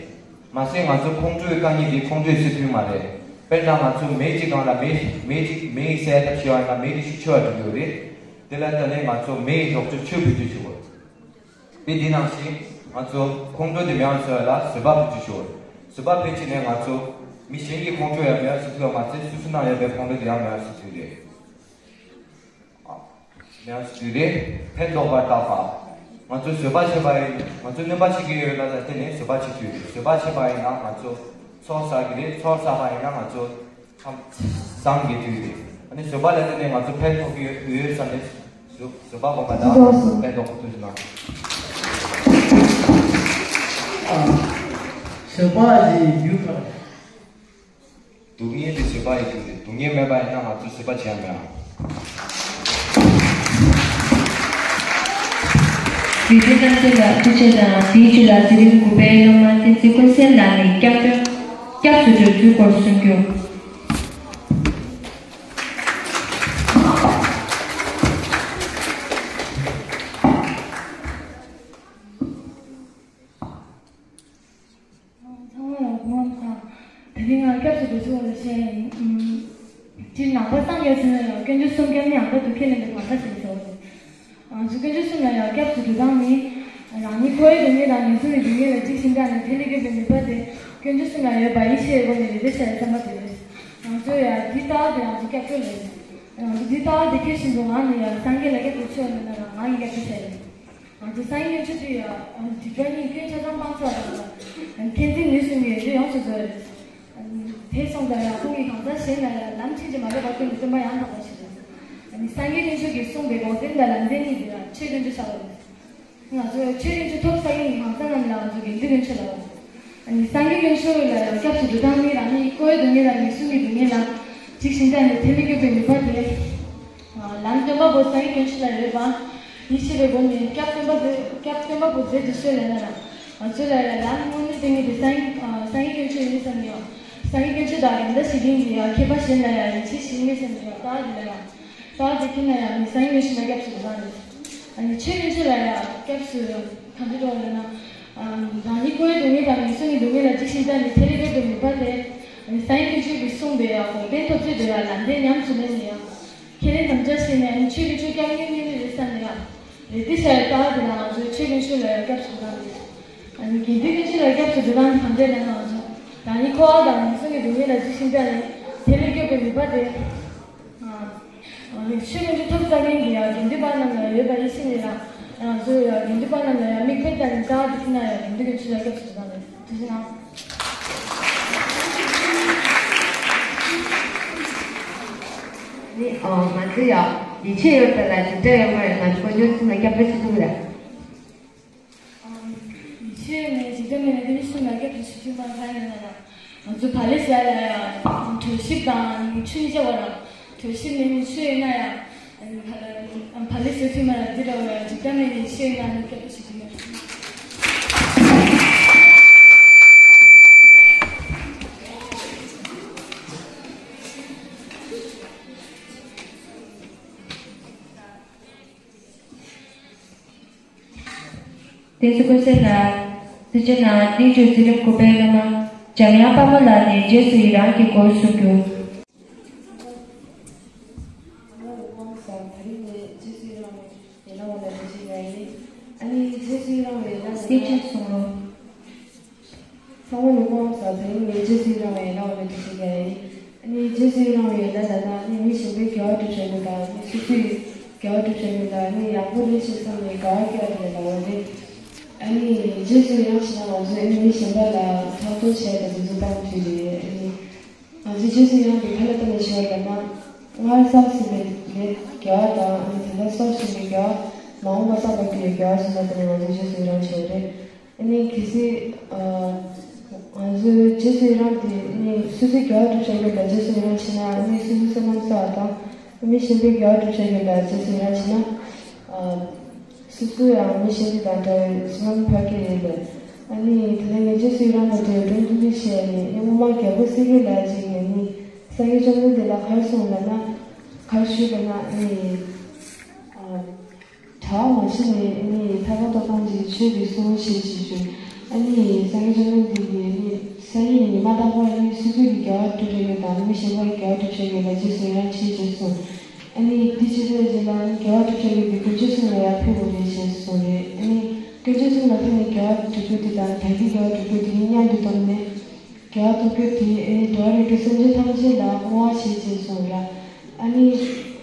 མ་ཟད་ང་ཚོ་ཁོང་ཁྲོའི་དཀའ་ངལ་དེ་ཁོང་ཁྲོས་སེལ་ཐུབ་མ་རེད། དཔེར་ན་ང་ཚོ་མེ་གཅིག་སྒང་ལ་མེ་མེ་གཅིག་མེ་ཡི་ཟེར་ཐབས་ཤེས་པ་ཡིན་ན་མེ་དེ་ཤུགས་ཆེ་བ་འགྲོ་གི་ཡོད་རེད། དེ་ལ་ལྟ་ནས་ང་ཚོ་མེ་ཡི་ལྡོག་ཕྱོགས་ཆོས་བོད་ཀྱི་ཆུ་བོ། དེ་འདི་ནང་བཞིན་ང་ཚོ་ཁོང་ཁྲོ་དེ་མེད་པ་བཟོ་ཡ་ལ་བཟོད་པ་ཕུལ་རྒྱུ་ཞུ། བཟོད་པ་ཕུལ་བྱས་ནས་ང་ཚོ་མི་གཞན་གྱི་ཁོང་ཁྲོ་ཡང་མེད་པ་བཟོ་ཐུབ་པ་མ་ཟད་སོ་སོ་ནང་ཡོད་པའི་ཁོང་ཁྲོ་དེ་ཡང་མེད་པ་བཟོ་ཐུབ་རེད། ཨ། མེད་པ་བཟོ་ཐུབ་རེད། ཕན་འདོགས་པར་བརྟག་པ། ང་ཚོ་བཟོད་པ་བྱེད་པ་ཡིན་ང་ཚོ་གནོད་པ་བྱེད་ཀྱི་ཡོད་ན་ད་དེ་ནས་བཟོད་པ་བྱེད་ཐུབ་རེད། བཟོད་པ་བྱེད་པ་ཡིན་ན་ང་ཚོ་ཚོགས་བསགས་ཀྱི་རེད། ཚོགས་བསགས་པ་ཡིན་ན་ང་ཚོ། ཁམས་བཟང་གི་དུས་རེད། ཨ་ནི་བཟོད་པ་ལ་བརྟེན་ནས་ང་ཚོ་ཕན་ཐོགས་ཀྱི་ཡོད་ཡོད་བསམ་ནས་བཟོད་བཟོད་པ་སྒོམ་པ་དང་ཕན་ཐོགས་ཐུབ་ན། བཟོད་པ་ཡི་རྒྱུ་དང་། སྡུག་བསྔལ་དེ་བཟོད་པ་ཡི་རྒྱུ་རེད། སྡུག་བསྔལ་མེད་པ་ཡིན་ན་ང་ཚོ་བཟོད་པ་བྱེད་ཡ་མེད་ཨང་། རིག་འཛིན་རྣམ་རྒྱལ་ལགས་ཐུགས་རྗེ་གནང་། དེའི་རྗེས་ལ་དེ་རིང་དགུ་པའི་སློབ་མ་བསྟན་འཛིན་ཀུན་གསལ་ལགས་ནས་སྐྱབས་བཅོལ་སྐྱབས་སུ་འགྲོ་རྒྱུའི་སྐོར་གསུང་རྒྱུ། ཚང་མ་ལ་སྐུ་ཁམས་བཟང་། དེ་རིང་ང་སྐྱབས་སུ་འགྲོ་ཚུལ་ལ་བཤད་ཡིན། སྤྱིར་ནང་པ་སངས་རྒྱས་ཟེར་ན་ཡང་དཀོན་མཆོག་གསུམ་མཉམ་ཡང་དག་ཏུ་ཁས་ལེན་པའི་ནང་པ་ཞིག་ཟེར་བ་རེད། ང་ཚོ་དཀོན་མཆོག་གསུམ་ལ་ཡང་སྐྱབས་སུ་འགྲོ་སྟངས་ནི། རང་ཉིད་འཁོར་བའི་སྡུག་བསྔལ་དང་ངན་སོང་གི་སྡུག་བསྔལ་ལ་འཇིགས་ཤིང་སྐྲག་ནས་ཐལ་ལེ་འགྱོད་པའི་ནུས་པ་དེ་དཀོན་མཆོག་གསུམ་ལ་ཡོད་པ་ཡིད་ཆེས་ཡོད་དགོས་ནས་རེ་ལྟོས་བྱ་བའི་བསམ་པ་དེ་རེད། ང་ཚོས་ཡང་འདི་ལྟ་བ་དེ་ང་ཚོ་སྐྱབས་བཅོལ་ལས། ང་ཚོ་འདི་ལྟ་བ་དེ་ཁྱེར་བཞིན་དུ་ང་ནི་ཡང་སངས་རྒྱས་ལ་སྐྱབས་སུ་མཆིའོ་མིན་ན་རང་ང་ཡི་སྐྱབས་སུ་མཆིའོ། ང་ཚོ་སངས་རྒྱས་ཆོས་དེ་ཡང་སྒྲིབ་པ་གཉིས་སྐྱོན་ཆ་ཚང་སྤངས་ཚར་བ་དང་། མཁྱེན་བརྩེ་ནུས་གསུམ་གྱི་ཡོན་ཏན་ཡོངས་སུ་རྫོགས་ཡོད། དེ་སོང་ཙང་ཡང་ཁོང་གིས་གང་ཟག་གཞན་ལ་ཡང་ལམ་ཕྱིན་ཅི་མ་ལོག་པར་སྟོན་པའི་སྟོན་པ་ཡང་དག་པ་ཞིག་རེད། སངས་རྒྱས་དཀོན་མཆོག་གིས་གསུངས་པའི་འགོག་བདེན་དང་ལམ་བདེན་གཉིས་དེ་ཡང་ཆོས་དཀོན་མཆོག་ཆགས་པ་རེད། ང་ཚོས་ཆོས་དཀོན་མཆོག་ཐོབ་ཚར་མཁན་གྱི་གང་ཟག་རྣམས་ལ་ང་ཚོ་དགེ་འདུན་དཀོན་མཆོག་ལབ་པ་རེད། སངས་རྒྱས་དཀོན་མཆོག་ལ་ཡང་སྐྱབས་སུ་འགྲོ་སྟངས་ནི་རང་ཉིད་འཁོར་བའི་སྡུག་བསྔལ་དང་ངན་སོང་གི་སྡུག་བསྔལ་ལ་འཇིགས་ཤིང་སྐྲག་ནས་ཐལ་ལེ་འགྱོད་པའི་ནུས་པ་དེ། ལམ་སྟོན་པ་པོ་སངས་རྒྱས་དཀོན་མཆོག་ལ་ཡོད་པ། ཡིད་ཆེས་པའི་སྒོ་ནས་སྐྱབས་སྟོན་པ་པོ་སྐྱབས་སྟོན་པ་པོ་མཛད་དུ་གསོལ་ལབ་ན་ར། ང་ཚོ་ལ་ཡང་ལམ་དངོས་གནས་སྟོན་མཁན་དེ་སངས་སངས་རྒྱས་དཀོན་མཆོག་ཡིན་བསམ་ཡང་། སངས་རྒྱས་དཀོན་མཆོག་དང་རྒན་བདག་ཞིག་ཡིན་གྱི་ཡང་མཁས་པ་གཞན་ལ་ཡང་ཡིད་ཆེས་ཞིག་མེད་བསམ་ཡང་ལྟ་བ་དེ་ལ་ཡང་། ལྟ་བ་དེ་ཁྱེད་ལ་ཡང་མི་སངས་རྒྱས་དཀོན་མཆོག་ལ་སྐྱབས་སུ་འགྲོ་སྟངས་རེད། ཨ་ནི་ཆོས་དཀོན་མཆོག་ལ་ཡང་སྐྱབས་སུ་གང་འདྲ་འགྲོ་བ་ལབ་ན། རང་ཉིད་འཁོར་བའི་སྡུག་བསྔལ་དང་ངན་སོང་གི་སྡུག་བསྔལ་ལ་འཇིགས་ཤིང་སྐྲག་ནས་ཐལ་ལེ་འགྱོད་པའི་ནུས་པ་དེ། སངས་རྒྱས་དཀོན་མཆོག་གིས་གསུངས་པའི་ཡང་འགོག་བདེན་ཐོབ་ཚུལ་དུ་ཡང་ལམ་བདེན་ཉམས་སུ་ལེན་ནས་ཡང་། ཁས་ལེན་དམ་བཅའ་བཞེས་ནས་ཨ་ནི་ཆོས་ཀྱི་ཆོས་སྐྱབས་གནས་གནས་ནི་རེད་བསམ་ནས་ཡང་། རེད་དེ་བྱ་ཡི་ལྟ་བ་དེ་ལ་ང་ཚོས་ཆོས་དཀོན་མཆོག་ལ་ཡང་སྐྱབས་སུ་འགྲོ་སྟངས་རེད། ཨ་ནི་དགེ་འདུན་དཀོན་མཆོག་ལ་སྐྱབས་སུ་འགྲོ་སྟངས་དེ་གང་འདྲས་ལབ་ན་ང་ཚོ། རང་ཉིད་འཁོར་བ་དང་ངན་སོང་གི་སྡུག་བསྔལ་ལ་འཇིགས་ཤིང་སྐྲག་ནས་ཐལ་ལེ་འགྱོད་པའི་ནུས་པ་དེ། ཨ། ཆོས་དཀོན་མཆོག་ཐོབ་ཚར་མཁན་གྱི་ཡང་དགེ་འདུན་པ་རྣམས་ལ་ཡོད་པ་ཡིད་ཆེས་ནས་ལ། ང་ཚོ་ཡང་དགེ་འདུན་པ་རྣམས་ལ་ཡང་མིག་དཔེ་ལྟ་ནས་ལྟ་བ་འདི་ཁྱེད་ན་ཡང་དགེ་འདུན་དཀོན་མཆོག་ལ་སྐྱབས་སུ་འགྲོ་སྟངས་རེད། ཐུགས་རྗེ་གནང་། ནི་ཨ་ང་ཚོ་ཡང་ཡིད་ཆེས་ཡོད་པ་ལ་འཇིགས་སྐྲག་ཡོད་མ་རེད། ང་ཚོ་དཀོན་མཆོག་གསུམ་ལ་སྐྱབས་འགྲོ་བྱེད་ཐུབ་ཀྱི་རེད། ཨ་ཡིད་ཆེས་ནས་འཇིགས་སྐྲག་ནས་འདི་ནི་གསུང་ལ་རྒྱབ་ཏུ་ཞུ་རྒྱུ་མ་གང་ཡིན་ན་ང་ཚོ་བ་ལེ་ཤ་ལ་ཡང་གྲོས་ཞིབ་དང་ཆུ་མི་བྱ་བ་རང་གྲོས་ཞིབ་ནས་མི་ཆུ་ཡིན་ན་ཡང་བ་ལེ་ཤ་ཚུལ་མ་ལ་འདི་ར་བ་ཡང་འཇིག་རྟེན་ནས་ཆུ་ཡིན་ན་ནི་རྒྱབ་ཏུ་ཞུ་རྒྱུ་མ། བསྟན་འཛིན་ཀུན་གསལ་ལགས། གཙོ་ཆེ་ནང་གླིང་ཆུ་འཛིན་རིམ་དགུ་པའི་སློབ་མ་འཇམ་དབྱངས་དཔལ་མོ་ལགས་ནས་རྗེས་སུ་ཡི་རང་གི་སྐོར་གསུང་རྒྱུ། ཚང་མ་ལ་སྐུ་ཁམས་བཟང་། དེ་རིང་ངས་རྗེས་སུ་ཡི་རང་བའི་བླ་ལ་ན། སྐད་ཆ་གསུང་རོགས། ཚང་མ་ལ་སྐུ་ཁམས་བཟང་། དེ་རིང་ངས་རྗེས་སུ་ཡི་རང་བའི་བླ་ལ་ན་དྲི་ཞིག་ཡ་ཡིན། ཨ་ནི་རྗེས་སུ་ཡི་རང་བའི་བླ་ལ་ན་ནི་མི་གཞན་པའི་དགེ་བ་སྒྲུབ་བྱ་རྒྱུ་དང་ནི་སོ་སོའི་དགེ་བ་སྒྲུབ་བྱ་རྒྱུ་དང་ནི་ཡག་པོ་རེད་ཅེས་བསམ་ནས་དགའ་བ་སྐྱེ་བ་དེ་ལ་ལབ་པ་རེད། ཨ་ནི་རྗེས་སུ་ཡི་རང་བྱེད་ན་ང་ཚོས་ཨ་ནི་མི་གཞན་པ་ལ་ཐག་གཅོད་བྱས་ཏེ་དེ་ཚོ་སྤང་དུས་རེད། ཨ་ནི། ང་ཚོས་རྗེས་སུ་ཡི་རང་དེ་ག་ལ་བརྟེན་ནས་བྱེད་པ་ལབ་ན། སྔར་བསགས་ཟིན་པའི་ལས་དགེ་བ་དང་ཨ་ནི་ད་ལྟ་གསོག་བཞིན་པའི་དགེ་བ། མ་འོངས་པ་བསགས་པར་འགྱུར་བའི་དགེ་བ་སོགས་ལ་བརྟེན་ནས་ང་ཚོས་རྗེས་སུ་ཡི་རང་བྱེད་པ་རེད། ཨ་ནི་གལ་སྲིད། ང་ཚོས་རྗེས་སུ་ཡི་རང་དེ་ནི་སོ་སོའི་དགེ་བ་སྒྲུབ་བྱ་རྒྱུ་ལ་རྗེས་སུ་ཡི་རང་བྱེད་ན་ཨ་ནི་སོ་སོའི་བསོད་ནམས་གསོག་པ་དང་། མི་གཞན་པའི་དགེ་བ་སྒྲུབ་བྱ་རྒྱུ་ལ་རྗེས་སུ་ཡི་རང་བྱེད་ན། སོ་སོ་ཡང་མི་གཞན་དེ་དང་འདྲ་བའི་བསོད་ནམས་འཕར་གྱི་རེད་ལ། ཨ་ནི་དེ་ནས་ངས་རྗེས་སུ་ཡི་རང་དང་འབྲེལ་བའི་སྒྲུང་ཐུང་ཐུང་ཞིག་ཡ་ནི་ཨ་ནི་སྔོན་མ་རྒྱལ་པོ་གསེར་གྱི་ལགས་ཅིག་ཡ་ནི་སངས་རྒྱས་བཅོམ་ལྡན་འདས་ལ་ག་རེ་གསུངས་ལབ་ན། ག་རེ་ཞུས་ལབ་ན་ཨ་ནི། གྲྭ་པ་མ་བྱས་ནས་ཨ་ནི་ཐར་པ་ཐོབ་སྟངས་ཅིག་ཆོས་ཀྱིས་གསུངས་ཞེས་ཞུས་བྱུང་། ཨ་ནི་སངས་རྒྱས་བཅོམ་ལྡན་འདས་ཀྱིས་ཨ་ནི་སང་ཉིན་ཉི་མ་རྟག་པར་ཨ་ནི་སོ་སོ་གི་དགེ་བ་སྒྲུབ་བྱ་རྒྱུ་དང་མི་གཞན་པ་གི་དགེ་བ་སྒྲུབ་བྱ་རྒྱུ་ལ་རྗེས་སུ་ཡི་རང་བྱེད་ཅེས་གསུངས། ཨ་ནི་འདི་ཅི་ཟེར་ཞེ་ན་ཨ་ནི་དགེ་བ་སྒྲུབ་བྱ་རྒྱུ་དེ་དཀོན་མཆོག་གསུམ་ལ་ཡར་ཕུལ་དགོས་རེད་ཞེས་གསུངས་རེད། ཨ་ནི་དཀོན་མཆོག་གསུམ་ལ་ཕུལ་ནས་དགེ་བ་སྒྲུབ་རྒྱུ་དེ་དང་བདག་གི་དགེ་བ་སྒྲུབ་རྒྱུ་དེ་གཉིས་མཉམ་དུ་བསྡོམས་ནས། དགེ་བ་སྒྲུབ་རྒྱུ་དེ་ཨ་ནི་འགྲོ་བ་རིགས་དྲུག་སེམས་ཅན་ཐམས་ཅད་ལ་བསྔོ་བ་བྱེད་ཅེས་གསུངས་རེད། ཨ་ནི་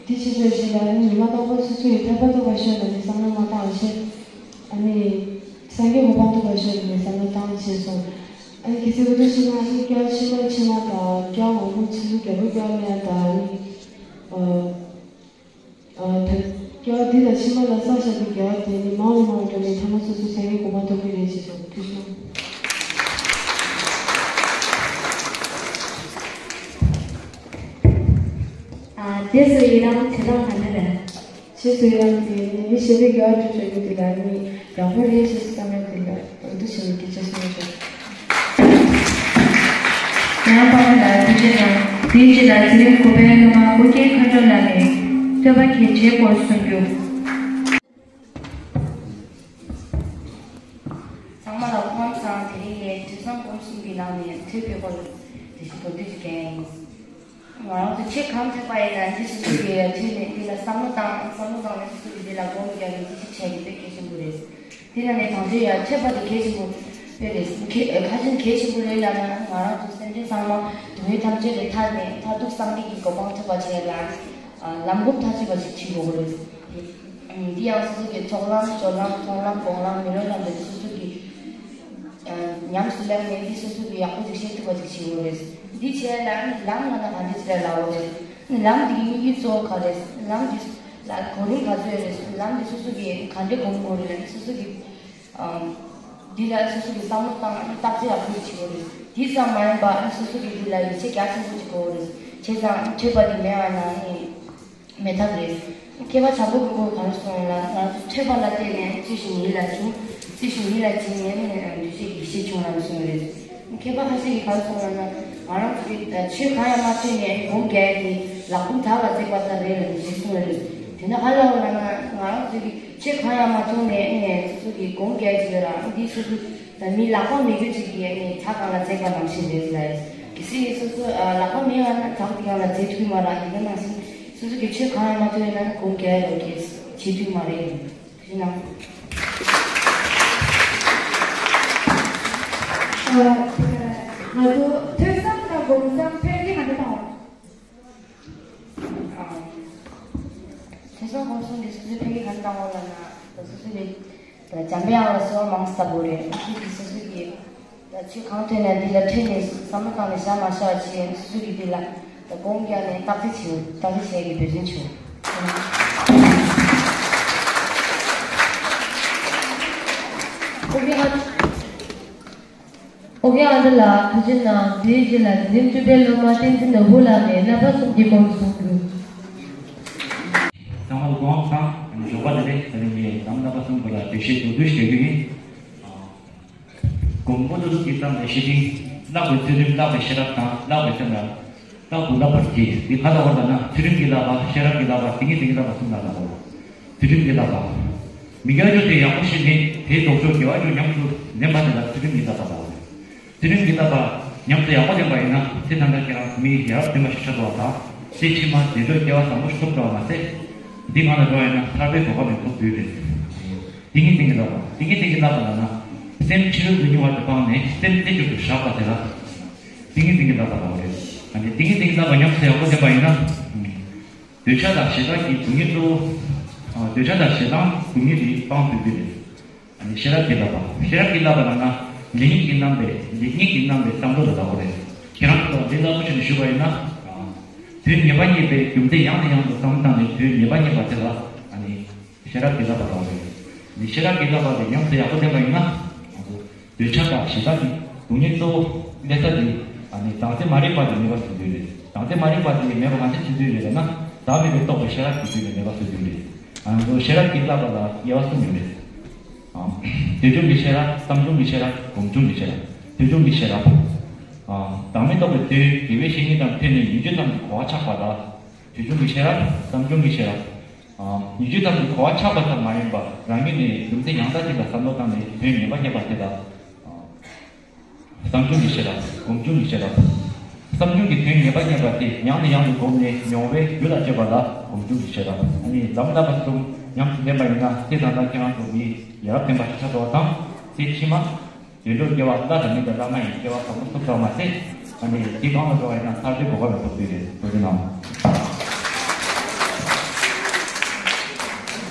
འདི་ཅི་ཟེར་ཞེ་ན་ཨ་ནི་ཉི་མ་རྟག་པར་སོ་སོ་ཡི་ཐར་པ་ཐོབ་པར་ཤོག་ལབ་ནས་བསམ་བློ་མ་བཏང་བ་བྱས། ཨ་ནི་སངས་རྒྱས་གོ་འཕང་ཐོབ་པར་ཤོག་ལབ་ནས་བསམ་བློ་བཏང་བྱས་སོང་། ཨ་ནི་གལ་སྲིད་འོ་དེ་བྱས་ན་ཨ་ནི་སྐྱེ་བ་ཕྱི་མ་ཕྱི་མ་དང་སྐྱེ་བ་མང་པོ་ཚུལ་རྒྱལ་པོ་སྐྱེ་བ་ལེན་ཡ་དང་ཨ་ནི། ཨ། ཨ། ད་སྐྱེ་བ་འདི་དང་ཕྱི་མ་ལ་བསགས་བཞག་པའི་དགེ་བ་དེ་ནི་མང་རུ་མང་རུ་འགྲོ་ནས་ཐ་མ་སོ་སོའི་སེམས་ཀྱི་གོ་འཕང་ཐོབ་ཀྱི་རེད་ཅེས་གསུངས། ཐུགས་རྗེ་ཆེ། ཨ། རྗེས་སུ་ཡི་རང་བྱེད་སྟངས་ག་འདྲ་རེད། རྗེས་སུ་ཡི་རང་དེ་ནི་མི་གཞན་པའི་དགེ་བ་སྒྲུབ་བྱ་རྒྱུ་དེ་ལ་ནི་ཡག་པོ་རེད་ཅེས་བསམ་ཡ་དེ་ལ་འོ་དེ་བྱས་ནས་སྐད་ཆ་གསུངས་ཡོད་ཅིང་། ཡང་པ་མ་ལ་ཐུགས་རྗེ་གནང་། དེའི་རྗེས་ལ་འཛིན་རིམ་དགུ་པའི་སློབ་མ་ཨོ་རྒྱན་མཁའ་འགྲོ་ལགས་ནས་ཐོས་པ་གལ་ཆེའི་སྐོར་གསུང་རྒྱུ། ཚང་མ་ལ་སྐུ་ཁམས་བཟང་། དེ་རིང་ངས་དུས་བཟང་སྒོམ་གསུམ་གྱི་ནང་ནས་ཐོས་པའི་སྐོར་དེ་བཞིན་མདོར་བསྡུས་ཤིག་བསྐྱལ་ཡིན། ང་རང་ཚོ་ཆོས་གང་ཐོས་པ་ཡིན་ན་འདི་སོ་སོ་གིས་ཐོས་ནས་འདི་ལ་བསམ་བློ་བཏང་། བསམ་བློ་བཏང་ནས་སོ་སོ་གིས་འདི་ལ་སྒོམ་རྒྱག་ནས་འདི་ཞིག་བྱས་ནས་དཔེ་གལ་ཆེན་པོ་རེད། དེ་ནང་ནས་དང་ཚོད་ཡང་ཐོས་པ་དེ་གལ་ཆེན་པོ་དཔེ་རེད། གལ་ཁ་ཆེན་གལ་ཆེན་པོ་རེད་ལབ་ན་ང་རང་ཚོ་སེམས་ཅན་ཚང་མ་སྡུག་བསྔལ་ཐམས་ཅད་ལས་ཐར་ནས་མཐར་ཐུག་སངས་རྒྱས་ཀྱི་གོ་འཕང་ཐོབ་པ་བྱས་ལ་ལམ་སྒོམ་ཐག་ཆོད་པ་ཞིག་བྱེད་དགོས་རེད། འདི་ཡང་སོ་སོ་གི་ཚོགས་ལམ་སྦྱོར་ལམ་མཐོང་ལམ་སྒོམ་ལམ་མི་སློབ་ལམ་དེ་སོ་སོ་གི་ཉམས་སུ་བླངས་ནས་འདི་སོ་སོ་གི་ཡག་པོ་ཅིག་ཤེས་ཐུབ་པ་ཅིག་བྱེད་དགོས་རེད། འདི་བྱས་ལ་ནི་ལམ་ལབ་ན་ག་འདྲ་ཅིག་ལ་ལབ་དགོས་རེད། ནི་ལམ་འདི་གི་དམིགས་ཡུལ་གཙོ་བོ་ག་རེད། ལམ་འདི་ལ་གོ་རིམ་ག་ཚོད་རེད། ལམ་འདི་སོ་སོ་གི་ག་འདྲ་སྒོམ་དགོས་རེད་ལ་ནི་སོ་སོ་གི་འདི་ལ་སོ་སོ་གི་བསམ་བློ་བཏང་ནི་བརྟག་དཔྱད་ཡག་པོ་ཅིག་བྱེད་དགོས་རེད། འདི་ཙམ་མ་ཡིན་པ་ནི་སོ་སོ་གི་འདི་ལ་ཡིད་ཆེས་རྒྱ་ཆེན་པོ་ཅིག་དགོས་རེད། བྱས་ཙང་ཐོས་པ་འདི་མེད་པ་ན་ནི། མེད་ཐབས་རེད། མཁས་པ་བྱམས་པ་མགོན་པོས་ག་རེ་གསུངས་ལབ་ན་ང་ཚོ་ཐོས་པ་ལ་བརྟེན་ནས་རྩོད་གཞི་ཉིད་ལ་བྱུང་། རྩོད་གཞི་ཉིད་ལ་བྱིང་ནས་ནི་འདུས་བྱས་ཀྱི་ཡེ་ཤེས་བྱུང་ལབ་གསུངས་རེད། མཁས་པ་ཁ་ཤས་ཀྱིས་ག་རེ་གསུངས་ལབ་ན་ང་རང་ཚོ་གི་ཆོས་གང་ཡང་མ་ཐོས་ནས་སྒོམ་རྒྱག་ཡ་དེ་ལག་རྡུམ་དག་ལ་འཛེགས་པ་ལྟར་རེད་ལབ་ནས་ཞེས་གསུངས་རེད། དེ་ནས་ག་ལབ་ལབ་ན་ང་རང་ཚོ་གི་ཆོས་གང་ཡང་མ་མཐོང་ནས་ནས་སོ་སོ་གི་སྒོམ་རྒྱག་ཡ་ཅིག་ཡོད་ར་འདི་སོ་སོ། ད་མི་ལག་པ་མེད་རྒྱུ་ཅིག་གིས་ནི་དག་སྒང་ལ་འཛེགས་པ་ནང་བཞིན་རེད་ལབ། གལ་སྲིད་སོ་སོ་ལག་པ་མེད་པ་ན་དག་དེ་སྒང་ལ་འཛེགས་ཐུབ་ཀྱི་མ་རེད། དེ་ག་ནང་བཞིན་སོ་སོ་གི་ཆོས་གང་ཡང་མ་ཐོས་ན་སྒོམ་རྒྱག་ཡ་ལོ་གལ་བྱེད་ཐུབ་ཀྱི་མ་རེད། དེ་ནང་། ང་ཚོ་ཐོས་བསམ་དང་སྒོམ་བསམ་འཕེལ་རྒྱས་ག་འདྲ་བཏང་བ། ཐོས་བསམ་སྒོམ་གསུམ་འདི་སོ་སོའི་འཕེལ་རྒྱས་ག་འདྲ་བཏང་བ་ལབ་ན་སོ་སོ་ལས། ད་འཇམ་པའི་དབྱངས་ལ་གསོལ་བ་མང་ཙམ་བཏབ་དགོས་རེད། ཨ་ཙི་གི་སོ་སོ་གི་ད་ཆོས་གང་ཐོས་ན་འདི་ལ་ཐོས་ནས་བསམ་བློ་བཏང་ནས་བཞག་མ་བཞག་བྱས་སོ་སོ་གི་འདི་ལ་ད་སྒོམ་རྒྱག་ནས་བརྟག་དཔྱད་བྱེད། བརྟག་དཔྱད་བྱས་ཀྱི་འབད་བརྩོན་བྱེད། ཨོ་མི་ཨ། ཨོ་རྒྱན་ཨ་འདྲ་ལགས་ཐུགས་རྗེ་གནང་། དེའི་རྗེས་ལ་འཛིན་གྲུབ་པའི་སློབ་མ་བསྟན་འཛིན་ནོར་བུ་ལགས་ནས་རྣམ་པ་གསུམ་གྱི་སྐོར་གསུང་རྒྱུ། ཚང་མ་ལ་སྐུ་ཁམས་བཟང་། ཞོགས་པ་བདེ་ལེགས། ད་རིང་ངས་ལམ་རྣམ་པ་གསུམ་སྐོར་ལ་འགྲེལ་བཤད་མདོར་བསྡུས་ཤིག་རྒྱག་རྒྱུ་ཡིན། སྒོམ་སྒོམ་ཏུ་ཏུ་གི་སྟངས་ནས་ཤེས་བཞིན་བརླག་པའི་ཚུལ་ཁྲིམས། བརླག་པའི་སེམས་ལ་བརྟག་དགོས། བསླབ་པར་གྱིས། འདི་ག་ལ་བར་ལ་ན་ཚུལ་ཁྲིམས་ཀྱི་བསླབ་པ། ཤེས་རབ་ཀྱི་བསླབ་པ། ཏིང་ངེ་འཛིན་གྱི་བསླབ་པ་གསུམ་ལ་ལ་གོ། ཚུལ་ཁྲིམས་ཀྱི་བསླབ་པ། མི་དགེ་བ་བཅུ་དེ་ཡག་པོ་ཤེས་ནས་དེའི་ལྡོག་ཕྱོགས་དགེ་བ་བཅུ་ཉམས་སུ་ལེན་པ་དེ་ལ་ཚུལ་ཁྲིམས་ཀྱི་བསླབ་པ་ལ་གོ། ཚུལ་ཁྲིམས་ཀྱི་བསླབ་པ་ཉམས་སུ་ཡག་པོ་ལེན་པ་ཡིན་ན་ཚེ་ཐར་ན་ཁྱེད་རང་མི་ཡ་རབས་ལྡན་པ་ཞིག་ཆགས་འགྲོ་བ་དང་། ཚེ་ཕྱི་མ་བདེ་འགྲོའི་སྐལ་བ་བཟང་པོ་ཞིག་ཐོབ་འགྲོ་བ་མ་ཟད། འདི་གང་ལ་འགྲོ་བ་ཡིན་ན་ཐར་པའི་གོ་སྐབས་ཡང་ཐོབ་འདོད་རེད། ཏིང་ངེ་འཛིན་གྱི་བསླབ་པ། ཏིང་ངེ་འཛིན་གྱི་བསླབ་པ་ལ་ན་སེམས་ཕྱི་རོལ་དུ་གཉུག་མ་དེ་སྤངས་ནས་སེམས་རྩེ་གཅིག་ཏུ་བཞག་པ་དེ་ལ་ཏིང་ངེ་འཛིན་གྱི་བསླབ་པ་ལ་འོ་རེད། ཨ་ནི་ཏིང་ངེ་འཛིན་གྱི་བསླབ་པ་ཉམས་སུ་ཡག་པོ་ལེན་པ་ཡིན་ན། འདོད་ཆགས་དང་ཞེ་སྡང་གི་སྡུག་བསྔལ་གཙོ་བོ། འདོད་ཆགས་དང་ཞེ་སྡང་སྡུག་བསྔལ་དེ་སྤང་ཐུབ་ཀྱི་རེད། ཨ་ནི་ཤེས་རབ་ཀྱི་བསླབ་པ། ཤེས་རབ་ཀྱི་བསླབ་པ་ལ་ན་ལེགས་ཉེས་ཀྱི་རྣམ་པའི་ལེགས་ཉེས་ཀྱི་རྣམ་པའི་བསམ་བློ་ལ་བསླབ་པ་རེད། ཁྱེད་རང་ཚོ་འདི་རྣམ་པ་ཞིག་ནས་ཞུས་པ་ཡིན་ན། དོན་ངེས་པ་རྙེད་པའི་རྒྱུ་མཚན་ཡང་ནས་ཡང་དུ་བསམ་བློ་བཏང་ནས་དོན་ངེས་པ་རྙེད་པ་དེ་ལ་ཨ་ནི་ཤེས་རབ་ཀྱི་བསླབ་པ་ལ་བསླབ་པ་རེད། ཨ་ནི་ཤེས་རབ་ཀྱི་བསླབ་པ་དེ་ཉམས་སུ་ཡག་པོ་ལེན་པ་ཡིན་ན། འདོད་ཆགས་དང་ཞེ་སྡང་གི་སྡུག་བསྔལ་གཙོ་བོ་སླེབས་ས་དེ་ཨ་ནི་བདག་འཛིན་མ་རིག་པ་དེ་མེད་པ་བཟོ་རྒྱུ་རེད། བདག་འཛིན་མ་རིག་པ་དེ་མེད་པ་ག་འདྲ་བྱེད་རྒྱུ་རེད་ལབ་ན། བདག་མེད་པའི་རྟོགས་པའི་ཤེས་རབ་ཀྱི་རྒྱུད་ལས་མེད་པ་བཟོ་རྒྱུ་རེད། ཨ་ནི་ཤེས་རབ་ཀྱི་བསླབ་པ་ལ་དབྱེ་བ་གསུམ་ཡོད་རེད། ཨ། དོན་བྱུང་གི་ཤེས་རབ། བསམ་བྱུང་གི་ཤེས་རབ། སྒོམ་བྱུང་གི་ཤེས་རབ། དོན་བྱུང་གི་ཤེས་རབ། ཨ། བདག་མེད་རྟོགས་པའི་དོན་དགེ་བའི་བཤེས་གཉེན་དང་འཕྲད་ནས་ཡིད་དཔྱོད་ཙམ་གྱི་གོ་བ་ཆགས་པ་ལ་དོན་བྱུང་གི་ཤེས་རབ། བསམ་བྱུང་གི་ཤེས་རབ། ཨ། ཡིད་དཔྱོད་ཙམ་གྱི་གོ་བ་ཆགས་པ་ཙམ་མ་ཡིན་པར་རང་ཉིད་ནས་རྒྱུ་མཚན་ཡང་དག་ཅིག་ལ་བསམ་བློ་བཏང་ནས་དོན་ངེས་པ་རྙེད་པ་དེ་ལ། ཨ། བསམ་བྱུང་གི་ཤེས་རབ། སྒོམ་བྱུང་གི་ཤེས་རབ། བསམ་བྱུང་གི་དོན་ངེས་པ་རྙེད་པ་དེ་ཡང་ནས་ཡང་དུ་བསྒོམས་ནས་མྱོང་བས་རྒྱུད་ལ་སྤྱོད་པ་ལ་སྒོམ་བྱུང་གི་ཤེས་རབ། ཨ་ནི་ལམ་བསླབ་པ་གསུམ་ཉམས་སུ་ལེན་པ་ཡིན་ན་ཚེ་ད་ལྟ་ཁྱེད་རང་ཚོ་མི་ཡ་རབས་ལྡན་པ་ཞིག་ཆགས་འགྲོ་བ་དང་། ཚེ་ཕྱི་མ་བདེ་འགྲོའི་སྐལ་བ་ལྷ་དང་མི་དང་ལྷ་མ་ཡིན་སྐལ་བ་བཟང་པོ་ཐོབ་ཐུབ་པ་མ་ཟད། ཨ་ནི་འདི་གང་ལ་འགྲོ་བ་ཡིན་ན་ཐར་པའི་གོ་སྐབས་ཡང་ཐོབ་ཀྱི་རེད། ཐུགས་རྗེ་གནང་།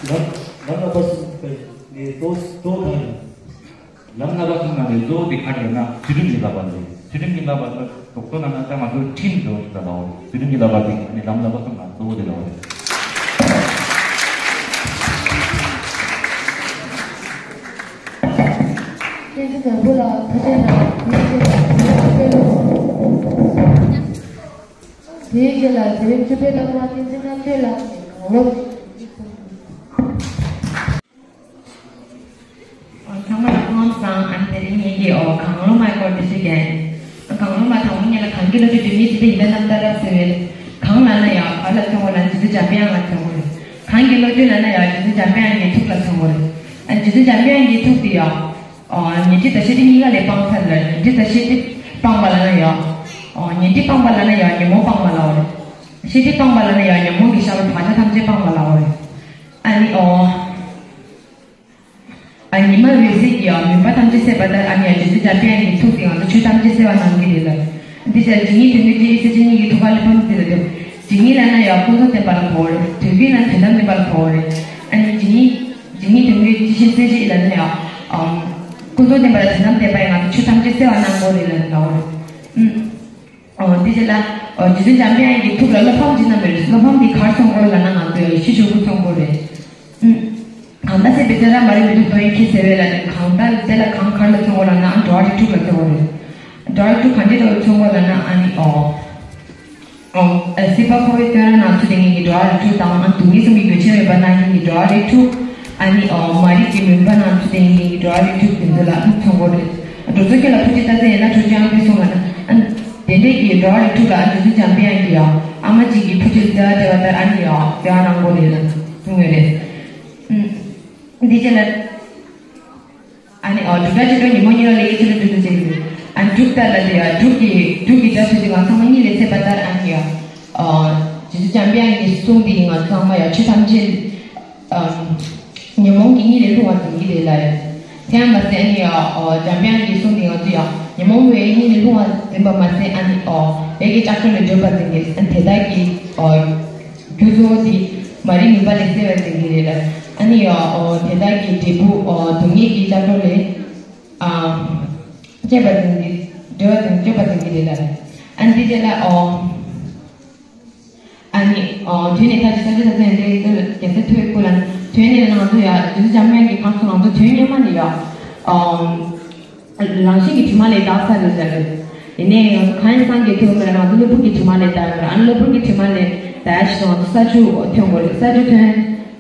ལམ་ལམ་བསླབ་པ་གསུམ་པའི་ནས་གཙོ་གཙོ་བོ་གང་ཡིན། ལམ་བསླབ་པ་གསུམ་ནང་ནས་གཙོ་བོ་དེ་ག་རེ་ཡོད་ན་ཚུལ་ཁྲིམས་ཀྱི་བསླབ་པ་རེད། ཚུལ་ཁྲིམས་ཀྱི་བསླབ་པ་ལ་དོགས་པ་ན་ན་ད་ང་ཚོ་ཁྲིམས་འགྲོ་ཞིག་ལ་ལའོ། ཚུལ་ཁྲིམས་ཀྱི་བསླབ་པ་དེ་ནི་ལམ་བསླབ་པ་གསུམ་ནང་གཙོ་བོ་དེ་ལའོ་རེད། བསྟན་འཛིན་ནོར་བུ་ལགས་ཐུགས་རྗེ་གནང་། དེའི་རྗེས་ལ་དེའི་རྗེས་ལ་དེ་རིང་བཅུ་པའི་སློབ་མ་བསྟན་འཛིན་རྣམ་གྲོལ་ལགས་ཀྱིས་གང་བློ་ཨོ། ཚང་མ་ལ་སྐུ་ཁམས་བཟང་། ཨ་ནི་དེ་རིང་ངེད་ཀྱིས་ཨོ་གང་བློ་མའི་སྐོར་དེ་ཞུ་གི་ཡིན། གང་བློ་མ་དང་པོ་ཉིད་ལ་གང་གི་བློ་གྲོས་སྒྲིབ་གཉིས་ཞི་བདེ་ཡིན་པའི་རྣམ་ཐར་རབ་ཟེར་བས། གང་ལབ་ན་ཡང་ག་ལ་མཚོན་དགོས་ལབ་ན་རྗེ་བཙུན་འཇམ་དཔལ་དབྱངས་ལ་མཚོན་དགོས་རེད། གང་གི་བློ་གྲོས་ལབ་ན་ཡང་རྗེ་བཙུན་འཇམ་དཔལ་དབྱངས་ཀྱི་ཐུགས་ལ་མཚོན་དགོས་རེད། ཨ་རྗེ་བཙུན་འཇམ་དཔལ་དབྱངས་ཀྱི་ཐུགས་དེ་ཡང་ཨོ་ཉོན་སྒྲིབ་དང་ཤེས་སྒྲིབ་གཉིས་ཀ་ལས་སྤངས་ཚར་ལ། ཉོན་སྒྲིབ་དང་ཤེས་སྒྲིབ་སྤངས་པ་ལབ་ན་ཡང་ཨོ་ཉོན་སྒྲིབ་སྤངས་པ་ལབ་ན་ཡང་ཉོན་མོངས་སྤངས་པ་ལབ་དགོས་རེད། ཤེས་སྒྲིབ་སྤངས་པ་ལབ་ན་ཡང་ཉོན་མོངས་ཀྱི་ཤ་བ་བག་ཆགས་ཐམས་ཅད་སྤངས་པ་ལབ་དགོས་རེད། ཨ་ནི་ཨོ། ཨ་ཉི་མ་འོད་ཟེར་གྱིས་ཨ་མུན་པ་ཐམས་ཅད་བསལ་བ་ལྟར། ཨ་ནི་ཨ་རྗེ་བཙུན་འཇམ་དཔལ་དབྱངས་ཀྱི་ཐུགས་ཀྱིས་ང་ཚོ་ཆོས་ཐམས་ཅད་བསལ་བ་གནང་གི་རེད་ལ། འདི་ལྟར་ཇི་སྙེད་དོན་ཀུན་སྤྱན་རས་གཟིགས་ཇི་སྙེད་ཀྱི་ཐུགས་ཀར་སླེབས་ཕམ་འདི་ལ་འདུག་ཇི་སྙེད་ལབ་ན་ཡང་ཀུན་རྫོབ་བསྟན་པ་ལ་གོ་བ་རེད། དོན་ཀུན་ལབ་ན་དོན་དམ་བསྟན་པ་ལ་གོ་བ་རེད། ཨ་ནི་ཇི་སྙེད་ཇི་སྙེད་དོན་ཀུན་སྤྱན་རས་གཟིགས་ལབ་ན་ཡང་ཨམ་ཀུན་རྫོབ་བསྟན་པ་ལ་དོན་དམ་བསྟན་པ་ཡང་ང་ཚོ་ཆོས་ཐམས་ཅད་བསལ་བ་གནང་དགོས་རེད་ལབ་ན་གོ་བ་རེད། ཨུམ། ཨོ་དེ་རྗེས་ལ་ཨོ་རྗེ་བཙུན་འཇམ་དཔལ་དབྱངས་ཀྱི་ཐུགས་ལ་བློ་ཕམ་ཅིག་གནང་བ་རེད། བློ་ཕམ་དེ་ག་རེ་མཚོན་དགོས་ལབ་ན་ང་ཚོས་ཤི་ཆོག་གི་མཚོན་དགོས་རེད། ཨུམ། གང་ལྟར་སྲིད་པའི་བཙོན་རར་མ་རིག་མི་འདུག་རྟོག་གཡེང་ཁྱེར་ཟེར་བས་ལབ་ནས་གང་ལྟར་དེ་ལ་གང་ག་རེ་ལ་མཚོན་དགོས་ལབ་ན་ཨ་འགྲོ་བ་རིགས་དྲུག་ལ་མཚོན་དགོས་རེད། འགྲོ་བ་རིགས་དྲུག་ག་འདྲ་ལ་མཚོན་དགོས་ལབ་ན་ཨ་ནི་ཨོ། ཨོ། ཨ་སྲིད་པ་འཁོར་བའི་བཙོན་རར་ནང་ཚུད་བསྡད་མཁན་གྱི་འགྲོ་བ་རིགས་དྲུག་དང་། ཨ་སྡུག་བསྔལ་གསུམ་གྱི་རྒྱུ་ཆེན་མེད་པར་སྣང་མཁན་གྱི་འགྲོ་བ་རིགས་དྲུག་ཨ་ནི་ཨོ་མ་རིག་གི་མུན་པ་ནང་ཚུད་བསྡད་མཁན་གྱི་འགྲོ་བ་རིགས་དྲུག་དེ་ཚོ་ལ་མཚོན་དགོས་རེད། འགྲོ་ཚུལ་ཁྱོད་ལ་ཕུ་ཁྲིད་ལྟ་ས་ཡོད་ན་ཁྲོ་ཆུ་ཨང་པས་གསུངས་ལབ་ན། ཨ་དེ་འདྲས་ཀྱི་འགྲོ་བ་རིགས་དྲུག་ལ་ཨ་རྗེ་བཙུན་འཇམ་དཔལ་དབྱངས་ཀྱིས་ཡང་ཨ་མ་གཅིག་གིས་ཕུ་ཁྲིད་ལ་བརྩེ་བ་སྤྲད་པ་ལྟར་ཨ་ནི་ཡང་བརྩེ་བ་གནང་དགོས་རེད་ལ་གསུངས་ཡོད་རེད། ཨུམ། འདི་རྗེས་ལ། ཨ་ནི་ཨོ་དྲུག་སྒྲ་ཇི་ལྟར་ཉོན་མོངས་གཉིས་ལོག་ལས་ཀྱི་ཕྱིར་དྲུག་ཏུ་བྱེད་ཀྱི་ཡོད། ཨ་ནི་དྲུག་ལྟར་ལ་དེ་ཡང་དྲུག་གི་དྲུག་གི་སྒྲ་ཆོས་ཅན་གང་ཚང་མ་གཉིས་ལས་ཚད་པ་ལྟར། ཨ་ནི་ཡང་ཨོ་རྗེ་བཙུན་འཇམ་དཔལ་དབྱངས་ཀྱི་གསུང་འདི་ཡིས་ང་ཚོ་ཚང་མ་ཡང་ཆོས་ཐམས་ཅད་ཨམ་ཉོན་མོངས་ཀྱི་གཉིས་ལས་སླུང་བར་འཛིན་གྱི་རེད་ལ། དེ་ཡང་མ་ཟད་ཨ་ནི་ཡང་ཨོ་འཇམ་དཔལ་དབྱངས་ཀྱི་གསུང་འདི་ང་ཚོ་ཡང་ཉོན་མོངས་པའི་གཉིས་ལས་སླུང་བར་འཛིན་པ་མ་ཟད། ཨ་ནི་ཨོ་ལས་ཀྱི་ལྕགས་སྒྲོག་ལས་སྒྲོལ་བར་འཛིན་གྱི་རེད། ཨ་ནི་དེ་དག་གི་ཨོ། རྒྱུ་གཙོ་བོ་དེ་མ་རིག་མུན་པ་ལས་སེལ་བར་འཛིན་གྱི་རེད་ལ། ཨ་ནི་ཡང་ཨོ་དེ་དག་གི་འབྲས་བུ་ཨོ་སྡུག་བསྔལ་གྱི་ལྕགས་སྒྲོག་ལས་ཨ་གཅོད་པར་འཛིན་གྱི་སྒྲོལ་བར་འཛིན་གཅོད་པར་འཛིན་གྱི་རེད་ལ། ཨ་ནི་དེ་རྗེས་ལ་ཨོ་ཨ་ནི་ཨོ་དུས་ནས་ཐར་ཅིག་སངས་རྒྱས་ས་ཚན་འདི་རྒྱལ་སྲས་ཐུབ་པའི་སྐུ་ལ་དུས་ནས་ང་ཚོ་ཡང་རྗེ་བཙུན་འཇམ་དཔལ་གྱི་གང་སོང་ང་ཚོ་དོན་སྙེ་མ་ནི་ཡང་ཨོ། རང་བཞིན་གྱི་དྲི་མ་ལས་དག་ས་རེད་ཟེར་རེད། ཡིན་ནའི་ང་ཚོ་གང་ཡིན་སང་གི་ཐོན་མེད་ང་ཚོ་གློ་བུར་གྱི་དྲི་མ་ལས་དག་ཡོད་རེད། ཨ་ནི་གློ་བུར་གྱི་དྲི་མ་ལས་དག་ཡ་ཞིག་ང་ཚོ་ས་ཆུ་ཐོན་དགོས་རེད། ས་ཆུ་ཐོན་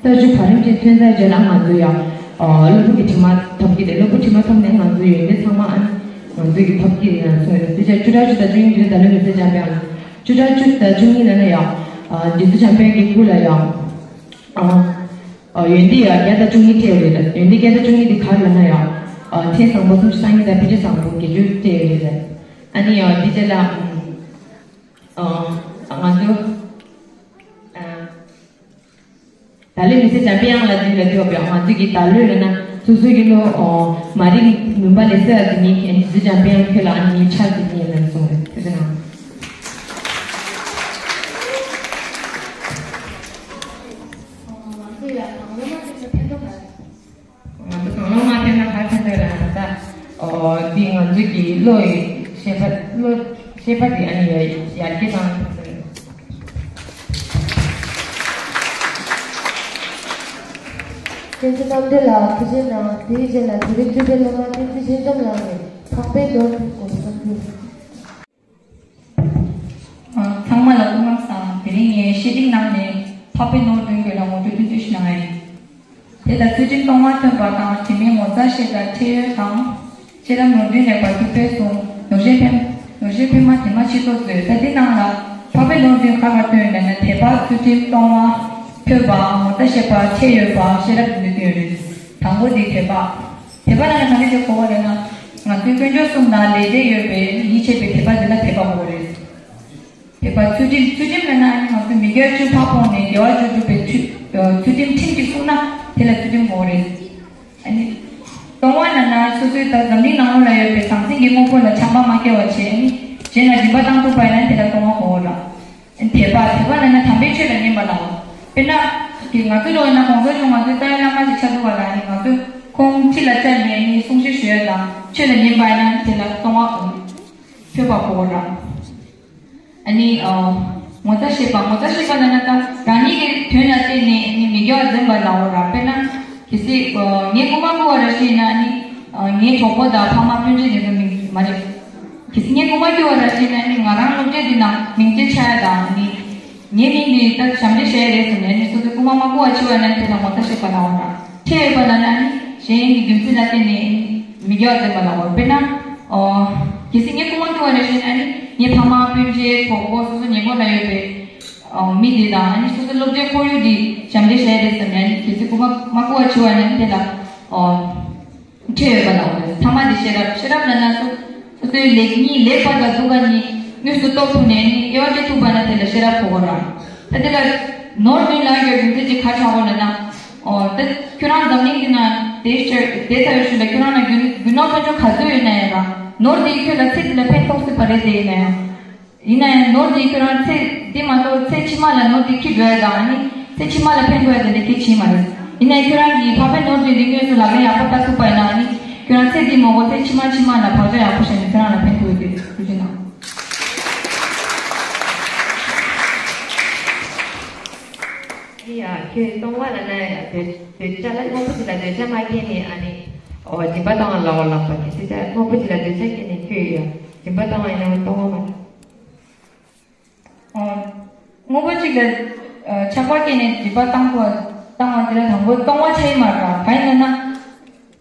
ས་ཆུ་བར་རིམ་ཅན་ཐོན་ཚར་རྗེས་ལ་ང་ཚོ་ཡང་གློ་བུར་གྱི་དྲི་མ་ཐོབ་ཀྱི་རེད། གློ་བུར་དྲི་མ་ཐོབ་ནས་ང་ཚོ་ཡོན་ཏན་ཚང་མ་ཨ་ནི་ང་ཚོ་གི་ཐོབ་ཀྱི་རེད་ལ་སོང་རེད། དེ་ཆ་བཅུ་ཕྲག་བཅུ་དང་བཅུ་གཉིས་དེ་ད་ལོ་མི་ཚེ་འཇམ་དཔལ་བཅུ་ཕྲག་བཅུ་དང་བཅུ་གཉིས་ལ་ན་ཡང་རྗེ་བཙུན་འཇམ་དཔལ་གྱི་སྐུ་ལ་ཡང་། ཨ། ཨ། ཡོན་ཏན་ཡང་བརྒྱ་དང་བཅུ་གཉིས་སྤྲད་ཡོད་རེད། ཡོན་ཏན་བརྒྱ་དང་བཅུ་གཉིས་དེ་ག་རེ་ལབ་ན་ཡང་། ཨ། ཚེ་བཟང་པོ་སུམ་ཅུ་སོ་གཉིས་དང་ཕན་ཆད་བཟང་པོ་བརྒྱད་ཅུ་སྤྲད་ཡོད་རེད། ཨ་ནི་ཡང་འདི་རྗེས་ལ། ཨ། ང་ཚོ། ཨ། ད་ལོའི་མི་ཚེ་འཇམ་པའི་དབྱངས་ལ་འདི་ལ་ཐོབ་པའི་ང་ཚོ་གི་ད་ལོའི་ལ་ན་སོ་སོ་གི་ལོ། ཨ། མ་རིག་མུན་པ་ལས་སེལ་བ་དེ་ཉིད་ཀྱི་མི་ཚེ་འཇམ་པའི་དབྱངས་ཁྱོད་ལ་ཨ་ནི་ཕྱག་དེ་ཉིད་ལ་སོང་རེད། ཐུགས་རྗེ་གནང་། ང་ཚོ་ཡང་དང་བླངས་མ་ཐེབས་ན་ཕན་ཐོགས་ག་རེ། ང་ཚོ་དང་བླངས་མ་ཐེབས་ན་ག་རེ་ཕན་ཐོགས་ལ་ད་ལྟ། ཨོ། འདི་ང་ཚོ་གི་བློ་ཡི་ཤེས་པ་བློ་ཤེས་པ་འདི་ཨ་ནི་ཡར་ཡར་རྒྱས་བཏང་ཐུབ་ས་རེད། བསྟན་འཛིན་རྣམ་གྲོལ་ལགས་ཐུགས་རྗེ་གནང་། དེའི་རྗེས་ལ་དེ་རིང་སྤྲུལ་པའི་སློབ་མ་བསྟན་འཛིན་ཆོས་འཛོམས་ལགས་ནས་འཕགས་པའི་ནོར་བུའི་སྐོར་གསུང་རྒྱུ། ཚང་མ་ལ་སྐུ་ཁམས་བཟང་། དེ་རིང་ངས་བཤེས་སྤྲིང་གནང་ནས་འཕགས་པའི་ནོར་བདུན་སྐོར་ལ་ངོ་སྤྲོད་ཐུང་ཐུང་ཞིག་གནང་ཡིན། དེ་ལ་ཚུལ་ཁྲིམས་སྟོང་པ་ཐོན་པ་དང་དྲི་མེད་ངོ་མཚར་ཤེས་དང་ཁྲེལ་ཡོད་དང་། ཤེས་རབ་ནོར་བདུན་ལེགས་པར་ཐུགས་ཕན་གསུམ། ནོར་རྗེ་ཕན་ནོར་རྗེ་ཕན་མ་དེ་མ་ཆེ་ཏོག་ཙོས། ད་འདི་ནང་ལ་འཕགས་པའི་ནོར་བདུན་ག་ག་ཐོན་ཡོད་ན་དད་པ་ཚུལ་ཁྲིམས་སྟོང་པ་ཐོས་པ་ངོ་མཚར་ཤེས་པ་ཁྲེལ་ཡོད་པ་ཤེས་རབ་བདུན་ཐོན་ཡོད་རེད། དང་པོ་འདི་དད་པ། དད་པ་ལ་ནི་ག་འདྲ་ཞིག་གོ་བ་རེད་ན། ང་ཚོའི་དཀོན་མཆོག་གསུམ་དང་ལས་འབྲེལ་ཡོད་པའི་ཡིད་ཆེས་པའི་དད་པ་འདི་ལ་དད་པ་གོ་བ་རེད། དད་པ་ཚུལ་ཁྲིམས། ཚུལ་ཁྲིམས་ལབ་ན་ང་ཚོ་མི་དགེ་བ་བཅུ་ཕར་སྤོང་ནས་དགེ་བ་བཅུ་སྒྲུབ་པའི་ཚུལ་ཚུལ་ཁྲིམས་ཁྲིམས་ཀྱིས་བསྲུངས་ན་དེ་ལ་ཚུལ་ཁྲིམས་གོ་བ་རེད། ཨ་ནི། སྟོང་པ་ལབ་ན་སོ་སོའི་ད་འཛམ་གླིང་ནང་ལོགས་ལ་ཡོད་པའི་ཟང་ཟིང་གི་དངོས་པོ་ལ་ཆགས་པ་མ་སྐྱེ་བ་བྱས་ནས་གཞན་ལ་སྦྱིན་པ་བཏང་ཐུབ་པ་ཡིན་ན་དེ་ལ་སྟོང་པ་གོ་བ་རེད། དད་པ། དད་པ་ལབ་ན་དམ་པའི་ཆོས་ལ་སྙན་པ་ལ། དཔེར་ན། དེ་ང་ཚོ་ལོ་ན་གོང་ས་མཆོག་ང་ཚོའི་རྩ་བའི་བླ་མ་ཞིག་ཆགས་ཐུབ་པ་ལ་ནི་ང་ཚོས་ཁོང་ཁྲི་ལ་བཅར་ནས་ནི་གསུང་བཤད་ཞུ་ཡ་དང་ཆོས་ལ་ཉན་པ་ཡིན་ན་དེ་ལ་སྟོང་པ་ཐོས་པ་གོ་ར། ཨ་ནི་ངོ་ཚ་ཤེས་པ། ངོ་ཚ་ཤེས་པ་ལབ་ན་ད་རང་ཉིད་ཀྱི་དོན་ལ་བརྟེན་ནས་ནི་མི་དགེ་བ་འཛེམ་པ་ལ་འོ་ར། དཔེར་ན། གལ་སྲིད་ངས་རྐུན་མ་རྐུ་བ་ར་ཤེས་ན་ནི་ངའི་གྲོགས་པོ་དང་ཕ་མ་སྤུན་མཆེད་དེ་ཚོ་མི་མ་རེད། གལ་སྲིད་ངས་རྐུན་མ་རྐུ་བ་ར་ཤེས་ན་ནི་ང་རང་སློབ་གྲྭའི་འདི་ནང་མིང་ཅན་ཆགས་ཡ་དང་ནི། ངའི་མིང་འདི་ད་ཞབས་འདྲེན་བྱས་རེད་ཟེར་ནས་ནི་སོ་སོའི་རྐུན་མ་མ་རྐུ་བ་བྱས་པ་ན་དེ་ལ་ངོ་ཚ་ཤེས་པ་ལབ་འོ་ན། ཁྲེལ་ཡོད་པ་ལབ་ན་ནི་གཞན་གྱི་རྒྱུ་མཚན་ལ་བརྟེན་ནས་ནི་མི་དགེ་བ་འཛེམ་པ་ལབ་འོ། དཔེར་ན། ཨོ། གལ་སྲིད་ངས་རྐུན་མ་རྐུ་བ་རེད་ཟེར་ན་ནི་ངའི་ཕ་མ་སྤུན་མཆེད་གྲོགས་པོ་སོ་སོ་ཉེ་འཁོར་ལ་ཡོད་པའི་ཨོ་མི་འདི་དང་ནི་སོ་སོའི་སློབ་གྲྭའི་ཁོར་ཡུག་འདི་ཞབས་འདྲེན་བྱས་རེད་ཟེར་ནས་ནི་གལ་སྲིད་རྐུན་མ་མ་རྐུ་བ་བྱས་པ་ན་ནི་དེ་ལ་ཨོ། ཁྲེལ་ཡོད་པ་ལ་འོ་རེད། ཐ་མ་དེ་ཤེས་རབ། ཤེས་རབ་ལབ་ན་སོ་སོ་སོའི་ལེགས་ཉེས་ལེགས་པ་དང་སྡུག་པ་གཉིས་དངོས་སུ་རྟོགས་ཐུབ་ནས་ནི་དབྱེ་བ་འབྱེད་ཐུབ་པ་ན་དེ་ལ་ཤེས་རབ་གོ་དགོས་ར། ད་དེ་ལ་ནོར་བདུན་ལ་གྱུར་རྒྱུ་མཚན་ཅིག་ག་ཆགས་གོ་ལབ་ན། ཨོ་ད་ཁྱོད་རང་འཛམ་གླིང་འདི་ན་དེ་ཤར་དེ་ལྟ་བུའི་ཤུལ་ལ་ཁྱོད་རང་ལ་རྒྱུ་རྒྱུ་ནོར་དཔལ་འབྱོར་ག་ཚོད་ཡོད་ན་ཡང་ར་ནོར་དེ་ཁྱོད་ལ་ཚེ་འདི་ལ་ཕན་ཐོགས་སྲིད་པ་རེད་དེ་ཡིན་ན་ཡང་། ཡིན་ན་ཡང་ནོར་འདི་ཁྱོད་རང་ཚེ་འདི་མ་གཏོགས་ཚེ་ཕྱི་མ་ལ་ནོར་འདི་འཁྱེར་འགྲོ་ཡ་དང་ནི་ཚེ་ཕྱི་མ་ལ་ཕན་ཐོགས་ཡ་དེ་འདྲ་གལ་ཆེན་མ་རེད། ཡིན་ན་ཡང་ཁྱོད་རང་གིས་ཕ་མའི་ནོར་འདི་འདི་དངོས་སུ་ལག་ལེན་ཡག་པོ་བསྟར་ཐུབ་པ་ཡིན་ན་ནི་ཁྱོད་རང་ཚེ་འདི་མ་གཏོགས་ཚེ་ཕྱི་མ་ཕྱི་མ་ལ་བག་ཆགས་ཡག་པོ་བཞག་ནས་ཁྱོད་རང་ལ་ཕན་ཐོགས་ཡོད་དེ་ཐུགས་རྗེ་གནང་། ཡ་ཁྱོད་སྟོང་པ་ལབ་ན་ཡ་འདོད་འདོད་ཆགས་ལ་དངོས་པོ་ཅིག་ལ་འདོད་ཆགས་མ་སྐྱེས་ནས་ཨ་ནི་འོ་སྦྱིན་པ་བཏང་བ་ལ་འོ་ལགས་པ་གལ་སྲིད་ཆགས་དངོས་པོ་ཅིག་ལ་འདོད་ཆགས་སྐྱེས་ནས་ཁྱོད་ཡ་སྦྱིན་པ་བཏང་བ་ཡིན་ན་སྟོང་པ་མ་རེད། དངོས་པོ་གཅིག་ལ་ཆགས་པ་སྐྱེས་ནས་སྒྲིབ་པ་བཏང་བ་བཏང་བ་དེ་ལ་དང་པོ་སྟོང་པ་ཆགས་ཀྱི་མ་རེད། གང་ཡིན་ན་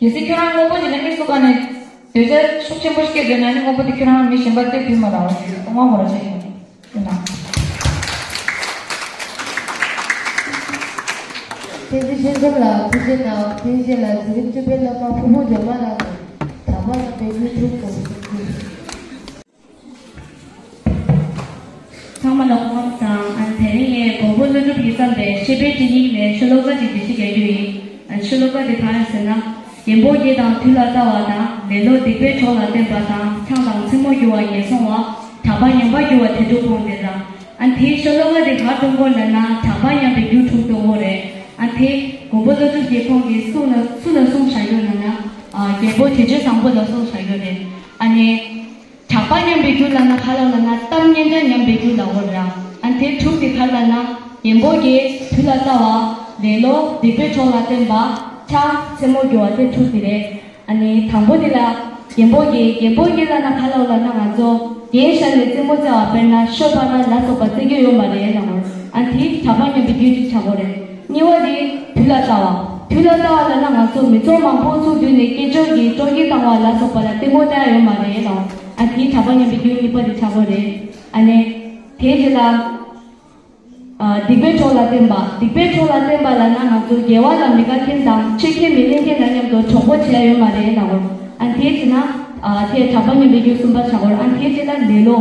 གལ་སྲིད་ཁྱོད་རང་དངོས་པོ་གཅིག་ལ་དམིགས་སུ་བཀར་ནས་འདོད་ཆགས་ཤུགས་ཆེན་པོ་སྐྱེས་འདོད་ན་ནི་དངོས་པོ་དེ་ཁྱོད་རང་མི་གཞན་པ་སྟེར་ཐུབ་མ་རེད། སྟོང་པ་མོ་ར་ཆགས་ཀྱི་མ་རེད། ཡིན་ན། བསྟན་འཛིན་ཆོས་འཛོམས་ལགས་ཐུགས་རྗེ་གནང་། དེའི་རྗེས་ལ་འཛིན་རིམ་བཅུ་པའི་སློབ་མ་ཕུར་བུ་སྒྲོལ་མ་ལགས་ནས་གྲགས་པ་རྣམ་པའི་དངོས་གྲུབ་སྐོར་གསུང་རྒྱུ། ཚང་མ་ལ་སྐུ་ཁམས་བཟང་། ཨ་ནི་དེ་རིང་ངས་མགོན་པོ་ཀླུ་སྒྲུབ་ཀྱིས་བརྩམས་པའི་བཤེས་པའི་སྤྲིང་ཡིག་ནས་ཤོ་ལོ་ཀ་ཅིག་འགྲེལ་བཤད་རྒྱག་རྒྱུ་ཡིན། ཨ་ནི་ཤོ་ལོ་ཀ་དེ་གང་ཡིན་ཟེར་ན། རྒན་པོ་བརྒྱད་དང་དུས་ལ་བལྟ་བ་དང་། ལེ་ལོ་སྡིག་པའི་གྲོགས་ལ་བརྟེན་པ་དང་། ཆང་དང་མཚན་མོ་རྒྱུ་བ་ངན་སོང་བ། གྲགས་པ་ངན་པར་རྒྱུ་བ་དེ་དྲུག་སྤོང་དེ་དང་། ཨ་ནི་དེའི་ཤོ་ལོ་ཀ་དེ་ག་རེ་སྟོན་གོ་ལབ་ན་གྲགས་པ་ངན་པའི་རྒྱུ་དྲུག་སྟོན་གོ་རེད། ཨ་ནི་དེ་མགོན་པོ་ཀླུ་སྒྲུབ་ཀྱིས་ཁོང་གིས་སུ་ལ་སུ་ལ་གསུངས་བཞག་ཡོད་ལབ་ན། ཨ་རྒན་པོ་དལ་འབྱོར་བཟང་པོ་ལ་གསུངས་བཞག་ཡོད་རེད། ཨ་ནི། གྲགས་པ་ངན་པའི་རྒྱུ་ལབ་ན་ག་ལ་ལབ་ན་གཏམ་སྙན་གྲགས་ངན་པའི་རྒྱུ་ལབ་ཡོད་རེད། ཨ་ནི་དེ་དྲུག་དེ་ག་རེ་ལབ་ན་རྒན་པོ་བརྒྱད་དུས་ལ་བལྟ་བ། ལེ་ལོ་སྡིག་པའི་གྲོགས་ལ་བརྟེན་པ། ཆང་མཚན་མོ་རྒྱུ་བ་དེ་དྲུག་དེ་རེད། ཨ་ནི་དང་པོ་དེ་ལ་ རྒན་པོ་རྒྱལ། རྒན་པོ་རྒྱལ་ལབ་ན་ག་ལབ་ལབ་ན། ང་ཚོ་རྒན་ཤ་ནས་རྩེད་མོ་རྩེ་བ། དཔེར་ན་ཤོ་པ་ན་ལ་སོགས་པ་རྩེ་རྒྱུ་ཡོད་མ་རེད་ལབ་དགོས། ཨ་དེ་གྲགས་པ་ཉམས་པའི་རྒྱུ་གཅིག་ཆགས་ཀྱི་ཡོད་རེད། གཉིས་པ་དེ་དུས་ལ་ལྟ་བ། དུས་ལ་ལྟ་བ་ལབ་ན་ང་ཚོ་མི་ཚོགས་མང་པོ་ཚོགས་དུས་ནས་སྐད་ཅོར་གྱིས་སྤྲོ་སྐྱིད་བཏང་བ་ལ་སོགས་པ་ལ་ལྟད་མོ་ལྟ་ཡ་ཡོད་མ་རེད་ལབ། ཨ་དེ་གྲགས་པ་ཉམས་པའི་རྒྱུ་གཉིས་པ་དེ་ཆགས་ཀྱི་ཡོད་རེད། ཨ་ནི་དེའི་རྗེས་ལ། ཨ། སྡིག་པའི་གྲོགས་ལ་བརྟེན་པ། སྡིག་པའི་གྲོགས་ལ་བརྟེན་པ་ལབ་ན་ང་ཚོ་དགེ་བ་ལ་མི་དགའ་མཁན་དང་ཆོས་ཁས་མི་ལེན་མཁན་ལ་མཉམ་དུ་གྲོགས་པོ་བྱས་ཡོད་མ་རེད་ལབ་དགོས། ཨ་དེའི་རྗེས་ན། ཨ་དེ་གྲགས་པ་ཉམས་པའི་རྒྱུ་གསུམ་པ་ཆགས་ཀྱི་ཡོད་རེད། ཨ་དེའི་རྗེས་ན་ལེ་ལོ།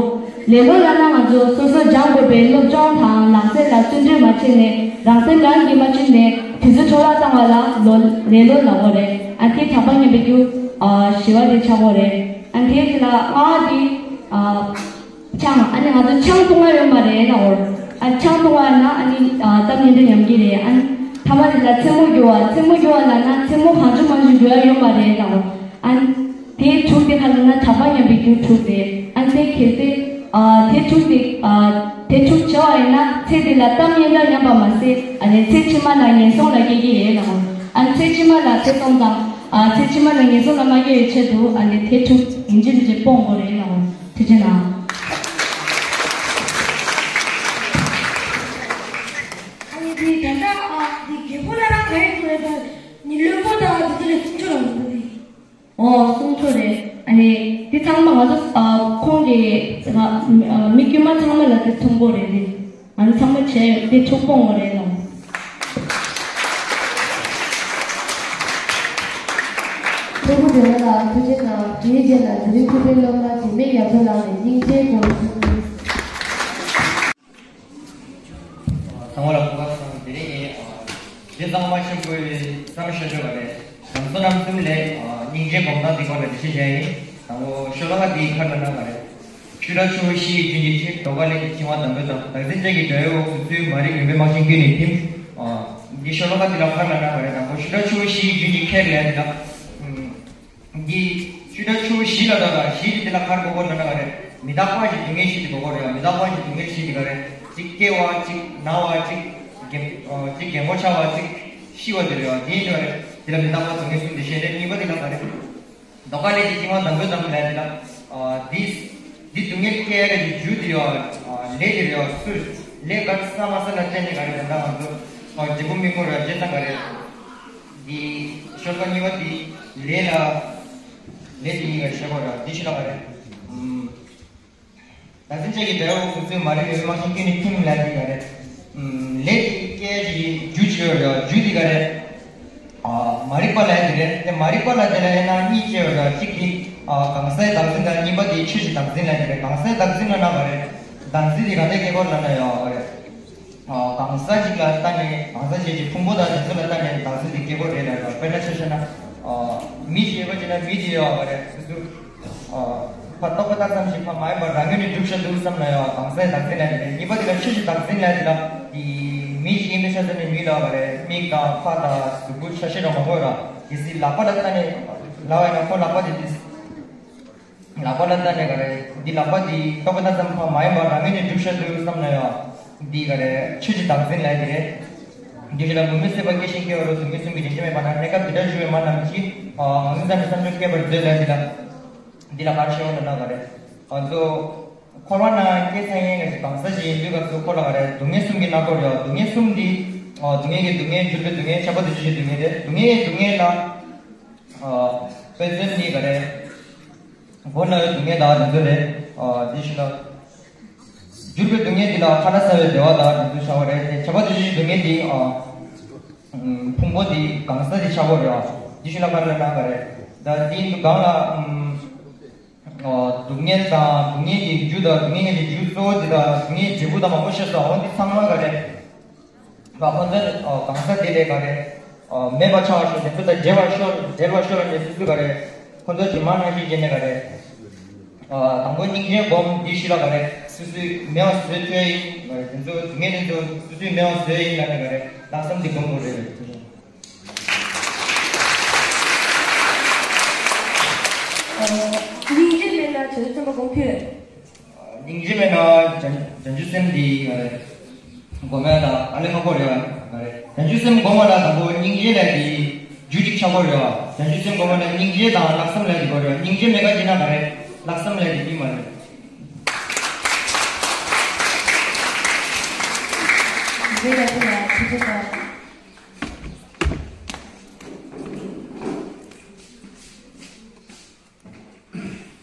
ལེ་ལོ་ལབ་ན་ང་ཚོ་སོ་སོ་སྦྱང་དགོས་པའི་སློབ་སྦྱོང་དང་ལག་རྩལ་ལ་བརྩོན་འགྲུས་མ་བྱས་ནས། རང་སེམས་རང་གིས་མ་བཅོས་ནས་དུས་ཚོད་འཕྲོ་བརླག་བཏང་བ་ལ་ལོ་ལེ་ལོ་ལབ་དགོས་རེད། ཨ་དེ་གྲགས་པ་ཉམས་པའི་རྒྱུ། ཨ་བཞི་པ་དེ་ཆགས་ཀྱི་ཡོད་རེད། ཨ་དེའི་རྗེས་ལ་ལྔ་པ་དེ། ཨ། ཆང་། ཨ་ནི་ང་ཚོ་ཆང་འཐུང་ཡ་ཡོད་མ་རེད་ལབ་དགོས། ཨ་ཆང་འཐུང་བ་ན་ཨ་ནི་ཨ་གཏམ་སྙན་གྲགས་ཉམས་ཀྱི་རེད། ཨ་ནི་ཐ་མ་དེ་ལ་མཚན་མོ་རྒྱུ་བ། མཚན་མོ་རྒྱུ་བ་ལབ་ན་མཚན་མོ་གང་བྱུང་མང་བྱུང་རྒྱུ་ཡ་ཡོད་མ་རེད་ལབ་དགོས། ཨ་ནི་དེ་དྲུག་དེ་ག་ལབ་ན་གྲགས་པ་ཉམས་པའི་རྒྱུ་དྲུག་རེད། ཨ་ནི་དེ་གལ་ཏེ་ཨ་དེ་དྲུག་དེ་ཨ་དེ་དྲུག་བྱས་པ་ཡིན་ན་ཚེ་འདི་ལ་གཏམ་སྙན་གྲགས་ཉམས་པ་མ་ཟད། ཨ་ནི་ཚེ་ཕྱི་མ་ལ་ངན་སོང་ལ་སྐྱེ་གི་རེད་ལབ་དགོས། ཨ་ནི་ཚེ་ཕྱི་མ་ལ་ཐེ་ཚོམ་དང་ཨ་ཚེ་ཕྱི་མ་ལ་ངན་སོང་ལ་མ་སྐྱེ་བའི་ཆེད་དུ་ཨ་ནི་དེ་དྲུག་ཡིན་གཅིག་མིན་གཅིག་སྤོང་དགོས་རེད་ལབ་དགོས། ཐུགས་རྗེ་གནང་། ཨ་ནི་དེ་ད་ལྟ་ཨ་དེ་རྒད་པོ་ལ་རང་ག་རེ་གོ་རེད་ད། ནི་བློན་པོ་དང་དེ་ཚོ་ལ་སུམ་ཅུ་རང་གོ་རེད། ཨོ་སུམ་ཅུ་རེད། ཨ་ནི་དེ་ཚང་མ་ང་ཚོ་ཨ་ཁོང་གི་ང་ཨ་མི་དཀྱུས་མ་ཚང་མ་ལ་དེ་མཚུངས་པོ་རེད་དེ། ང་ཚོ་ཚང་མ་བྱས་དེ་དྲུག་སྤོང་བ་རེད་ལ། ཕྲུ་གུ་སྒྲོལ་མ་ལགས་ཐུགས་རྗེ་གནང་། དེའི་རྗེས་ལ་འཛིན་རིམ་དྲུག་པའི་སློབ་མ་འཇིགས་མེད་ཡར་འཕེལ་ལགས་ནས་སྙིང་རྗེའི་སྒོ་ནས་གསུང་གནང་། ཚང་མ་ལ་སྐུ་ཁམས་བཟང་། དེ་རིང་ངས་འདི་གཙང་མ་ཆེན་པོའི་བསམ་ཤོད་ཤོད་པ་རེད། ལམ་བཟོ་རྣམ་གསུམ་ལས་སྙིང་རྗེ་སྒོམ་སྟངས་འདི་སྐོར་ལ་འགྲེལ་བཤད་བྱས་ཡིན། དང་པོ་ཤོ་ལོ་ཀ་འདིའི་ཁ་ལ་གནང་བ་རེད། ཆུ་ཁྲ་ཆུ་བོ་བཞི་ཡི་རྒྱུན་གྱི་ཕྱིར། རྡོ་ཀ་ལས་ཀྱི་འཆིང་བ་འདམ་བུའི་གཏམ། བདག་འཛིན་ཅན་གྱི་དགྲ་ཡོའི་འོག་ཏུ་ཚུད། མ་རིག་མུན་པའི་རྨ་བྱའི་ཀུན་ནས་ཐིམ། འདི་ཤོ་ལོ་ཀ་འདི་ལ་ཁ་ལ་གནང་བ་རེད། དང་པོ་ཆུ་ཁྲ་ཆུ་བོ་བཞི་ཡི་རྒྱུན་གྱི་ཁྱེར་ལས་འདི་ལ། འདི་ཆུ་ཁྲ་ཆུ་བོ་བཞི་ལ་ད་ལ་བཞི་དེ་འདི་ལ་ག་རེ་གོ་དགོས་ལབ་ན་ག་རེ། མི་རྟག་པ་ཞིག་སྡུག་བསྔལ་བཞི་དེ་གོ་དགོས་རེད། མི་རྟག་པ་ཞིག་སྡུག་བསྔལ་བཞི་དེ་ག་རེ། གཅིག་སྐྱེ་བ། གཅིག་ན་བ། གཅིག་རྒན་ཨ་གཅིག་རྒན་གོག་ཆགས་པ། གཅིག་ཤི་བ་དེ་རེད་བ། དེ་ཡིན་དུས་ག་རེ། དེ་ལ་མི་རྟག་པ་སྡུག་བསྔལ་གསུམ་དེ་བཤད་རེད། གཉིས་པ་དེ་ལ་ག་རེ། རྡོ་ཀ་ལས་ཀྱི་འཆིང་བ་འདམ་བུའི་གཏམ་ལབ་དེ་ལ། ཨ་འདི་འདི་སྡུག་བསྔལ་སྐྱེ་ཡ་གི་རྒྱུ་དེ་ཡོད། ཨ་ལས་དེ་རེད་བ། སུ་ལས་ག་བསམ་མ་བསམ་ལ་བརྟེན་ནས་ག་རེ། ད་ལྟ་ང་ཚོ་ཨ་འབྲས་བུ་སྨིན་དགོས་རེད། བྱས་ཙང་ག་རེ། འདི་ཤོ་ལོ་ཀ་གཉིས་པ་འདི་ལས་ལ། ལས་དེ་གཉིས་ཀ་བཤད་དགོས་རེད། འདི་ཤོ་ལོ་ཀ་རེད། ཨུམ། བདག་འཛིན་ཅན་གྱི་དགྲ་ཡོའི་འོག་ཏུ་ཚུད། མ་རིག་མུན་པའི་རྨ་བྱའི་ཀུན་ནས་ཐིམ་ལབ་དེ་ག་རེ། ཨུམ། ལས་དེ་སྐྱེ་ཡ་གི་རྒྱུ་ཅིག་ཡོད་རེད། རྒྱུ་དེ་ག་རེ། ཨ་མ་རིག་པ་ལབ་དེ་རེད། དེ་མ་རིག་པ་ལ་དེ་ལ་དབྱེ་ན་གཉིས་ཅིག་ཡོད་རེད། གཅིག་དེ་ཨ་གང་ཟག་བདག་འཛིན་དང་། གཉིས་པ་དེ་ཆོས་ཀྱི་བདག་འཛིན་ལབ་དེ་རེད། གང་ཟག་བདག་འཛིན་ལབ་ན་ག་རེ། བདག་འཛིན་དེ་ག་འདྲ་སྐྱེ་དགོས་ལབ་ན་ཡོད་ག་རེ། ཨ་གང་ཟག་ཅིག་ལ་ལྟ་ནས། གང་ཟག་ཅིག་གི་ཕུང་པོ་དང་དེ་ཚོ་ལ་ལྟ་ནས་བདག་འཛིན་དེ་སྐྱེ་དགོས་རེད་ལབ་རེད། དཔེར་ན་ཆ་བཞག་ན། ཨ་མི་ཞིག་ཡོད་པ་ཅིག་ན་མི་དེ་ཡོད་ག་རེ། སོ་སོ་ཨ་ཕར་རྟོག་པ་བཏང་ཙམ་ཞིག་ཕར་མ་ཡིན་པ་རང་ངོས་ནས་གྲུབ་བཞག་འདུག་བསམ་ན་ཡང་གང་ཟག་བདག་འཛིན་ལབ་དེ་རེད། གཉིས་པ་དེ་ལ་ཆོས་ཀྱི་བདག་འཛིན་ལབ་དེ་ལ། དེ་མི་ཞིག་ཡིན་པའི་ཆ་ཚང་ནས་མི་ལ་ག་རེ། མིག་དང་ཕ་དང་གཟུགས་པོ་ཆ་ཤས་རང་མང་པོ་ཡོད་ར། གལ་སྲིད་ལག་པ་ལ་ལྟ་ནས་ལབ་པ་ཡིན་ན་ཁོ་ལག་པ་དེ་དེ། ལག་པ་ལ་ལྟ་ནས་ག་རེ། འདི་ལག་པ་འདི་རྟོག་པ་བཏང་ཙམ་ཕར་མ་ཡིན་པ་རང་ངོས་ནས་གྲུབ་བཞག་འདུག་བསམ་ན་ཡང་འདི་ག་རེ། ཆོས་ཀྱི་བདག་འཛིན་ལབ་དེ་རེད། འདི་ཞིག་ལ་མུ་མེད་སྲེད་པ་སྐྱེ་ཞིང་སྐྱེ་བ་རུ་སྡུག་བསྔལ་གསུམ་གྱི་རྒྱུན་ཅི་མེད་པ་ན། གནས་སྐབས་འདི་འདྲ་བཞུགས་པའི་མ་རྣམས་ཀྱིས། ཨ་ངང་ཚུལ་ཙམ་གྱིས་བསམ་བློ་སྐྱེད་པར་མཛོད་ལབ་འདི་ལ། འདི་ལ་ག་རེ་བཤད་དགོས་ལབ་ན་ག་རེ། ང་ཚོ་འཁོར་བ་ན་སྐྱེས་ཚར་ཡིན་ལ་གང་ཟག་ཞིག་ཡིན་དུས་སྐབས་སུ་ཁོ་ལ་ག་རེ། སྡུག་བསྔལ་གསུམ་གྱི་སྣ་སྒོ་རེད། སྡུག་བསྔལ་གསུམ་འདི། ཨ་སྡུག་བསྔལ་གྱི་སྡུག་བསྔལ། འགྱུར་བའི་སྡུག་བསྔལ། ཁྱབ་པ་དང་བཅས་པའི་སྡུག་བསྔལ་རེད། སྡུག་བསྔལ་གྱི་སྡུག་བསྔལ་ལ། ཨ་དཔེ་མཚོན་ནི་ག་རེ། མགོ་ན་བའི་སྡུག་བསྔལ་དང་དེ་ཚོ་རེད། ཨ་དེ་བཞིན་ལ། འགྱུར་བའི་སྡུག་བསྔལ་འདི་ལ་ཁ་ན་ཟ་བའི་བདེ་བ་དང་དེ་ཚོ་ཆགས་པ་རེད། དེ་ཁྱབ་པ་དང་བཅས་པའི་སྡུག་བསྔལ་འདི། ཨ་ཕུང་པོ་འདི་གང་ཟག་འདི་ཆགས་པ་རེད། ཨ་དེ་བཞིན་ལ་ག་རེ་ལབ་ན་ག་རེ། ད་འདི་འདུག་གང་ལ། ཨ་སྡུག་བསྔལ་དང་སྡུག་བསྔལ་གྱི་རྒྱུ་དང་སྡུག་བསྔལ་གྱི་རྒྱུ་གཙོ་བོ་འདི་དང་སྡུག་བསྔལ་འབྲས་བུ་དང་མང་པོ་བཤད་སོང་། འོ་འདི་ཚང་མ་ག་རེ། ཁོ་ཚོ་ཨ་གང་ཟག་དེ་ལས་ག་རེ། ཨ་མེད་པ་ཆགས་པར་ཤོག་དེ་ཚོ་དང་བྲལ་བར་ཤོག་བྲལ་བར་ཤོག་ལབ་ནས་སོ་སོ་ག་རེ། ཁོ་ཚོ་གི་མ་ནང་བཞིན་བྱས་ནས་ག་རེ། ཨ་དང་པོ་སྙིང་རྗེ་སྒོམ་འདི་ཞིག་ལ་ག་རེ། སོ་སོའི་མེད་པ་བཟོས་ཐུབ་ཡ་ཡིན། དེ་ཚོ་སྡུག་བསྔལ་དེ་ཚོ་སོ་སོའི་མེད་པ་བཟོས་ཡ་ཡིན་ལབ་ནས་ག་རེ། ལྷག་བསམ་འདི་སྒོམ་དགོས་རེད། སྙིང་རྗེ་མེད་ན་བྱང་ཆུབ་སེམས་དཔའ་སྒོམ་ཐུབ་ཡོད། སྙིང་རྗེ་མེད་ན་བྱང་བྱང་ཆུབ་སེམས་འདི་སྒོམ་ཡ་ད་ཨ་ལེ་ཁག་པོ་རེད་བ། བྱང་ཆུབ་སེམས་སྒོམ་པ་ལ་དང་པོ་སྙིང་རྗེ་ལབ་ཀྱི། རྒྱུ་གཅིག་ཆགས་པ་རེད་བ། བྱང་ཆུབ་སེམས་སྒོམ་པ་ལ་སྙིང་རྗེ་དང་ལྷག་བསམ་ལས་འདི་པ་རེད་བ། སྙིང་རྗེ་མེད་ཀ་ཅི་ན་ག་རེད། ལྷག་བསམ་ལས་འདི་ཡིན་མ་རེད། འདི་ལ་ཅི་ལ་ཆུ་ཚོད་དང་།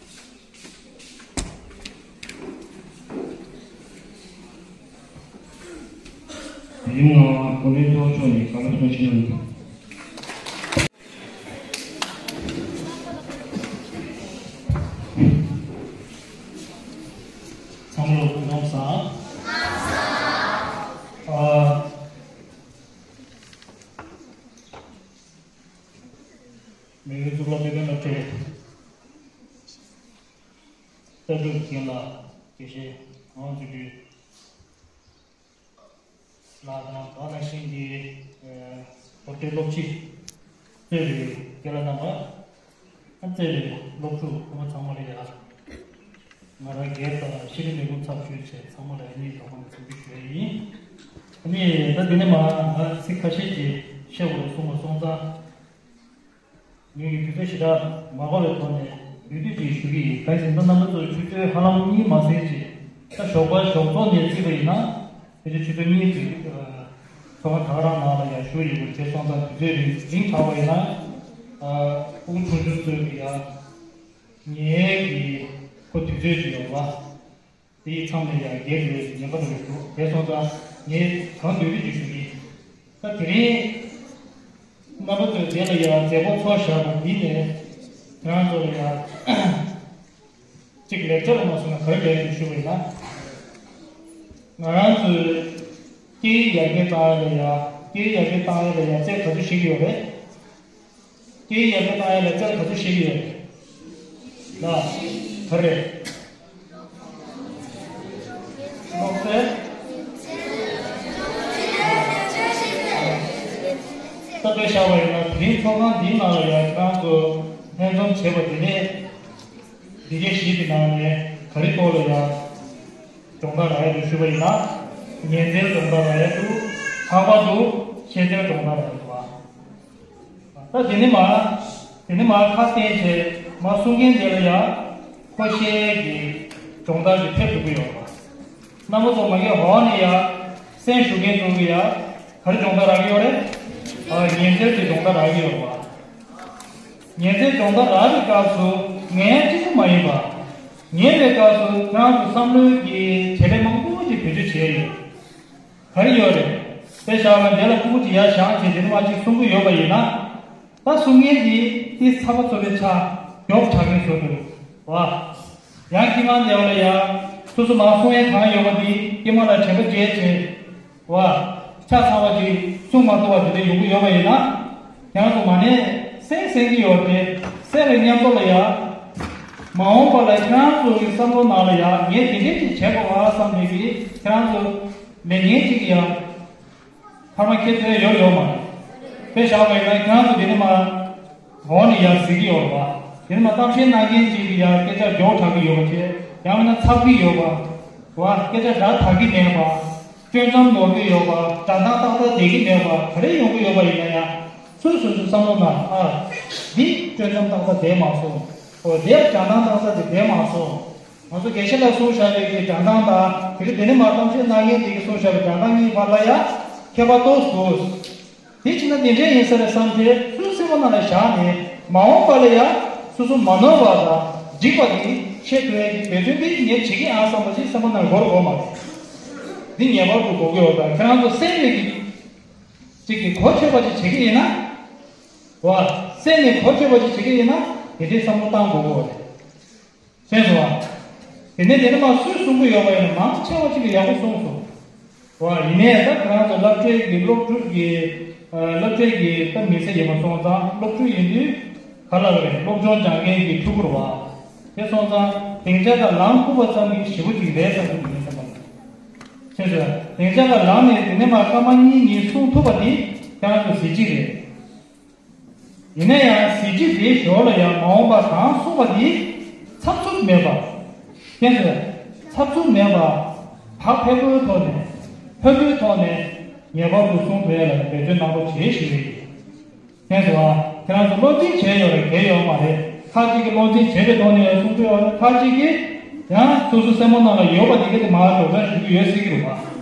ཡུམ་ལྔ་བ་གོ་ལའི་ཐོག་ཕྱོགས་ནས་བཀའ་སློབ་གསུང་བཤད་གནང་དགོས། ཚང་མ་ལ་སྐུ་གཟུགས་བཟང་། ཨ། མི་ཡུལ་གཙུག་ལག་དཔེ་སྟོན་སློབ་གྲྭའི་ལྟ་གྲུབ་རྒན་ལགས། དགེ་བཤེས་ངག་དབང་ཆོས་སྒྲོན་ལགས་དང་། དེ་ནང་བཞིན་གྱི་ཨ་སློབ་གྲྭའི་སློབ་སྤྱི་གཙོས་པའི་རྒན་ལགས་རྣམ་པ། ཨ་གཙོས་པའི་སློབ་ཕྲུག་ཁོང་ཚང་མ་ལ་ཡ། ང་རང་སྒེར་དང་ཤེས་རིག་ལས་ཁུངས་ཚབ་ཞུས་བྱས་ཚང་མ་ལ་ཡ་སྙིང་ཐག་པ་ནས་འཚམས་འདྲི་ཞུ་ཡ་ཡིན། ཨ་ནི་ད་འདི་ནས་མར་ང་ཚིག་ཁ་ཤས་ཀྱིས་བཤད་དགོས་རེད་གསུངས་པ་སོང་ཙང་། ངེད་ཀྱི་དུས་ཚོད་ཞེ་དྲག་མ་འགོར་བའི་ཐོག་ནས་ཡུལ་དུས་ཀྱི་ཞུ་གི་ཡིན། གང་ཡིན་ཟེར་ན་རྣམ་པ་ཚོ་ཆུ་ཚོད་ཧ་ལམ་གཉིས་མ་ཟིན་ཅིག་ད་ཞོགས་པ་ཞོགས་ཚོགས་ནས་བརྩིས་པ་ཡིན་ན་ཕལ་ཆེར་ཆུ་ཚོད་གཉིས་ཙམ་ཚོགས་ཁང་ད་ག་རང་ནང་ལ་ཡར་བཞུགས་ཡོད་དགོས་བྱས་སོང་ཙང་དུས་ཚོད་རིང་རིང་དྲགས་པ་ཡིན་ན། ཨ་ཕྲུ་གུ་ཆུང་ཆུང་ཚོས་ཀྱི་ཡ་ངེད་ཀྱི་ཁོ་དུས་ཚོད་ཅིག་ཡོང་བ། དེའི་མཚམས་ལ་ཡང་སྒེར་ལས་ཉེན་ཁ་འགྲོ་གི་འདུག་དེ་སོང་ཙང་ངས་གང་འདོད་འདོད་ཅིག་ཞུ་གི་ཡིན། ད་དེ་རིང་རྣམ་པ་ཚོས་དེ་ལ་ཡང་མཛད་སྒོ་ཚོགས་བཞག་པ་འདི་ནས་ཁྱེད་རང་ཚོ་ལ་ཡང་གཅིག་ལེགས་ཆ་ལ་མ་སོང་ན་ག་རེ་ལས་ཞུ་ཞུ་བ་ཡིན་ན། ང་རང་ཚོས་སྐད་ཡིག་ཡར་རྒྱས་བཏང་ཡ་ལ་ཡང་སྐད་ཡིག་ཡར་རྒྱས་བཏང་ཡ་ལ་ཡང་རྩལ་ག་ཚོད་ཤེས་ཀྱི་ཡོད་རེད། སྐད་ཡིག་ཡར་རྒྱས་བཏང་ཡ་ལ་རྩལ་ག་ཚོད་ཤེས་ཀྱི་ཡོད་རེད། ལ། ག་རེ། སློབ་ཚན། ད་དཔེ་བཞག་པ་ཡིན་ན་དེ་རིང་ཚོགས་ཁང་འདིའི་ནང་ལ་ཡང་ཁྱེད་རང་ཚོ་ལྷན་འཛོམས་བྱས་པ་དེ་ནས་འདི་གའི་གཞི་དེ་ནང་ནས་ག་རེ་ཐོག་ལ་ཡང་སྦྱོང་བརྡར་རག་ཡ་འདུག་ཞུས་པ་ཡིན་ན། ཉན་རྩལ་སྦྱོང་བརྡར་རག་ཡ་འདུག་ལྷག་པར་དུ་ཤེས་རྩལ་སྦྱོང་བརྡར་རག་ཡ་འདུག་བ། ད་དེ་ནས་མར། དེ་ནས་མར་ཁ་གཏད་བྱས་མར་གསུང་མཁན་དེ་ལ་ཡ་ཁོ་ཤེས་ཀྱི་སྦྱོང་བརྡར་ཞིག་ཕེབས་ཐུབ་ཀྱི་ཡོད་པ། རྣམ་པ་ཚོ་མ་གིའི་འོག་ནས་ཡ་གསན་ཞུ་མཁན་ཚོ་གི་ཡ་ག་རེ་སྦྱོང་བརྡར་རག་གི་ཡོད་རེད། ཨ་ཉན་རྩལ་གྱི་སྦྱོང་བརྡར་རག་གི་ཡོད་པ། ཉན་ཚན་སྦྱོང་བརྡར་རག་པའི་སྐབས་སུ་ངས་གཅིག་པུ་མ་ཡིན་པ། ཉན་པའི་སྐབས་སུ་ཁྱེད་རང་ཚོ་བསམ་བློའི་གི་བྱེད་ལས་མང་པོ་ཞིག་བེད་སྤྱོད་བྱས་ཡོད། ག་རེ་ཡོད་རེད། དཔེ་བཞག་ན་འདི་ལ་ཕྲུ་གུ་ཅིག་ཡར་བཞེངས་བྱས་དེ་ནས་མར་ཅིག་གསུང་གི་ཡོད་པ་ཡིན་ན། ད་གསུང་མཁན་འདི་ཏི་ཚ་པ་ཚོ་པའི་ཆ་མགྱོགས་དྲགས་མཁན་བཟོ་འདུག་བ། ཡང་དཀྱིལ་མ་འདི་ལ་ཡ་སོ་སོ་མར་གསུང་ཡས་གང་ཡོད་པ་འདི་དཀྱིལ་མ་ལ་དྲན་པ་བརྗེད་བྱས། བ། ཆ་ཚང་བ་ཅིག་གསུང་མ་ཐུབ་པ་དེ་འདྲ་ཡོང་གི་ཡོད་པ་ཡིན་ན། ཁྱེད་རང་ཚོ་མ་ནས་གསན་གསན་གྱི་ཡོད་རེད། གསན་པའི་མཉམ་དུ་ལ་ཡ། མ་འོངས་པ་ལ་ཁྱེད་རང་ཚོ་གི་བསམ་བློ་ནང་ལ་ཡ་ངས་དེ་འདྲས་ཅིག་བྱེད་དགོས་པ་བསམ་ནས་ཀྱི་ཁྱེད་རང་ཚོ་ལས་ངན་ཅིག་ཡ། ཕར་མ་ཁྱེད་ཚོས་ཡོད་ཡོད་མ་རེད། དཔེ་བཞག་པ་ཡིན་ན་ཁྱེད་རང་ཚོ་དེ་ནས་མ། འོག་ནས་ཡར་གཟིགས་ཀྱི་ཡོད་རེད་བ། དེ་ནས་མ་གཏམ་བཤད་གནང་མཁན་ཅིག་གིས་ཡར་སྐད་ཆ་མགྱོགས་དྲགས་ཀྱི་ཡོད་པ་བྱས། ཡང་མིན་ན་ཚབ་ཀྱི་ཡོད་པ། བ། སྐད་ཆ་སྒྲ་དག་གི་མེད་པ། སྤྲོ་འཆམ་ནོར་གྱི་ཡོད་པ། སྒྲ་གདངས་ཏག་ཏག་བསྡད་ཀྱི་མེད་པ་ག་རེ་ཡོང་གི་ཡོད་པ་ཡིན་ན་ཡང་། སོ་སོ་སོའི་བསམ་བློ་ནང་ཨ། འདི་སྤྲོ་འཆམ་ཏག་ཏག་བསྡད་མ་སོང་། འོ་འདིར་སྒྲ་གདངས་ཏག་ཏག་དེ་བསྡད་མ་སོང་། ང་ཚོ་དགེ་བཤེས་ལ་གསུངས་བཞག་པའི་གི་སྒྲ་གདངས་དང་དེ་རིང་དེ་ནས་མར་གཏམ་བཤད་གནང་མཁན་དེ་གིས་གསུངས་བཞག་པའི་སྒྲ་གདངས་གཉིས་བར་ལ་ཡང་ཁྱད་པར་ཏོག་ཙམ་འདུག་དེ་ཕྱིན་ན་དེ་འདྲས་ཡིན་ས་རེད་བསམ་སྟེ་སོ་སོའི་སེམས་པ་ནང་ལ་བཞག་ནས་མ་འོངས་པ་ལ་ཡང་སོ་སོ་མ་ནོར་བ་དང་འཇིགས་པ་དེ་ཤེས་ཐུབ་ཡ་གི་འབད་བརྩོན་དེ་ངས་བྱེད་ཀྱི་ཡིན་བསམ་པ་ཞིག་སེམས་པ་ནང་འགོར་དགོས་མ་རེད། འདི་ངེས་པར་དུ་དགོས་ཀྱི་ཡོད་པ། ཁྱེད་རང་ཚོ་སེམས་ནས་ཀྱི་ཅིག་གི་གོ་ཆོད་པ་ཞིག་བྱེད་ཀྱི་ཡིན་ན། བ། སེམས་ནས་གོ་ཆོད་པ་ཞིག་བྱེད་ཀྱི་ཡིན་ན་དེ་འདྲའི་བསམ་བློ་བཏང་དགོས་ཀྱི་ཡོད་རེད། ཤེས་སོང་ཨ། དེ་ནས་དེ་ནས་མ་སུས་གསུང་གི་ཡོད་པ་ཡིན་ན་མང་ཆེ་བ་ཅིག་གིས་ཡག་པོ་གསུངས་སོང་། བ། ཡིན་ནའི་ད་ཁྱེད་རང་ཚོ་སློབ་གྲྭའི་གི་སློབ་ཕྲུག་གི་ཨ། སློབ་གྲྭའི་གི་ད་མི་ཚེ་ཡིན་པ་སོང་ཙང་སློབ་ཕྲུག་ཡིན་དུས་ག་ལ་ག་རེ་སློབ་སྦྱོང་སྦྱང་མཁན་གི་ཕྲུ་གུ་རེད་བ། དེ་སོང་ཙང་སྡིངས་ཆ་དང་ལམ་ཁུག་པ་ཙམ་གྱིས་ཞེ་པོ་ཅིག་རེད་བསམ་གྱི་མིན་བསམ་པ་ལ། ཤེས་སོང་། སྡིངས་ཆ་དང་ལམ་ནས་དེ་ནས་མར་སྐར་མ་གཉིས་གཉིས་སྲུང་ཐུབ་པ་དེ་ཁྱེད་རང་ཚོ་གཟི་བརྗིད་རེད། ཡིན་ན་ཡང་གཟི་བརྗིད་དེའི་ཞོར་ལ་ཡང་མ་འོངས་པ་གང་གསུངས་པ་དེ་འཚབ་འཚུབ་མེད་པ། ཁྱེད་ཚོས་འཚབ་འཚུབ་མེད་པ། བག་ཕེབས་པོའི་ཐོག་ནས་ཕོད་པོའི་ཐོག་ནས་ངེས་པར་དུ་གསུང་ཐུབ་ཡ་ལ་འབད་བརྩོན་གནང་རོགས་བྱེད་ཞུ་ཡི་ཡིན། ཁྱེད་ཚོ་ཁྱེད་རང་ཚོ་བློ་འཛིན་བྱས་ཡོད་རེད། གལ་ཡོད་མ་རེད། ཁ་ཅིག་གིས་བློ་འཛིན་བྱས་པའི་ཐོག་ནས་ཡང་གསུང་གི་ཡོད་རེད། ཁ་ཅིག་གིས་ཡང་སོ་སོ་སེམས་པ་ནང་ལ་ཡོད་པ་དེ་ག་དེ་མར་སྒྲོག་སྦྱང་ཞུ་གི་ཡོད་ཟེར་གི་རེད་པ།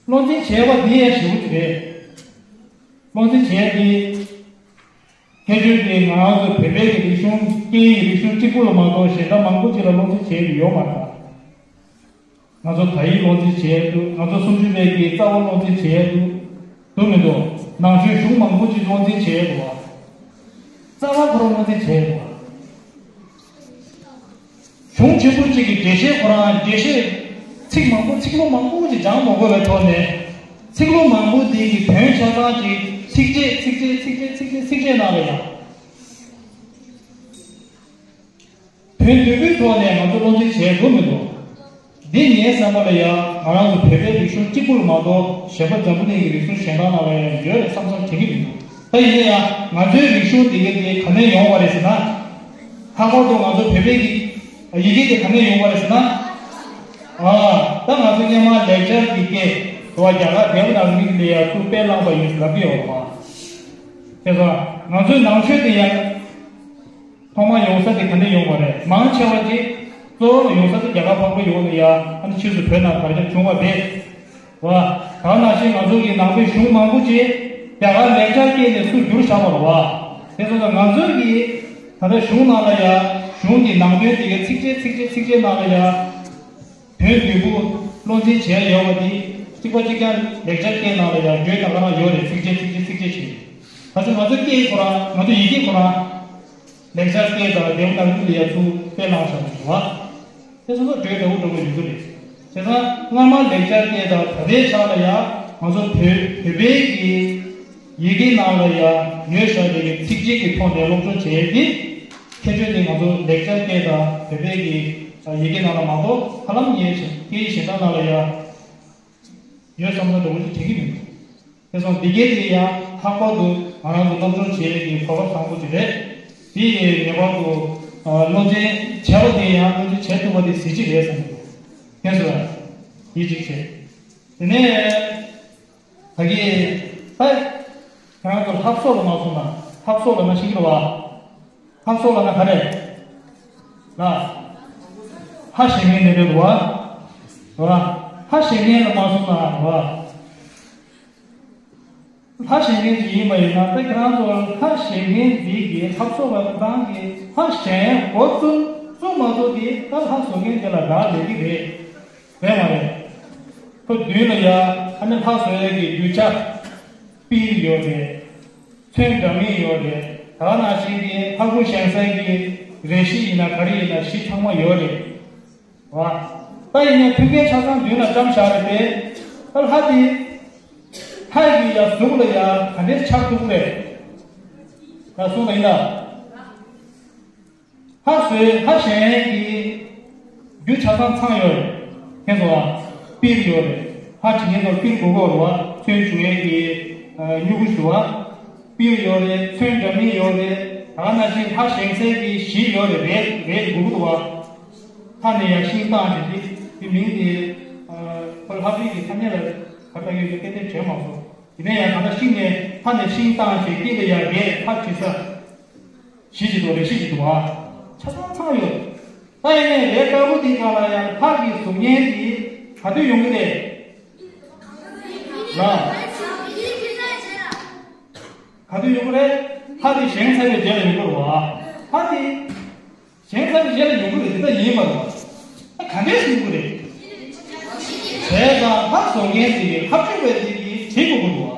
བློ་འཛིན་བྱས་པ་འདི་ཡང་ཞེ་པོ་ཅིག་རེད། བློ་འཛིན་བྱས་ཏེ། ཁྱད་ཆོས་དེ་ང་རང་ཚོ་བོད་པའི་གི་རིག་གཞུང་སྐད་ཡིག་རིག་གཞུང་གཅིག་པུ་ལ་མ་གཏོགས་གཞན་དག་མང་པོ་ཅིག་ལ་བློ་འཛིན་བྱས་ཡོད་མ་རེད། ང་ཚོ་དག་ཡིག་བློ་འཛིན་བྱས་འདུག་ང་ཚོ་སུམ་ཅུ་པའི་གི་རྩ་བ་བློ་འཛིན་བྱས་འདུག་འདུག་མི་འདུག་ནང་ཆོས་གཞུང་མང་པོ་ཅིག་བློ་འཛིན་བྱས་འདུག་བ། རྩ་བ་ཁོ་རང་བློ་འཛིན་བྱས་འདུག་བ། གཞུང་ཆེན་པོ་གཅིག་གི་འགྲེལ་བཤད་ཁོ་རང་འགྲེལ་བཤད་ཚིག་མང་པོ་ཚིག་ལོ་མང་པོ་ཅིག་སྦྱང་མ་དགོས་པའི་ཐོག་ནས་ཚིག་ལོ་མང་པོ་དེ་གི་དོན་ཆ་ཚང་ཅིག་ཚིགས་བཅད་ཚིགས་བཅད་ཚིགས་བཅད་ཚིགས་བཅད་ཚིགས་བཅད་ནང་ལ་ཡང་དོན་བསྡུས་པོའི་ཐོག་ནས་ང་ཚོ་བློ་འཛིན་བྱས་དགོས་མི་འདུག་འདི་ངའི་བསམ་པ་ལ་ཡང་ང་རང་ཚོ་བོད་པའི་རིག་གཞུང་གཅིག་པུ་ལ་མ་གཏོགས་གཞན་པ་འཛམ་བུ་གླིང་གི་རིག་གཞུང་གཞན་དག་ནང་ལ་ཡང་ཡོད་རེད་བསམ་བསམ་དྲན་གྱི་མི་འདུག་ད་ཡིན་ན་ཡང་ང་ཚོའི་རིག་གཞུང་དེ་ག་དེ་ག་ནས་ཡོང་བ་རེད་ཟེར་ན། ལྷག་པར་དུ་ང་ཚོ་བོད་པའི་གི་ཡི་གེ་དེ་ག་ནས་ཡོང་བ་རེད་ཟེར་ན། ཨ། ད་ང་ཚོ་སྔོན་མ་ལེགས་སྦྱར་གྱི་སྐད་དུ་བ་རྒྱ་གར་དེབ་ནང་མིག་ལ་ཡ་ཚུར་དཔེ་བླངས་པ་ཡིན་ལབ་ཀྱི་ཡོད་པ། དེ་ཚོ་ང་ཚོའི་ནང་ཆོས་དེ་ཡང་ཐོག་མ་ཡོང་ས་དེ་ག་ནས་ཡོང་བ་རེད། མང་ཆེ་བ་ཅིག་གཙོ་བོ་ཡོང་ས་དེ་རྒྱ་གར་འཕགས་པའི་ཡོངས་ལ་ཡ་ཨ་ནི་ཕྱིས་སུ་བོད་ནང་ག་རེ་བྱུང་བ་རེད། བ། ད་ནང་བཞིན་ང་ཚོ་གི་ནང་པའི་གཞུང་མང་པོ་ཅིག་རྒྱ་གར་ལེགས་སྦྱར་སྐད་ནས་ཚུར་བསྒྱུར་བཞག་པ་རེད་བ། དེ་སོང་ཙང་ང་ཚོའི་གི་ད་ལྟ་གཞུང་ནང་ལ་ཡ་གཞུང་གི་ནང་དོན་དེ་གའི་ཚིགས་བཅད་ཚིགས་བཅད་ཚིགས་བཅད་ནང་ལ་ཡ་དོན་བསྡུས་པོ་བློ་འཛིན་བྱས་ཡོད་པ་དེ་གཅིག་པ་གཅིག་རྐྱང་ལེགས་སྦྱར་སྐད་ནང་ལ་ཡ་བརྗོད་ད་ག་རང་ཡོད་རེད། ཚིགས་བཅད་ཚིགས་བཅད་ཚིགས་བཅད་བྱས། ད་ཆ་ང་ཚོ་སྐད་ཁོ་རང་ང་ཚོ་ཡི་གེ་ཁོ་རང་ལེགས་སྦྱར་སྐད་དང་ལྡེའུ་ནང་ཁུལ་ལ་ཡ་ཚུར་དཔེ་བླངས་བཞག་པ་རེད་བ། དེ་ཚོ་ལ་འགྲོས་འདྲ་བོ་འགྲོ་གི་ཡོད་ཀྱི་རེད། བྱས་ཙང་སྔ་མ་ལེགས་སྦྱར་སྐད་དང་ད་ལྟའི་ཆ་ལ་ཡང་ང་ཚོ་བོད་བོད་པའི་གི་ཡི་གེ་ནང་ལ་ཡང་ཡོད་བཞག་པའི་གི་ཚིགས་བཅད་ཀྱི་ཐོག་ནས་སློབ་སྦྱོང་བྱས་ཏེ། ཁྱད་ཆོས་དེ་ང་ཚོ་ལེགས་སྦྱར་སྐད་དང་བོད་པའི་གི་ཡི་གེ་ནང་ལ་མ་གཏོགས་ཧ་ལམ་ཡིན་ཞིང་སྐད་ཡིག་གཞན་དག་ནང་ལ་ཡང་ཡོད་བསམ་ན་འདྲ་བོ་ཞིག་དྲན་གྱི་མི་འདུག་དེ་སོང་འདི་གའི་དེ་ཡང་ལྷག་པར་དུ་ང་རང་ཚོ་སློབ་སྦྱོང་བྱེད་ཡས་ཀྱི་གོ་སྐབས་བཟང་པོ་ཅིག་རེད། དེ་ཡི་ངེས་པར་དུ་ཨ་སློབ་ཚན་བྱས་པ་དེ་ཡང་སློབ་ཚན་བྱེད་ཐུབ་པ་དེ་གཟི་བརྗིད་རེད་བསམ་གྱི་འདུག་ཁྱེད་ཚོ་ཡིད་ཆེས་བྱེད། དེ་ནས་ད་གི་ད་ཁྱེད་རང་ཚོ་ལྷག་སོགས་ལ་མ་སོང་ན་ལྷག་སོགས་ལ་མ་ཤེས་ཀྱི་རེད་བ། ལྷག་སོགས་ལ་ན་ག་རེ། ལ། ཧ་ཞེ་ངན་ནི་རེད་བ། ར། ཧ་ཞེ་ངན་ལ་མ་སོང་ན་ར། ཧ་ཞེ་ངན་ཅིག་ཡིན་པ་ཡིན་ན་ད་ཁྱེད་རང་ཚོ་ཧ་ཞེ་ངན་འདི་གི་ལྷག་སོགས་ལ་ཁོ་རང་གི་ཧ་ཞེ་ངན་འགོ་བཙུགས་བཙུགས་མ་བཙུགས་དེ་ད་ལྷག་བཟོ་མཁན་དེ་ལ་རག་ལས་ཀྱི་རེད། རེད་མ་རེད། ཁོ་མདུན་ལ་ཡ་ཨ་ནི་ལྷག་བཟོ་ཡས་ཀྱི་རྒྱུ་ཆ་པིར་ཡོད་རེད། ཚོན་འདྲ་མིན་ཡོད་རེད། ད་ག་ནང་བཞིན་གྱི་ལྷ་སྐུ་བཞེངས་སའི་གི་རས་གཞི་ཡིན་ན་ག་རེ་ཡིན་ན་གཞི་ཚང་མ་ཡོད་རེད། བ། ད་ཡིན་ནའི་མཐུན་རྐྱེན་ཆ་ཚང་མདུན་ལ་བཀྲམ་བཞག་རེད་དེ། ད་ལྷ་དེ། ལྷ་ཡི་ཡ་གཟུགས་ལ་ཡ་ག་འདྲས་ཆགས་ཐུབ་རེད། ད་གསུངས་པ་ཡིན་ད། ལྷ་བཟོས་ལྷ་བཞེངས་ཀྱི་རྒྱུ་ཆ་ཚང་ཚང་ཡོད་རེད། ཁྱེད་ཚོ་ཨ། པིར་ཡོད་རེད། ལྷ་བྱེད་མཁན་ཚོར་པིར་དགོས་ཀྱི་ཡོད་རེད་བ། ཚོན་བྱུང་ཡས་ཀྱི་ཨ་སྨྱུ་གུ་ཞུ་བ། པིར་ཡོད་རེད། ཚོན་འདྲ་མིན་ཡོད་རེད། ད་ག་ནང་བཞིན་ལྷ་བཞེངས་སའི་གི་གཞི་ཡོད་རེད། རས་རས་དགོས་ཀྱི་འདུག་བ། ལྷ་ནས་ཡར་ཤིང་བཏང་བྱས་ཏེ་དེ་མིང་དེ་ཨ་ཁོ་ལྷ་བྲིས་ཀྱི་ཐ་སྙད་ལ་ག་ལྟར་ཡོད་ཀྱི་ཏན་ཏན་དྲན་མ་སོང་། དེ་ནས་ཡང་ད་ལྟ་ཤིང་ནས་ལྷ་ནས་ཤིང་བཏང་བྱས་དཀྱིལ་ལ་ཡར་རས་ལྷ་བྲིས་ས། གཞི་ཅིག་འདུག་རས་གཞི་ཅིག་འདུག་ཨ། ཆ་ཚང་ཚང་ཡོད། ད་ཡིན་ནའི་རས་དཀར་པོ་འདི་སྒང་ལ་ཡང་ལྷ་གི་གཟུགས་བརྙན་འདི་ག་དུས་ཡོང་གི་རེད། ལ། ག་དུས་ཡོང་གི་རེད། ལྷ་དེ་བཞེངས་ཚར་བའི་རྗེས་ལ་ཡོང་གི་རེད་བ། ལྷ་དེ་བཞེངས་ཚར་བའི་རྗེས་ལ་ཡོང་གི་རེད། དེ་ལྟ་ཡིན་མ་རེད་བ། ད་ག་འདྲས་ཡོང་གི་རེད། བྱས་ཙང་ལྷ་བཟོ་མཁན་དེ་གིས་ལྷ་བྲིས་པའི་དེ་གིས་བྲིས་དགོས་ཀྱི་འདུག་བ།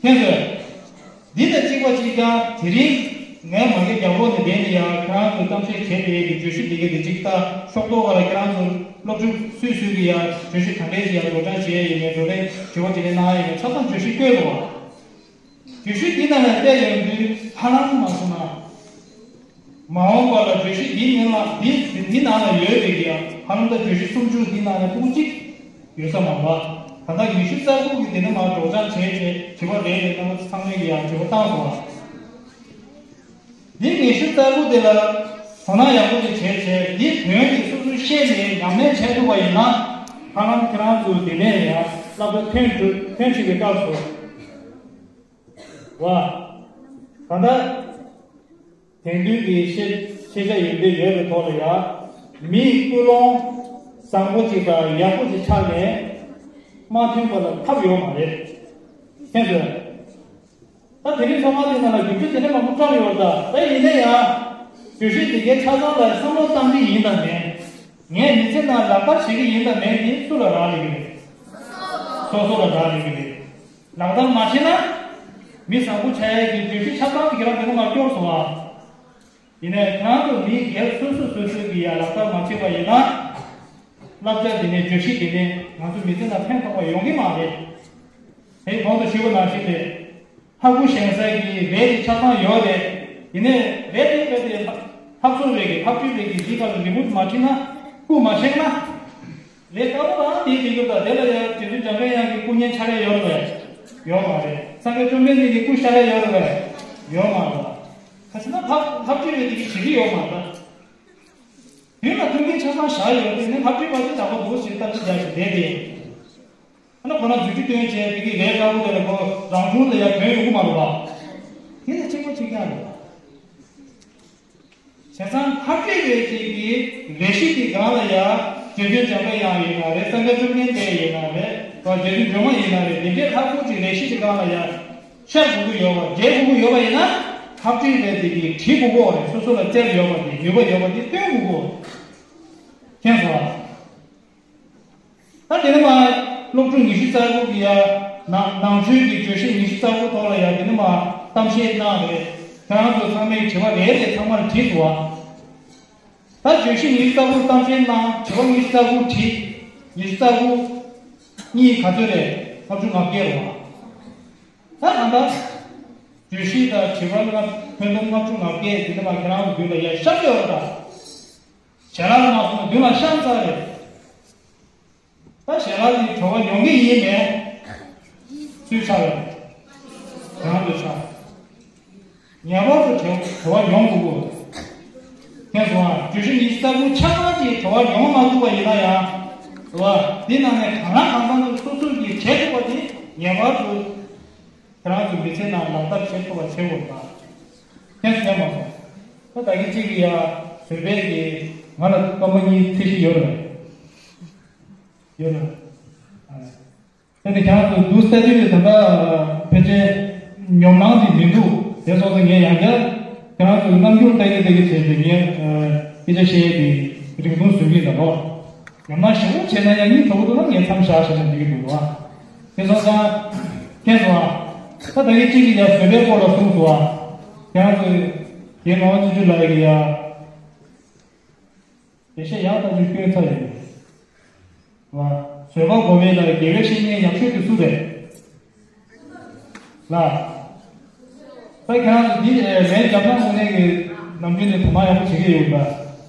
ཁྱེད་ཚོས། འདི་དང་གཅིག་པ་གཅིག་རྐྱང་དེ་རིང་ངས་མ་གི་རྒྱབ་ལོགས་ནས་བསྡད་ནས་ཡང་ཁྱེད་རང་ཚོས་གཏམ་བཤད་བྱས་པའི་གི་བརྗོད་གཞི་འདི་ག་དེ་གཅིག་ལྟ་ཤོག་ཐོག་ག་ལ་ཁྱེད་རང་ཚོ་སློབ་ཕྲུག་སུས་སུས་ཀྱི་ཡང་བརྗོད་གཞི་ག་འདྲས་ཀྱི་ཡང་སྒྲོག་སྦྱང་བྱས་ཡིན་མིན་བགྲོ་གླེང་དྲི་བ་དྲིས་ལན་གནང་ཡིན་མིན་ཆ་ཚང་བརྗོད་གཞི་བཀོད་འདུག་བ། བརྗོད་གཞི་འདི་ནང་ལ་བལྟས་ཡོང་དུས་ཧ་ལམ་མ་སོང་ན། མ་འོངས་པ་ལ་བརྗོད་གཞི་འདི་ནང་ལ་འདི་འདི་ནང་ལ་ཡོད་པའི་གི་ཡང་ཧ་ལམ་ད་བརྗོད་གཞི་སུམ་ཅུ་འདི་ནང་ལ་ཕྲུ་གུ་གཅིག་ཡོད་ས་མ་རེད་བ། ད་ལྟ་ཉི་ཤུ་རྩ་དགུ་གི་དེ་ནས་མར་སྒྲོག་སྦྱང་བྱས་བྱས་དྲི་བ་རེད་རེད་གནང་བ་ཚང་མས་ཀྱི་ཡང་དྲི་བ་བཏང་སོང་བ། འདི་ཉི་ཤུ་རྩ་དགུ་དེ་ལ་དོ་སྣང་ཡག་པོ་ཅིག་བྱས་བྱས་འདི་དོན་གྱི་སོ་སོའི་ཤེས་ནས་ཉམས་ལེན་བྱས་ཐུབ་པ་ཡིན་ན་ཧ་ལམ་ཁྱེད་རང་ཚོ་དེ་ནས་ཡང་བསླབ་གྲྭ་ཐོན་འགྲོ་ཐོན་ཆེ་བའི་སྐབས་སུ། བ། གང་ལྟར། དེང་དུས་ཀྱི་ཤེས་ཤེས་བྱ་ཡོན་ཏན་ཡོད་པའི་ཐོག་ལ་ཡང་། མིའི་ཀུན་སློང་བཟང་པོ་ཅིག་དང་ཡག་པོ་ཅིག་ཆགས་ནས་མ་ཐོན་པ་ལ་ཐབས་ཡོད་མ་རེད། མཁྱེན་སོང་། ད་དེ་རིང་ཚང་མ་དེ་ནང་ལ་རྒྱུ་མཚན་དེ་འདྲ་མང་པོ་བཀྲམ་ཡོད་ད། ད་ཡིན་ན་ཡང་། བརྗོད་གཞི་འདི་གའི་ཆ་ཚང་ལ་བསམ་བློ་བཏང་གི་ཡིན་དང་མེད། ངས་མི་ཚེ་ནང་ལག་བསྟར་བྱེད་ཀྱི་ཡིན་དང་མེད་དེ་སུ་ལ་རག་ལས་ཀྱི་རེད། སོ་སོ་ལ་རག་ལས་ཀྱི་རེད། ལག་བསྟར་མ་བྱས་ན། མི་བཟང་པོ་ཆགས་ཡས་ཀྱི་བརྗོད་གཞི་ཆ་ཚང་དེ་ཁྱེད་རང་དེ་ནང་ལ་སྐྱོར་སོང་ཨ། ཡིན་ནའི་ཁྱེད་རང་ཚོ་མིའི་སྒེར་སོ་སོ་སོ་སོ་གིས་ཡང་ལག་བསྟར་མ་བྱས་པ་ཡིན་ན། བསླབ་བྱ་དེ་ནས་བརྗོད་གཞི་དེ་ནས་ང་ཚོ་མི་ཚེ་ལ་ཕན་ཐོགས་པ་ཡོང་གི་མ་རེད། དེ་གོང་དུ་ཞུས་པ་ནང་བཞིན་རེད། ལྷ་སྐུ་བཞེངས་ས་གི་རས་དེ་ཆ་ཚང་ཡོད་རེད། ཡིན་ནའི་རས་དེ་རྦད་དེ་ལྷ་བཟོ་རེད་ཀྱི་ལྷ་བྲིས་རེད་ཀྱི་གཞི་ཁ་ལ་རི་མོ་མ་བྲིས་ན། སྐུ་མ་བཞེངས་ན། རས་དཀར་པོ་དང་དེའི་རྗེས་འཇུག་དང་དེ་ལ་ཡང་རྗེ་བཙུན་འཇམ་དཔལ་དབྱངས་ཀྱི་སྐུ་བརྙན་ཕྱག་ལེན་ཡོད་རེད་པས། ཡོད་མ་རེད། སངས་རྒྱས་བཅོམ་ལྡན་འདས་ཀྱི་སྐུ་ཕྱག་ལེན་ཡོད་རེད་པས། ཡོད་མ་རེད། ཁ་ཅིག་ན་ལྷ་ལྷ་བྲིས་རེད་དེ་གི་བྱེད་ཀྱི་ཡོད་མ་རེད། དེ་ལ་མཐུན་རྐྱེན་ཆ་ཚང་བཞག་ཡོད་དེ་ནི་ལྷ་བྲིས་པ་དེ་དག་པ་འདུག་ཟེར་ལྟ་ཅི་བྱ་ཞིག་བསྡད་དེ། ཨ་ན་ཁོ་ན་རྫུ་འཕྲུལ་སྟོན་བྱས་དེ་གི་ལས་དཀར་པོ་དེ་ལ་ཁོ་རང་གཞུང་ལ་ཡང་དོན་ཡོང་གི་མ་རེད་པ། དེ་ལ་གཅིག་པ་གཅིག་རྐྱང་རེད། བྱས་ཙང་ལྷ་བྲིས་རེད་ཅིག་གི་རས་གཞི་དེ་སྒང་ལ་ཡ་རྗེ་བཙུན་འཇམ་དཔལ་དབྱངས་ཡིན་ན་རེད། སངས་རྒྱས་བཅོམ་ལྡན་འདས་ཡིན་ན་རེད། རྗེ་བཙུན་སྒྲོལ་མ་ཡིན་ན་རེད། དེ་འདྲའི་ལྷ་སྐུ་ཅིག་རས་གཞི་དེ་སྒང་ལ་ཡ་ཤར་དགོས་ཀྱི་ཡོད་པ། མཇལ་དགོས་ཀྱི་ཡོད་པ་ཡིན་ན་ལྷ་བྲིས་རེད་དེ་གི་བྲིས་དགོས་ཀྱི་ཡོད་རེད། སོ་སོ་ལ་རྩལ་ཡོད་པ་དེ་ནུས་པ་ཡོད་པ་དེ་སྟོན་དགོས་ཀྱི་ཡོད་རེད། མཁྱེན་སོང་ཨ། ད་དེ་ནས་མ་སློབ་ཕྲུག་ཉི་ཤུ་རྩ་དགུ་གི་ཡ་ནང་ནང་ཆོས་ཀྱི་བརྗོད་གཞི་ཉི་ཤུ་རྩ་དགུ་ཐོག་ལ་ཡ་དེ་ནས་མ་གཏམ་བཤད་གནང་རེད། ཁྱེད་རང་ཚོ་ཚང་མས་དྲི་བ་རེ་རེ་ཚང་མར་དྲིས་སོང་བ། ད་བརྗོད་གཞི་ཉི་ཤུ་རྩ་དགུ་གཏམ་བཤད་གནང་། དྲི་བ་ཉི་ཤུ་རྩ་དགུ་དྲིས། ཉི་ཤུ་རྩ་དགུ་གཉིས་ག་ཚོད་རེད། ལྔ་བཅུ་ང་བརྒྱད་རེད་བ། ད་གང་ལྟར་བརྗོད་གཞི་དང་དྲི་བ་ལ་ཁྱོན་བསྡོམས་ལྔ་བཅུ་ང་བརྒྱད་དེ་ནས་མ་ཁྱེད་རང་ཚོ་མདུན་ལ་ཡ་ཤར་ཡོད་རེད་ད། ཞལ་ལག་མ་སོང་ན་མདུན་ལ་ཤར་ཚར་རེད། ད་ཞལ་ལག་ནི་བྲོ་བ་མྱོང་གི་ཡིན་མེད། སུས་ཆགས་རེད། རང་དུ་ཆགས། ངེས་པར་དུ་བྲོ་བྲོ་བ་མྱོང་དགོས་ཀྱི། མཁྱེན་སོང་ཨ། བརྗོད་གཞི་ཉི་ཤུ་རྩ་དགུ་ཆ་ཚང་གིས་བྲོ་བ་མྱོང་མ་ཐུབ་པ་ཡིན་ན་ཡང་། རེད་བ། འདི་ནང་ནས་གང་ལ་གང་འཚམ་དུ་སོ་སོ་གིས་བྱེད་ཐུབ་པ་དེ་ངེས་པར་དུ། ཁྱེད་རང་ཚོའི་མི་ཚེ་ནང་ལག་བསྟར་བྱེད་ཐུབ་པ་བྱེད་དགོས་པ། མཁྱེན་སོང་མ་སོང་། ད་ད་གི་གཅིག་གི་ཡ་བཟོད་པའི་གི་ང་ལ་སྐར་མ་གཉིས་ཚད་གཞི་ཡོད་རེད། ཡོད་རེད། ཨ། དེ་ནི་ཁྱེད་རང་ཚོ་འདུག་ལྟ་དུས་ད་ལྟ་ཕལ་ཆེར་ཉོབ་སྣང་ཅིག་མི་འདུག་དེ་སོང་ཙང་ངས་ཡང་བསྐྱར་ཁྱེད་རང་ཚོའི་རྣམ་འགྱུར་ལྟ་གི་ལྟ་གི་བྱས་ཏེ་ངས་སྐད་ཆ་བཤད་ཡས་དེ་རིང་ཐུང་བཟོ་གི་ཡིན་ད་རོ། ཡང་ན་ཞེ་པོ་བྱས་ན་ཡང་སྙིང་བྲོ་པོ་འདུག་ན་ངས་མཚམས་བཞག་བྱས་ན་འགྲིག་གི་འདུག་ར། དེ་སོང་ཙང་། མཁྱེན་སོང་ཨ། ད་ད་གི་གཅིག་གིས་ཡ་བཟོད་པའི་སྐོར་ལ་གསུངས་སོང་ཨ། ཁྱེད་རང་ཚོ་རྒན་ངག་དབང་བརྩོན་འགྲུས་ལགས་ཀྱིས་ཡ། དེ་བཤད་ཡག་ལྟ་ཅིག་སྐྱོན་ཚར་ཡོད། བ། བཟོད་པ་སྒོམ་མེད་ལ་དགེ་བའི་བཤེས་གཉེན་ཡག་ཤོས་དེ་སུ་རེད། ལ། ད་ཁྱེད་རང་ཚོ་འདི་ལན་རྒྱབ་ན་དངོས་གནས་ཀྱི་ནམ་རྒྱུན་ནས་དོ་སྣང་ཡག་པོ་བྱེད་ཀྱི་ཡོད་པ།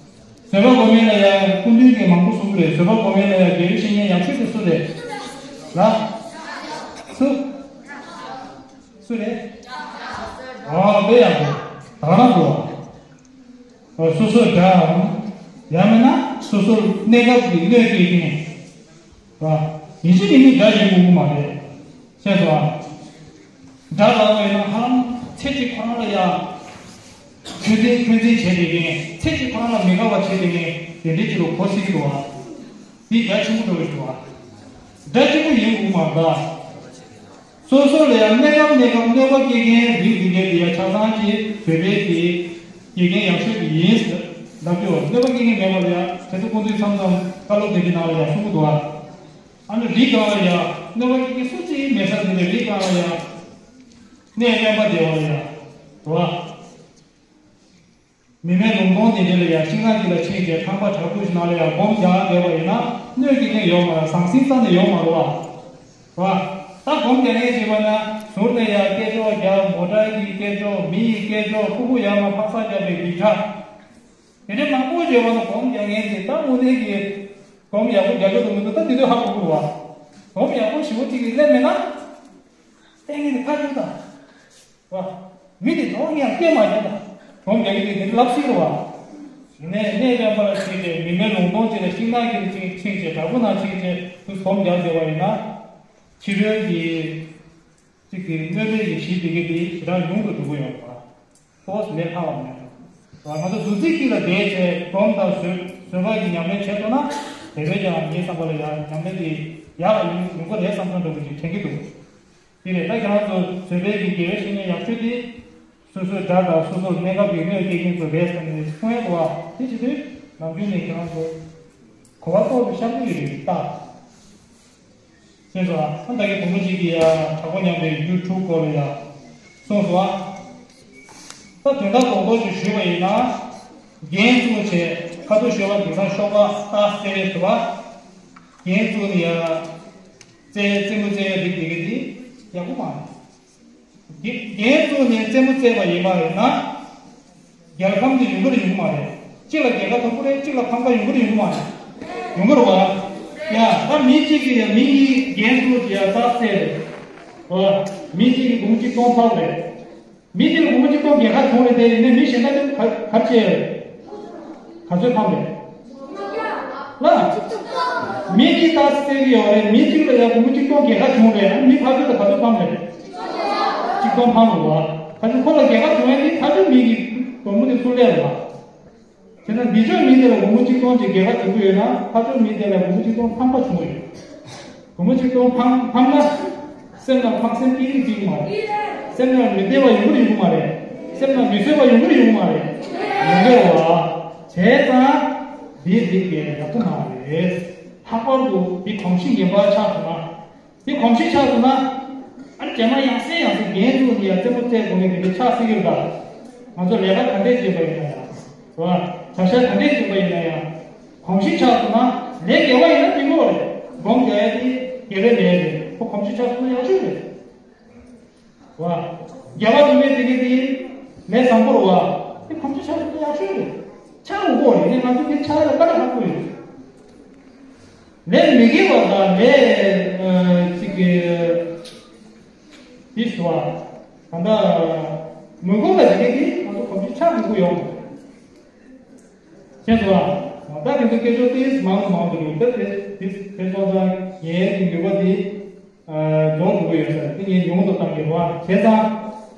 བཟོད་པ་སྒོམ་མེད་ལ་ཡང་སྐུ་མདུན་གྱིས་མང་པོ་གསུངས་ཀྱི་རེད། བཟོད་པ་སྒོམ་མེད་ལ་ཡང་དགེ་བའི་བཤེས་གཉེན་ཡག་ཤོས་དེ་སུ་རེད། ལ། སུ། སུ་རེད། ཨ་དཔེ་ཡག་པོ། ད་རང་དུ་བ། སོ་སོའི་དགྲའམ། ཡང་མིན་ན་སོ་སོར་གནས་སྐབས་ཀྱི་གནོད་སྐྱེལ་མཁན། བ། ཡིན་གཅིག་མིན་གཉིས་དགྲ་ཡིན་དགོས་ཀྱི་མ་རེད། ཤེས་སོང་ཨ། དགྲ་ལབ་པ་ཡིན་ན་ཧ་ལམ་ཚེ་གཅིག་ཁོ་རང་ལ་ཡ། འཁོན་འཛིན་འཁོན་འཛིན་བྱས་བསྡད་མཁན། ཚེ་གཅིག་ཁོ་རང་ལ་མི་དགའ་བ་བྱས་བསྡད་མཁན་དེ་འདྲའི་ཅིག་ལ་གོ་སྲིད་ཀྱི་འདུག་ཨ། དེ་རྒྱ་ཆེན་པོ་འགྲོ་གི་འདུག་ཨ། དགྲ་གཅིག་པུ་ཡིན་དགོས་མ་རེད་ད། སོ་སོ་ལ་ཡང་གནས་སྐབས་གནས་སྐབས་གནོད་པ་སྐྱེལ་མཁན་རིགས་འདི་འདྲའི་དེ་ཡང་ཆ་ཚང་གི་བོད་པའི་གི་དགེ་རྒན་ཡག་ཤོས་ཀྱི་ཡིན་ཟེར་ལབ་ཀྱི་ཡོད། གནོད་པ་སྐྱེལ་མཁན་མེད་པ་ལ་ཡང་དེ་ཚོ་ཁོང་ཚོས་མཚམས་མཚམས་བཀའ་སློབ་དེ་འདྲའི་ནང་ལ་ཡང་གསུང་གི་འདུག་ཨ། ཨ་ནི་རི་སྒང་ལ་ཡང་གནོད་པ་སྐྱེལ་མཁན་སུ་གཅིག་མེད་ས་དེ་འདྲ་རི་སྒང་ལ་ཡང་གནས་དབེན་པ་བསྡད་པ་ལ་ཡང་འགྲོ་བ། མི་མེད་ལུང་སྟོང་དེ་འདྲ་ལ་ཡང་ཤིང་ནགས་ཅིག་ལ་ཕྱིན་བྱས་ཁང་པ་དྲ་ཕུག་ཅིག་ནང་ལ་ཡང་སྒོམ་རྒྱག་བསྡད་པ་ཡིན་ན་གནོད་སྐྱེལ་མཁན་ཡོད་མ་རེད། ཟང་ཟིང་རྩ་ནས་ཡོད་མ་རེད་བ། བ། ད་སྒོམ་རྒྱག་མཁན་ཅིག་བ་ན་ཟུར་ནས་ཡང་སྐད་ཅོར་རྒྱག་མོ་ཊ་ཡི་སྐད་ཅོར་མི་ཡི་སྐད་ཅོར་ཕྲུ་གུ་ཡར་མར་འཕག་འཚག་རྒྱག་པའི་རིགས་འདྲ། དེ་འདྲ་མང་པོ་བྱས་པ་ན་སྒོམ་རྒྱག་མཁན་ཅིག་ད་དངོས་གནས་ཀྱི་སྒོམ་ཡག་པོ་རྒྱག་རྒྱུ་དང་མི་འདུག་ད་དེ་དུས་ཧ་གོ་དགོས་བ། སྒོམ་ཡག་པོ་ཞེ་པོ་ཅིག་གིས་སླེབས་མེད་ན། ལྟས་ངན་དེ་ཁ་ཐུག་ད། བ། མི་དེ་དོན་ཡང་སྐད་མ་རྒྱག་ད། སྒོམ་རྒྱག་གི་དེ་ལབ་སྲིད་རེད་བ། ནས་གནས་དབེན་པ་ལ་ཕྱིན་ཏེ་མི་མེད་ལུང་སྟོང་ཅིག་ལ་ཤིང་ནགས་ཀྱི་ཕྱིན་ཕྱིན་ཏེ་བྲག་ཕུག་ནང་ཕྱིན་ཏེ་དུ་སྒོམ་རྒྱག་བསྡད་པ་ཡིན་ན། ཕྱི་རོལ་གྱི་ གཅིག་གི་གནོད་པའི་ཡེ་ཤེས་དེ་གའི་དེ་ཞེ་དྲག་ཉུང་དུ་འགྲོ་གི་ཡོད་པ། ཏོག་ཙམ་ལས་སླ་བ་མེད་པ། ང་ཚོ་བདུད་རྩི་དཀྱིལ་ལ་བསྡད་བྱས་སྒོམ་དང་བཟོད་བཟོད་པ་གི་ཉམས་ལེན་བྱས་ཐུབ་ན་དེ་བས་ཀྱང་ངའི་བསམ་པ་ལ་ཡང་ཉམས་ལེན་དེ་ཡག་ལ་ཡོང་ཡོང་གི་རེད་བསམ་བསམ་འདྲ་པོ་ཅིག་དྲན་གྱི་འདུག་དེ་རེད། ད་ཁྱེད་རང་ཚོ་བཟོད་པའི་གི་དགེ་བའི་བཤེས་གཉེན་ཡག་ཤོས་དེ། སོ་སོའི་དགྲ་དང་སོ་སོར་གནོད་སྐབས་ཀྱི་གནོད་སྐྱེལ་མཁན་ཚོ་རེད་བསམ་ནས་གསུང་ཡས་འདུག་བ། དེ་བྱེད་དུས་ནམ་རྒྱུན་ནས་ཁྱེད་རང་ཚོ་གོ་བ་རྟོགས་པའི་ཤར་ཁུལ་ཡོད་རེད་ད། ཤེས་སོང་ཨ། ད་གི་བུ་མོ་གཅིག་གིས་ཡ་དྲག་པོ་མཉམ་པའི་རྒྱུ་དྲུག་སྐོར་ལ་ཡ་གསུངས་སོང་ཨ། ད་དོན་དག་རྡོག་རྡོག་ཅིག་ཞུས་པ་ཡིན་ན། རྒྱན་བཙུགས་བྱས་ཁ་ཐུག་ཞོལ་པ་དེང་སང་ཤོག་ཁ་རྟགས་གསལ་རེད་ཟེར་བ། རྒྱན་བཙུགས་ནས་ཡ་རྩེ་རྩེད་མོ་རྩེ་ཡ་རིགས་དེ་ག་དེ་ཡག་པོ་མ་རེད། རྒྱན་རྒྱན་བཙུགས་ནས་རྩེད་མོ་རྩེས་པ་ཡིན་པ་རེད་ན། རྒྱལ་ཕམ་དེ་ཡོང་གི་རེད་ཡོང་གི་མ་རེད། གཅིག་ལ་རྒྱལ་ཁ་ཐོབ་ཀྱི་རེད། གཅིག་ལ་ཕམ་ཁ་ཡོང་གི་རེད་ཡོང་གི་མ་རེད། ཡོང་གི་རེད་བ། ཡ་ད་མི་གཅིག་གིས་ཡ་མི་གཉིས་རྒྱན་བཙུགས་ཀྱི་ཡ་རྟགས་གསལ་རེད། བ། མི་གཅིག་གིས་སྒོར་མོ་གཅིག་སྟོང་ཕམ་རེད། མི་གཅིག་ལ་སྒོར་མོ་གཅིག་སྟོང་རྒྱལ་ཁ་བྱུང་རེད་དེ་ཡིན་ནའི་མི་གཞན་དག་དེ་ག་ག་རེ་བྱས་རེད། ག་ཚོད་ཕམ་རེད། ལ། མི་གཅིག་རྟགས་གསལ་གྱི་ཡོད་རེད། མི་གཅིག་ལ་ཡ་སྒོར་མོ་གཅིག་སྟོང་རྒྱལ་ཁ་བྱུང་རེད། ཨ་མི་ཕར་ཕྱོགས་ལ་ག་ཚོད་ཕམ་རེད། གཅིག་སྟོང་ཕམ་རེད་བ། ད་ཁྱོད་ཁོ་ལ་རྒྱལ་ཁ་བྱུང་ཡ་དེ་ཕར་ཕྱོགས་མི་གི་སྒོར་མོ་དེ་ཚུར་སླེབས་རེད་བ། དེ་ན་འདི་ཕྱོགས་མི་དེ་ལ་སྒོར་མོ་གཅིག་སྟོང་ཅིག་རྒྱལ་ཁ་བྱུང་གི་ཡོད་ན་ཕར་ཕྱོགས་མི་དེ་ལ་སྒོར་མོ་གཅིག་སྟོང་ཕམ་པ་བྱུང་གི་ཡོད། སྒོར་མོ་གཅིག་སྟོང་ཕམ་ཕམ་ན། སེམས་ལ་ཕངས་སེམས་ཀྱི་རིགས་ཅིག་མ་རེད། སེམས་ལ་མི་བདེ་བ་ཡོང་གི་ཡོང་གི་མ་རེད། སེམས་ལ་མི་བཟོད་པ་ཡོང་གི་ཡོང་གི་མ་རེད། ཡོང་གི་རེད་བ། བྱས་ཙང་། འདི་རིགས་དེ་ཡག་པོ་མ་རེད། ལྷག་པར་དུ་འདི་གོམས་གཤིས་ངན་པ་ཆགས་སོང་ན། འདི་གོམས་གཤིས་ཆགས་སོང་ན། ཨ་ནི་རྗེས་མ་ཡང་སེ་ཡང་སེ་རྒྱན་བཙུགས་ནས་ཡང་རྩེད་མོ་རྩེ་དགོས་ངེས་དེ་འདྲ་ཆགས་སྲིད་ཀྱི་རེད་ད། ང་ཚོ་ལས་ཀ་ག་འདྲས་བྱེད་པ་ཡིན་ན་ཡང་། རེད་བ། བྱ་བཞག་ག་འདྲས་བྱེད་པ་ཡིན་ན་ཡང་། གོམས་གཤིས་ཆགས་སོང་ན་ལས་དགེ་བ་ཡིན་ན་སྐྱིད་པོ་རེད། སྒོམ་དགེ་བ་དེ་དགེ་བའི་ལས་རེད། ཁོ་གོམས་གཤིས་ཆགས་སོང་ན་ཡག་ཤོས་རེད། རེད་བ། དགེ་བ་སྒྲུབ་པའི་དེ་གའི་དེ་ལས་བཟང་པོ་རེད་བ། དེ་གོམས་གཤིས་ཆགས་སོང་ན་ཡག་ཤོས་རེད། ཆགས་དགོས་རེད། ངས་ང་ཚོ་དེ་ཆགས་ཡ་དཀའ་ལས་ཁག་པོ་ཡོད། ལས་མི་དགེ་བ་དང་ལས་ཅིག་གི་དེ་ཞུ་བ། ད་ལྟ་མི་དགོས་པ་དེ་གའི་དེ་ང་ཚོ་གོམས་གཤིས་ཆགས་དགོས་ཀྱི་ཡོད་མ་རེད། ཤེས་སོང་ཨ། ད་དེ་ཚོ་སྐད་ཆ་ཏོག་ཙམ་མང་དུ་མང་དུ་འགྲོ་གི་ད་དེ་དེ་དེ་ཚོ་ད་ངའི་གི་ནུས་པ་དེ་རྫོགས་འགྲོ་གི་ཡོད་ས་དེ་ངས་ཉུང་དུ་བཏང་གི་རེད་བ། བྱས་ཙང་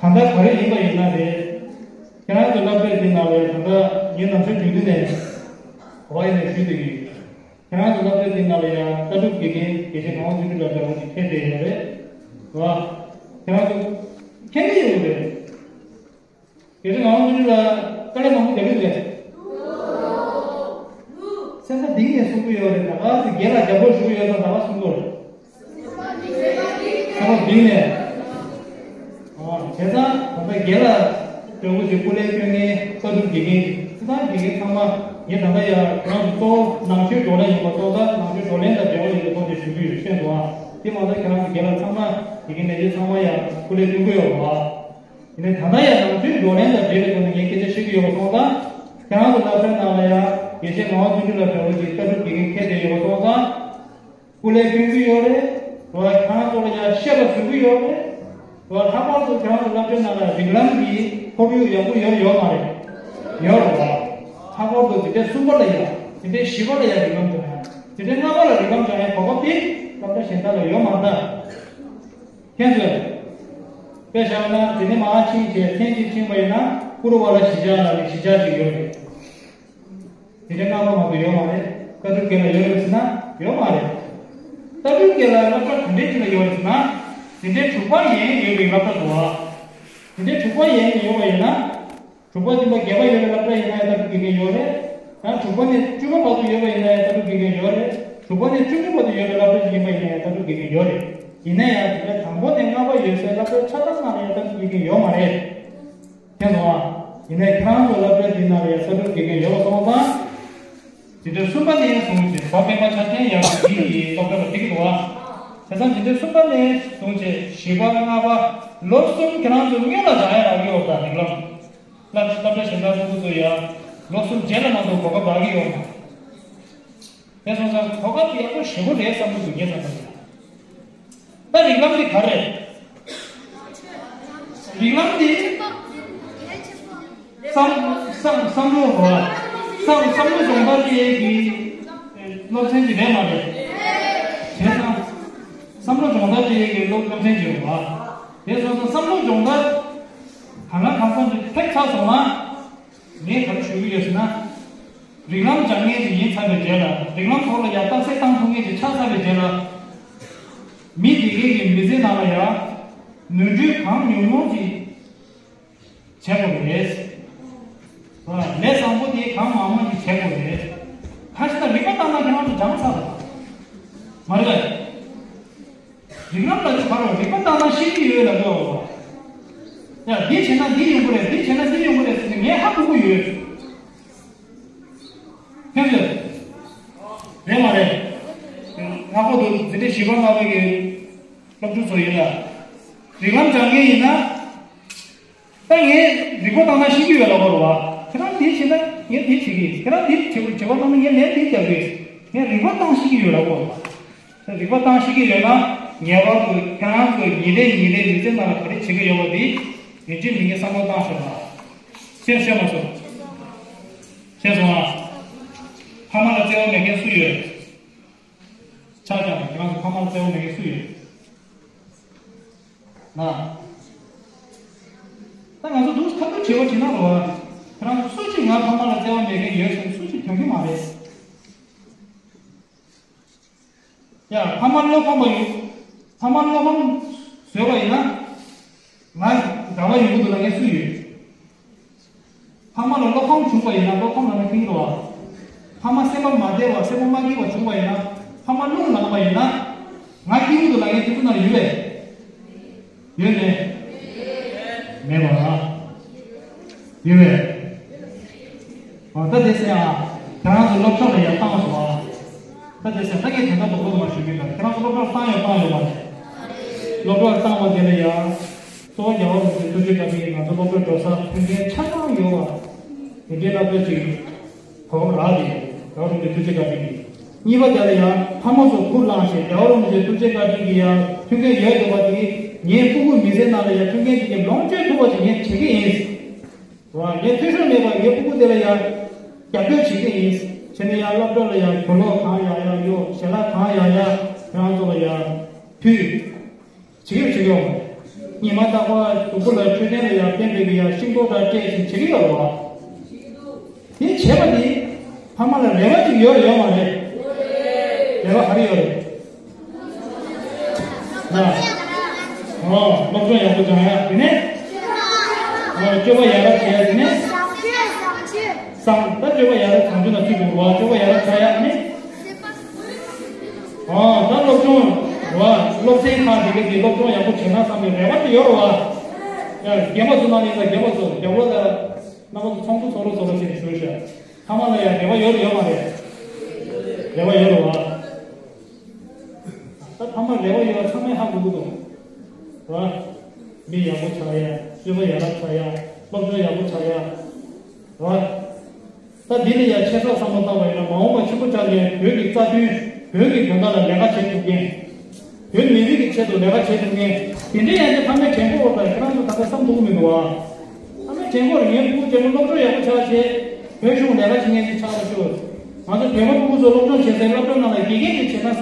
གང་ལྟར་ག་རེ་ཡིན་པ་ཡིན་ན་རེད། ཁྱེད་རང་ཚོ་སློབ་གྲྭའི་དེ་ནང་ལ་ད་ལྟ་ངས་ནམ་རྒྱུན་རྒྱུན་དུ་ནས་ག་བ་ཡིན་ནས་ཞུས་བསྡད་ཀྱི་ཡོད། ཁྱེད་རང་ཚོ་སློབ་གྲྭའི་དེ་ནང་ལ་ཡང་ལྟ་གྲུབ་དགེ་རྒན་དགེ་བཤེས་ངག་དབང་ཆོས་འཕེལ་ལགས་འདྲ་བོ་ཞིག་ཕེབས་བསྡད་ཡོད་རེད་བ། ཁྱེད་རང་ཚོ་མཁྱེན་གྱི་ཡོད་རེད། དགེ་བཤེས་ངག་དབང་ཆོས་འཕེལ་ལགས་དཀའ་ལས་མང་པོ་རྒྱག་གི་རེད། སེམས་པ་གཏིང་ནས་གསུང་གི་ཡོད་རེད། ད་ག་ཚོད་རྒན་ལགས་རྒྱབ་སྐྱོར་ཞུ་གི་ཡོད་ཙང་ད་ག་གསུང་གི་རེད། སེམས་པ་གཏིང་ནས། ཨ། བྱས་ཙང་ད་ལྟ་རྒན་ལགས་འདྲ་བོ་ཞིག་སྐུ་ལས་སྐྱོན་མཁན་ལྟ་གྲུབ་དགེ་རྒན་ཅིག་སྤྱིར་བཏང་དགེ་རྒན་ཚང་མ་ངས་ད་ལྟ་ཡ་ཁྱེད་རང་ཚོ་གཙོ་བོ་ནང་ཆོས་བགྲོ་གླེང་ཡིན་པ་གཙོ་བོ་ད་ནང་ཆོས་བགྲོ་གླེང་དང་འབྲེལ་བ་ཡོད་པའི་ཐོག་ནས་ཞུ་གི་ཡོད། ཤེས་སོང་ཨ། དེ་མ་གཏོགས་ཁྱེད་རང་ཚོ་རྒན་ལགས་ཚང་མ་དགེ་རྒན་ལས་བྱེད་ཚང་མ་ཡ་སྐུ་ལས་སྐྱོན་གྱི་ཡོད་རེད་བ། ཡིན་ནའི་ད་ལྟ་ཡང་ནང་ཆོས་བགྲོ་གླེང་དང་འབྲེལ་བའི་ཐོག་ནས་ངས་སྐད་ཆ་བཤད་ཀྱི་ཡོད་པ་སོང་ཙང་། ཁྱེད་རང་ཚོ་སློབ་གྲྭའི་ནང་ལ་ཡང་དགེ་བཤེས་ངག་དབང་ཆོས་འཕེལ་ལགས་འདྲ་བོ་ཞིག་ལྟ་གྲུབ་དགེ་རྒན་ཁྱེར་བསྡད་ཡོད་པ་སོང་ཙང་། སྐུ་ལས་སྐྱོན་གྱི་ཡོད་རེད། རེད་བ། ཁྱེད་རང་ཚོ་ལ་ཡང་བཤད་པ་བཟོ་གི་ཡོད་རེད། རེད་བ། ལྷག་པར་དུ་ཁྱེད་རང་ཚོ་སློབ་གྲྭའི་ནང་ལ་རིགས་ལམ་གྱི་ཁོར་ཡུག་ཡག་པོ་ཡོད་ཡོད་མ་རེད། ཡོད་རེད་བ། ལྷག་པར་དུ་འཛིན་གྲྭ་གསུམ་པ་ལ་ཡང་འཛིན་གྲྭ་བཞི་པ་ལ་ཡང་རིགས་ལམ་སྦྱོང་ཡ། འཛིན་གྲྭ་ལྔ་པ་ལ་རིགས་ལམ་སྦྱོང་ཡའི་གོ་སྐབས་དེ་སློབ་གྲྭ་གཞན་དག་ལ་ཡོད་མ་རེད་ད། མཁྱེན་སོང་། དཔེ་བཞག་ན་འདི་ནས་མར་ཕྱིན་བྱས་མཚན་གཅིག་ཕྱིན་པ་ཡིན་ན་ཀུ་རུ་ཝ་ལ་གཞིས་ཆགས་ལ་ནི་གཞིས་ཆགས་ཅིག་ཡོད་རེད། འཛིན་གྲྭ་ལྔ་པ་མ་གཏོགས་ཡོད་མ་རེད། ལྟ་གྲུབ་དགེ་ལ་ཡོད་རེད་ཟེར་ན་ཡོད་མ་རེད། ལྟ་གྲུབ་དགེ་ལ་སློབ་གྲྭ་ག་འདྲས་ཅིག་ལ་ཡོད་རེད་ཟེར་ན། འཛིན་གྲྭ་དྲུག་པ་ཡན་ཡོད་པའི་སློབ་གྲྭ་འདུག་བ། འཛིན་གྲྭ་དྲུག་པ་ཡན་ཡོད་པ་ཡིན་ན། དྲུག་པ་བདུན་པ་བརྒྱད་པ་ཡོད་པའི་སློབ་གྲྭ་ཡིན་ན་ཡང་ལྟ་གྲུབ་དགེ་རྒན་ཡོད་རེད། ཡང་དྲུག་པ་ནས་བཅུ་པ་བར་དུ་ཡོད་པ་ཡིན་ན་ཡང་ལྟ་གྲུབ་དགེ་རྒན་ཡོད་རེད། དྲུག་པ་ནས་བཅུ་གཉིས་བར་དུ་ཡོད་པའི་སློབ་གྲྭ་ཞིག་ཡིན་པ་ཡིན་ན་ཡང་ལྟ་གྲུབ་དགེ་རྒན་ཡོད་རེད། ཡིན་ན་ཡང་དེ་འདྲ་དང་པོ་ནས་ལྔ་པ་ཡོད་སའི་སློབ་གྲྭ་ཆ་ཚང་ནང་ལ་ཡང་ལྟ་གྲུབ་དགེ་རྒན་ཡོད་མ་རེད། མཁྱེན་སོང་ཨ། ཡིན་ནའི་ཁྱེད་རང་ཚོ་སློབ་གྲྭ་འདི་ནང་ལ་ཡང་ལྟ་གྲུབ་དགེ་རྒན་ཡོད་པ་སོང་ཙང་། འཛིན་གྲྭ་གསུམ་པ་ནས་བཟུང་བྱས་གཟའ་སྤེན་པ་ཆ་ཅན་ཡར་འཛིན་གྱི་སློབ་གྲྭ་ལ་བསྡད་ཀྱི་འདུག་ཨ། བྱས་ཙང་འཛིན་གྲྭ་གསུམ་པ་ནས་བཟུང་བྱས་བཞི་པ་ལྔ་པ་ལོ་གསུམ་ཁྱེད་རང་ཚོ་སྔོན་ལ་སྦྱང་ཡ་རག་གི་ཡོད་པ་རིགས་ལམ། སློབ་སློབ་གྲྭ་གཞན་དག་ཕྲུ་གུ་ཚོ་ཡང་ལོ་གསུམ་རྗེས་ལ་མ་གཏོགས་གོ་སྐབས་རག་གི་ཡོད་མ་རེད། དེ་སོང་ཙང་གོ་སྐབས་དེ་ཡག་པོ་ཞེ་པོ་རེད་བསམ་གྱི་འདུག་ངས་བསམ་པ་ཡིན་ན། ད་རིགས་ལམ་དེ་ག་རེད། རིགས་ལམ་དེ་བསམ་བསམ་བསམ་བློ་གོ་བསམ་བསམ་བློ་སྦྱོང་བརྡར་སྤྲད་ཡས་ཀྱི་སློབ་ཚན་ཅིག་རེད་མ་རེད། བྱས་ཙང་བསམ་བློ་སྦྱོང་བརྡར་སྤྲད་ཡས་ཀྱི་སློབ་སློབ་ཚན་ཅིག་རེད་བ། དེ་སོང་ཙང་བསམ་བློ་སྦྱོང་བརྡར་གང་ལ་གང་འཚམ་ཅིག་ཐེབས་ཚར་སོང་ན། ངས་ག་རེ་ཞུ་གི་ཡོད་ཟེར་ན། རིགས་ལམ་སྦྱང་མཁན་ཞིག་ཡིན་ཚར་བའི་རྗེས་ལ། རིགས་ལམ་ཐོག་ལ་ཡར་རྟགས་གསལ་བཏང་ཐུབ་མཁན་ཞིག་ཆགས་ཚར་བའི་རྗེས་ལ། མི་དེ་གའི་གི་མི་ཚེ་ནང་ལ་ཡང་ནོར་འཁྲུལ་གང་ཉུང་ཉུང་ཅིག་བྱེད་དགོས་རེད། ལས་བཟང་པོ་དེ་གང་མང་མང་ཞིག་བྱེད་དགོས་རེད། གང་ཞིག་ལ་རིག་པ་བཏང་ན་ཁྱེད་རང་ཚོ་སྦྱངས་ཚར་བ་མ་རེད། རིགས་ལམ་ལ་ཅིག་བར་བ་རིག་པ་བཏང་ན་ཤེས་ཀྱི་ཡོད་ལབ་ཡོད་པ། ཡ་འདི་བྱས་ན་འདི་ཡོང་གི་རེད། འདི་བྱས་ན་འདི་ཡོང་གི་རེད་ཟེར་ནས་ངས་ཧ་གོ་གི་ཡོད། ཕན་ཚུན། རེད་མ་རེད། ང་ཁོ་འདུག་འཛིན་གྲྭ་བཞི་པ་ལྔ་པ་གི་སློབ་ཕྲུག་ཚོ་ཡིན་ལ། རིགས་ལམ་སྦྱང་མཁན་ཡིན་ན། ད་ངས་རིག་པ་བཏང་ན་ཤེས་ཀྱི་ཡོད་ལབ་པ་རེད་བ། ཁྱེད་རང་འདི་བྱེད་ན་ངས་འདི་བྱེད་ཀྱི། ཁྱེད་རང་འདི་བྱེད་དགོས། བྱེད་པ་བཏང་ན་ངས་ལན་འདི་རྒྱག་གི། ངས་རིག་པ་བཏང་ཤེས་ཀྱི་ཡོད་ལབ་པ་རེད་བ། ད་རིག་པ་བཏང་ཤེས་ཀྱི་ཡོད་ན་ངེས་པར་དུ་ཁྱེད་རང་ཚོས་ཉིན་རེ་ཉིན་རེ་མི་ཚེ་ནང་ལ་ག་རེ་བྱེད་ཀྱི་ཡོད་པ་འདི་ཡིན་གཅིག་མིན་གཅིག་བསམ་བློ་བཏང་ཤོག་ལ། ཤེས་ཤེས་མ་སོང་། ཤེས་སོང་ཨ། ཕ་མ་ལ་བརྩེ་བ་མེད་མཁན་སུ་ཡོད། ཆ་བཞག་ན་ཁྱེད་རང་ཚོ་ཕ་མ་ལ་བརྩེ་བ་མེད་མཁན་སུ་ཡོད། ན། ད་ང་ཚོ་འདུག་ཁ་ཐུག་དྲི་བ་དྲིས་ན་རོ། ཁྱེད་རང་ཚོ་སུ་གཅིག་ང་ཕ་མ་ལ་བརྩེ་བ་མེད་མཁན་ཡོད་ཟེར་ན་སུ་གཅིག་ཐོན་གི་མ་རེད། ཡ་ཕ་མ་བློ་ཕམ་པ་ཡོད། ཕ་མ་བློ་ཕམ་བཟོས་པ་ཡིན་ན། ང་དགའ་བ་ཡོང་གི་འདུག་ལབ་མཁན་སུ་ཡོད། ཕ་མ་ལ་བློ་ཕམ་བྱུང་བ་ཡིན་ན་བློ་ཕམ་ལབ་ན་ཁེངས་འགྲོ་བ། ཕ་མ་སེམས་པ་མ་བདེ་བ་སེམས་པ་མ་སྐྱིད་པ་བྱུང་བ་ཡིན་ན། ཕ་མ་རླུང་ལངས་པ་ཡིན་ན། ང་སྐྱིད་པོ་འདུག་ལབ་མཁན་དེ་ཚོ་ན་ཡོད་པས། ཡོད་མེད། མེད་པ། ཡོད་པས། འོ་ད་དེ་སེ་ཨ། ཁྱེད་རང་ཚོ་སློབ་གྲྭ་ལ་ཡར་བཏང་སོང་ཨ། ད་དེ་སེ་ད་ངས་དེ་འདྲ་དོགས་པ་མ་ཞུ་གི་ད་ཁྱེད་རང་ཚོ་སློབ་གྲྭར་བཏང་ཡོད་བཏང་ཡོད་མ་རེད། སློབ་གྲྭར་བཏང་བ་དེ་ལ་ཡང་། གཙོ་བོ་རྒྱལ་བ་རིན་པོ་ཆེའི་ཐུགས་རྗེ་བཀའ་དྲིན་གྱིས་ང་ཚོ་སློབ་གྲྭར་འགྲོ་ས་མཐུན་རྐྱེན་ཆ་ཚང་ཡོད་པ། དེ་འདྲའི་སློབ་གྲྭ་ཅིག་གོ་སྐབས་རག་སྟེ་རྒྱལ་བ་རིན་པོ་ཆེའི་ཐུགས་རྗེ་བཀའ་དྲིན་གྱིས། གཉིས་པ་དེ་ལ་ཡང་ཕ་མ་ཚོ་ཁུར་བླངས་ཤིང་རྒྱལ་བ་རིན་པོ་ཆེའི་ཐུགས་རྗེ་བཀའ་དྲིན་གྱིས་ཡང་མཐུན་རྐྱེན་ཡོད་འདུག་པ་དེ་ངའི་སྤུ་གུ་མི་ཚེ་ནང་ལ་ཡང་མཐུན་རྐྱེན་དེ་གའི་ལོངས་སྤྱོད་ཐུབ་པ་ཞིག་ངས་བྱེད་ཀྱི་ཡིན། བ་ངས་འཐུས་ཤོར་མེད་པར་ངའི་སྤུ་གུ་དེ་ལ་ཡང་རྒྱབ་སྐྱོར་བྱེད་ཀྱི་ཡིན། བྱས་ནས་ཡང་སློབ་གྲྭ་ལ་ཡང་གྱེན་ལོག་གང་ཡག་ཡག་གཡོག་ཞལ་ལག་གང་ཡག་ཡག་ཁྱེད་རང་ཚོ་ལ་ཡང་ཕུལ། བྱེད་ཀྱི་བྱེད་ཀྱི་ཡོད་མ་རེད། ཉི་མ་རྟག་པར་གཟུགས་པོ་ལ་འཕྲོད་བསྟེན་ལ་ཡང་ཕན་པའི་གི་ཡང་ཤིང་ཏོག་འདྲ་སྤྲད་ཅིང་བྱེད་ཀྱི་ཡོད་རེད་བ། དེ་བྱས་པ་དེ་ཕ་མ་ལ་རེ་བ་ཅིག་ཡོད་ཡོད་མ་རེད། རེ་བ་ག་རེ་ཡོད་རེད། ན། ཨོ་སློབ་སྦྱོང་ཡག་པོ་སྦྱང་ཡག་དེ་ནས། ཨོ་སྤྱོད་པ་ཡག་རབས་བྱེད་ཡག་དེ་ནས། བཟང་ད་སྤྱོད་པ་ཡག་རབས་བཟང་སྤྱོད་ལ་ཚུད་དགོས་རེད་བ། སྤྱོད་པ་ཡག་རབས་ཆགས་ཡག་དེ་ནས། ཨོ་ད་སློབ་སྦྱོང་རེད་བ། སློབ་ཚན་ཁག་དེ་གའི་དེ་སློབ་སྦྱོང་ཡག་པོ་བྱས་ན་བསམ་པའི་རེ་བ་དེ་ཡོད་རེད་བ། ཡ་རྒན་པ་ཚོ་ནང་ནས་ཡིན་ན་རྒན་པ་ཚོ་རྒྱབ་ལོགས་ལ་རྣམ་པ་ཚོ་ཚོགས་འདུ་ཚོགས་རོགས་ཚོགས་རོགས་བྱས་ནས་ཞུ་ཤག་ཕ་མ་ལ་ཡང་རེ་བ་ཡོད་རེད་ཡོད་མ་རེད། རེ་བ་ཡོད་རེད་བ། ད་ཕ་མ་རེ་བ་ཡོད་པ་ཚང་མས་ཧ་གོ་གི་འདུག་རེད་བ། མི་ཡག་པོ་ཆགས་ཡ། སྤྱོད་པ་ཡག་རབས་ཆགས་ཡ། སློབ་སྦྱོང་ཡག་པོ་ཆགས་ཡ། རེད་བ། ད་འདི་ལ་ཡང་ཆེ་ཕྱོགས་བསམ་བློ་བཏང་བ་ཡིན་ན་མ་འོངས་པ་ཆེན་པོ་ཆགས་ནས་བོད་ཀྱི་རྩ་དོན་བོད་ཀྱི་དོན་དག་ལ་ལས་ཀ་བྱེད་ཐུབ་མཁན། བོད་མི་རིགས་ཀྱི་ཆེད་དུ་ལས་ཀ་བྱེད་ཐུབ་མཁན་དེ་འདྲའི་ཡང་ཅིག་ཕ་མའི་དྲན་སྐུལ་འོག་ལ་ཁྱེད་རང་ཚོ་ད་ལྟ་བསམ་ཐུབ་ཀྱི་མི་འདུག་བ། ཕ་མའི་དྲན་སྐུལ་ངའི་ཕྲུ་གུ་རྒན་པོ་སློབ་སྦྱོང་ཡག་པོ་ཆགས་བྱས་བོད་གཞུང་ལས་ཀ་བྱེད་མཁན་ཅིག་ཆགས་པ་ཤོག་ང་ཚོ་བོད་པ་ཕྲུ་གུ་ཚོ་སློབ་སྦྱོང་བྱེད་སའི་སློབ་གྲྭ་ནང་ལ་དགེ་རྒན་ཅིག་བྱེད་ན།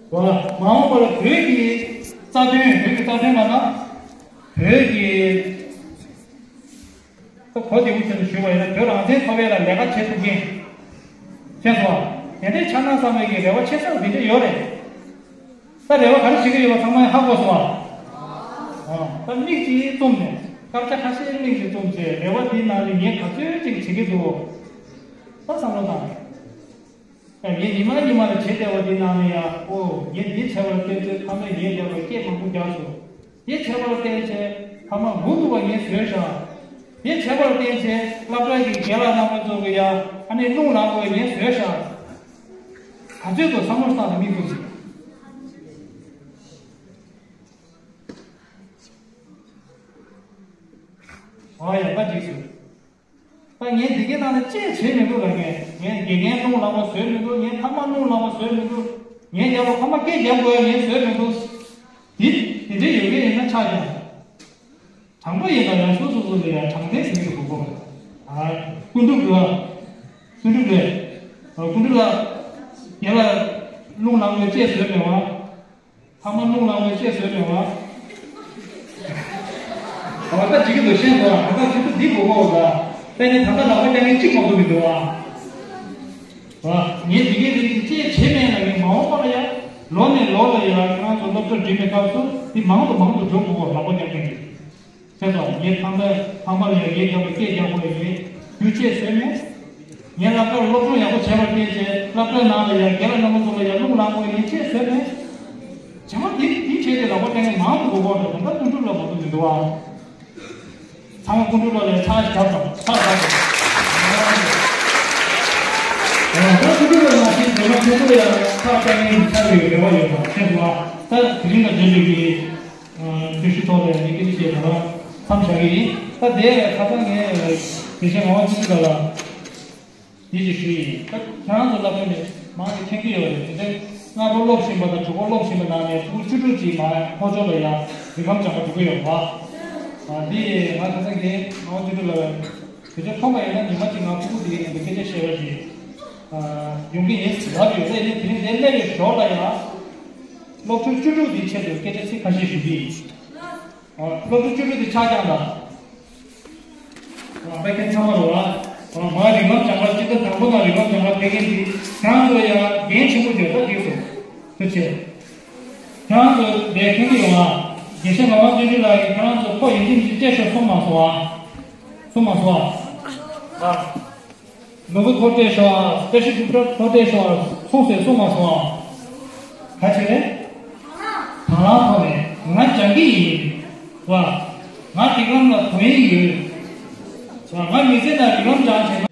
བ། མ་འོངས་པ་ལ་བོད་ཀྱི་རྩ་དོན་བོད་ཀྱི་རྩ་དོན་ལ་ན། བོད་ཀྱི། ད་གོ་བདེ་པོ་བྱས་ནས་ཞུས་པ་ཡིན་ན་བོད་རང་བཙན་ཐོབ་ཡས་ལ་ལས་ཀ་བྱེད་ཐུབ་མཁན། ཤེས་སོང་ཨ། དེ་འདྲའི་ཆགས་ན་བསམ་པའི་གི་རེ་བ་ཆེ་ས་འདི་འདྲ་ཡོད་རེད། ད་རེ་བ་ག་རེ་བྱེད་ཀྱི་ཡོད་པ་ཚང་མས་ཧ་གོ་སོང་ཨ། ཨ། ད་མིག་ཅིག་བཙུམ་ནས་སྐར་ཆ་ཁ་ཤས་མིག་ཅིག་བཙུམ་བྱས་རེ་བ་འདིའི་ནང་ནས་ངས་ག་ཚོད་ཅིག་བྱེད་ཀྱི་འདུག་ད་བསམ་བློ་བཏང་། ད་ངས་ཉི་མ་ཉི་མ་ལ་བྱེད་བསྡད་པ་འདིའི་ནང་ནས་ཡ་ཨོ་ངས་འདི་བྱས་པར་བརྟེན་ཚེ་ཕ་མས་ངའི་རྒྱབ་ལ་སྐད་མང་པོ་རྒྱག་སོང་། དེ་བྱས་པར་བརྟེན་བྱས་ཕ་མ་མུ་མཐུད་པ་ངས་བཟོས་ཤག་དེ་བྱས་པར་བརྟེན་བྱས་སློབ་གྲྭ་གི་རྒན་ལགས་རྣམ་པ་ཚོ་གི་ཡ་ཨ་ནི་རླུང་ལངས་པ་ངས་བཟོས་ཤག་ག་ཚོད་དུ་བསམ་བློ་བཏང་ནས་མི་ཐུབ་ཟིན། ཨོ་ཡ་ད་འགྲིག་སོང་། ད་ངས་འདི་གའི་ནང་ནས་ཅི་བྱེད་མི་འདུག་ལ་ངས་ངས་དགེ་རྒན་རླུང་ལངས་པ་བཟོས་མི་འདུག་ངས་ཕ་མ་རླུང་ལངས་པ་བཟོས་མི་འདུག་ངས་རྒྱབ་ལ་ཕ་མ་སྐད་རྒྱབ་དགོས་ངས་བཟོས་མི་འདུག་འདི་དེ་འདྲའི་ཡོད་མཁན་ཡིན་ན་ཆགས་ཀྱང་། དྲང་པོ་ཡིན་ན་ཡང་སོ་སོ་སོ་ལ་ཡང་དྲང་བདེན་ཟེར་གྱི་འདུག་གོ། ཨ། སྐུ་མགྲོན་ལགས། སྐུ་མགྲོན་ལགས། ཨ། སྐུ་མགྲོན་ལགས། རྒན་ལགས་རླུང་ལངས་པའི་ཅེས་བཟོས་མེད་བ། ཕ་མ་རླུང་ལངས་པའི་ཅེས་བཟོས་མེད་བ། ད་ལྟ་བྱེད་ཀྱི་འདུག་ཤེས་སོང་། ད་ལྟ་ཁྱེད་ཚོ་འདི་གོ་གོ་ད་དཔེ་ནི་ད་ལྟ་ལག་པ་རྒྱག་མཁན་གཅིག་མ་གཏོགས་མི་འདུག་ཨ། ཨ། ངས་འདི་གའི་རིགས་ཀྱི་ཅེས་བྱེད་མེད་ལ་ངས་མ་འོངས་པ་ལ་ཡ་ལོ་ནས་ལོ་ལ་ཡ་ཁྱེད་རང་ཚོ་སློབ་གྲྭ་འགྲིམ་པའི་སྐབས་སུ་འདི་མང་དུ་མང་དུ་འགྲོ་དགོས་ལག་པ་རྒྱག་མཁན་གྱི། ཤེས་སོང་། ངས་ཚང་མ་ཚང་མ་ལ་ཡ་ངས་རྒྱག་པའི་སྐད་རྒྱག་དགོས་ཡ་ངས་རྒྱུ་ཅེས་བཟོས་མེད། ངས་སློབ་གྲྭར་སློབ་སྦྱོང་ཡག་པོ་བྱས་པར་བརྟེན་བྱས་སློབ་གྲྭའི་ནང་ལ་ཡང་རྒན་ལགས་རྣམ་པ་ཚོ་ལ་ཡང་རླུང་ལངས་དགོས་ཡིན་ཅེས་ཟེར་ནས། བྱ་བ་འདི་འདི་བྱས་ཏེ་ལག་པ་སྤྲད་མཁན་མང་དུ་འགྲོ་གི་ཡོད་རེད། ད་ལྟ་ཀུན་སྒྲུབ་ལ་མ་གཏོགས་མི་འདུག་ཨ། ཚང་མ་ཀུན་སྒྲུབ་ལ་ལས་ཚར་ཞིག་བརྒྱབ་དང་ཚར་བརྒྱབ་དང་། ད་ཀུན་སྒྲུབ་ལ་མ་ཤེས་འདོད་མ་ཁྱེད་ཚོ་ཡང་ཚར་སྤྲད་མཁན་ཚར་བའི་རེ་བ་ཡོད་པ་ཤེས་སོང་ཨ། ད་དེ་རིང་ལ་འབྲེལ་ཡོད་ཀྱི། ཨ། ཐུགས་ཞིབ་ཐོག་ལ་ཡང་ངས་སྐད་ཆ་བཤད་ད་རང་མཚམས་བཞག་གི་ཡིན། ད་དེ་ཁ་སང་ངས་དགེ་བཤེས་ངག་དབང་ཆོས་སྒྲོན་ལགས་ལ་འདི་ཞིག་ཞུས་ཡིན། ད་ཁྱེད་རང་ཚོ་སློབ་དཔོན་ནས་མང་དུ་མཁྱེན་གྱི་ཡོད་རེད། དེ་འདྲའི་སྔ་པོ་སློབ་བཞིན་པ་དང་དྲུག་པོ་སློབ་བཞིན་པ་ནང་ནས་ཕྲུ་གུ་བཅུ་དྲུག་ཅིག་མ་ལྷོ་ཕྱོགས་ལ་ཡང་རིགས་ལམ་སྦྱང་ག་འགྲོ་གི་ཡོད་པ། ཨ། འདི་ང་ཁ་སང་གི་ངག་དབང་ཆོས་སྒྲོན་ལགས་དེ་ཚོ་མཐོང་པ་ཡིན་ན་ཉི་མ་གཅིག་ང་ཕྲུ་གུ་དེའི་ནང་དུ་སྐད་ཆ་བཤད་པ་ཞིག་ཨ། ཡོང་གི་ཡིན་ལབ་ཡོད་རེད། ནི་དེ་རིང་དེ་སླེབས་པའི་ཞོར་ལ་ཡང་སློབ་ཕྲུག་བཅུ་དྲུག་དེའི་ཆེད་དུ་སྐད་ཆ་ཚིག་ཁ་ཤས་ཞུ་གི་ཡིན། ཨ། སློབ་ཕྲུག་བཅུ་དྲུག་དེ་ཆ་རྐྱང་དང་། ཨ། དཔེ་མཁན་ཚང་མ་རེད་བ། ཨ། ང་རིགས་ལམ་སྦྱང་བར་སྤྱི་ཟླ་དང་པོ་ནང་རིགས་ལམ་སྦྱང་བར་ཕེབས་མཁན་དེ་ཁྱེད་རང་ཚོ་ཡང་འགན་ཆེན་པོ་ཡོད་ད་འགྲིག་སོང་། ཐུགས་རྗེ་ཆེ། ཁྱེད་རང་ཚོ་འདིར་ཕེབས་ཀྱི་ཡོང་ཨ། དགེ་བཤེས་ངག་དབང་ཆོས་སྒྲོན་ལགས་ཀྱིས་ཁྱེད་རང་ཚོ་ཁོ་ཡིན་གཅིག་མིན་གཅིག་སྤྲད་ཤོག་གསུངས་མ་སོང་ཨ། གསུངས་མ་སོང་ཨ། ཨ། ལུས་པོ་མཐོ་སྤྲད་ཤོག་ཨ། བཀྲ་ཤིས་སྒྲུབ་གྲྭ་མཐོ་སྤྲད་ཤོག་ཨ་གསུངས་ཟེར་གསུངས་མ་སོང་ཨ། ག་བྱེད་རེད། དང་བླངས་ཐོག་ནས་ང་སྦྱང་གི་ཡིན། བ། ང་རིགས་ལམ་ལ་དོན་ཡོད། ང་མི་ཚེ་ནང་རིགས་ལམ་སྦྱངས་བྱས་ན།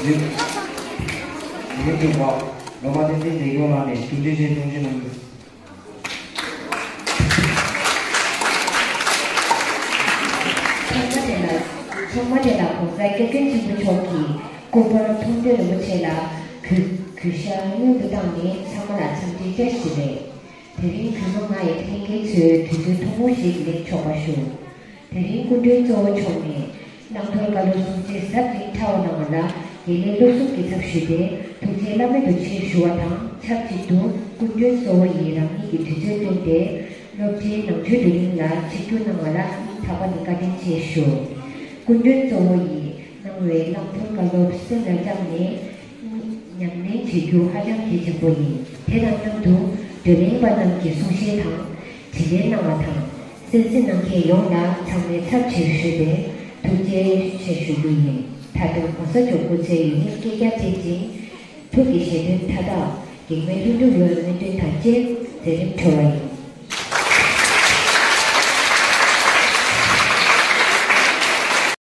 ཉིན་ཉིན་དྲུག་པ་སློབ་མ་བསྟན་འཛིན་བདེ་སྐྱོང་ལགས་ནས་རྒྱུ་འབྲས་ཆེད་གཏོང་ཆེད་གནང་རྒྱུ། ཚང་མ་དེ་ལ་ཚང་མ་དེ་ལ་༸གོང་ས་༸སྐྱབས་མགོན་ཆེན་པོ་མཆོག་གི་སྐུ་པར་མཐོང་གྲོལ་རིན་པོ་ཆེ་ལ་གུས་གུས་ཞབས་སྔོན་དུ་བཏང་ནས་ཚང་མ་ལ་འཚམས་འདྲི་བཀྲ་ཤིས་བདེ་ལེགས། དེ་རིང་གུས་མོ་ང་ཡི་ལྷན་རྒྱས་ཚོའི་དུས་ཚོད་ཐུང་ངུ་ཞིག་ལེན་ཆོག་པ་ཞུ། དེ་རིང་སྐུ་མགྲོན་གཙོ་བོ་མཆོག་ནས་གླང་ཐོལ་བཀའ་སློབ་གསུང་བཤད་ཟབ་ཅིང་ཕྲ་བ་གནང་བ་ལ་དགེ་ལས་བློ་གསུམ་གྱི་ཚབ་ཞུས་ཏེ་ཐུགས་རྗེ་བླ་མེད་དུ་ཆེ་ཞུ་བ་དང་ཆབས་ཅིག་ཏུ་སྐུ་མགྲོན་གཙོ་བོ་ཡིས་རང་ཉིད་ཀྱི་དུས་ཚོད་བཏོན་ཏེ་སློབ་གྲྭའི་ནང་ཆོས་དྲི་ལན་ལ་ཆིབས་བསྒྱུར་གནང་བ་ལ་སྙིང་ཐག་པ་ནས་བཀའ་དྲིན་ཆེ་ཞུ། སྐུ་མགྲོན་གཙོ་བོ་ཡིས་གནང་བའི་གླང་ཐོལ་བཀའ་སློབ་སེམས་ལ་བཅངས་ནས་ཉམས་ལེན་བྱེད་རྒྱུ་ཧ་ཅང་གལ་ཆེན་པོ་ཡིན། དེ་དང་མཉམ་དུ་བགྲོ་གླེང་པ་རྣམས་ཀྱིས་གསུང་བཤད་དང་དྲི་ལན་གནང་བ་དང་། གསན་གཟིགས་གནང་མཁན་ཡོངས་ལ་ཚང་མའི་ཚབ་ཆེ་ཞུས་ཏེ་ཐུགས་རྗེ་ཆེ་ཞུ་རྒྱུ་ཡིན། མཐའ་དོན་༸གོང་ས་མཆོག་སྐུ་ཚེ་ཡུན་རིང་བསྐལ་བརྒྱར་བརྟན་ཅིང་། ཐུགས་ཀྱི་བཞེད་དོན་མཐའ་དག་གེགས་མེད་ལྷུན་གྲུབ་ཡོང་བའི་སྨོན་འདུན་དང་བཅས་མཛད་རིམ་གྲོལ་བ་ཡིན།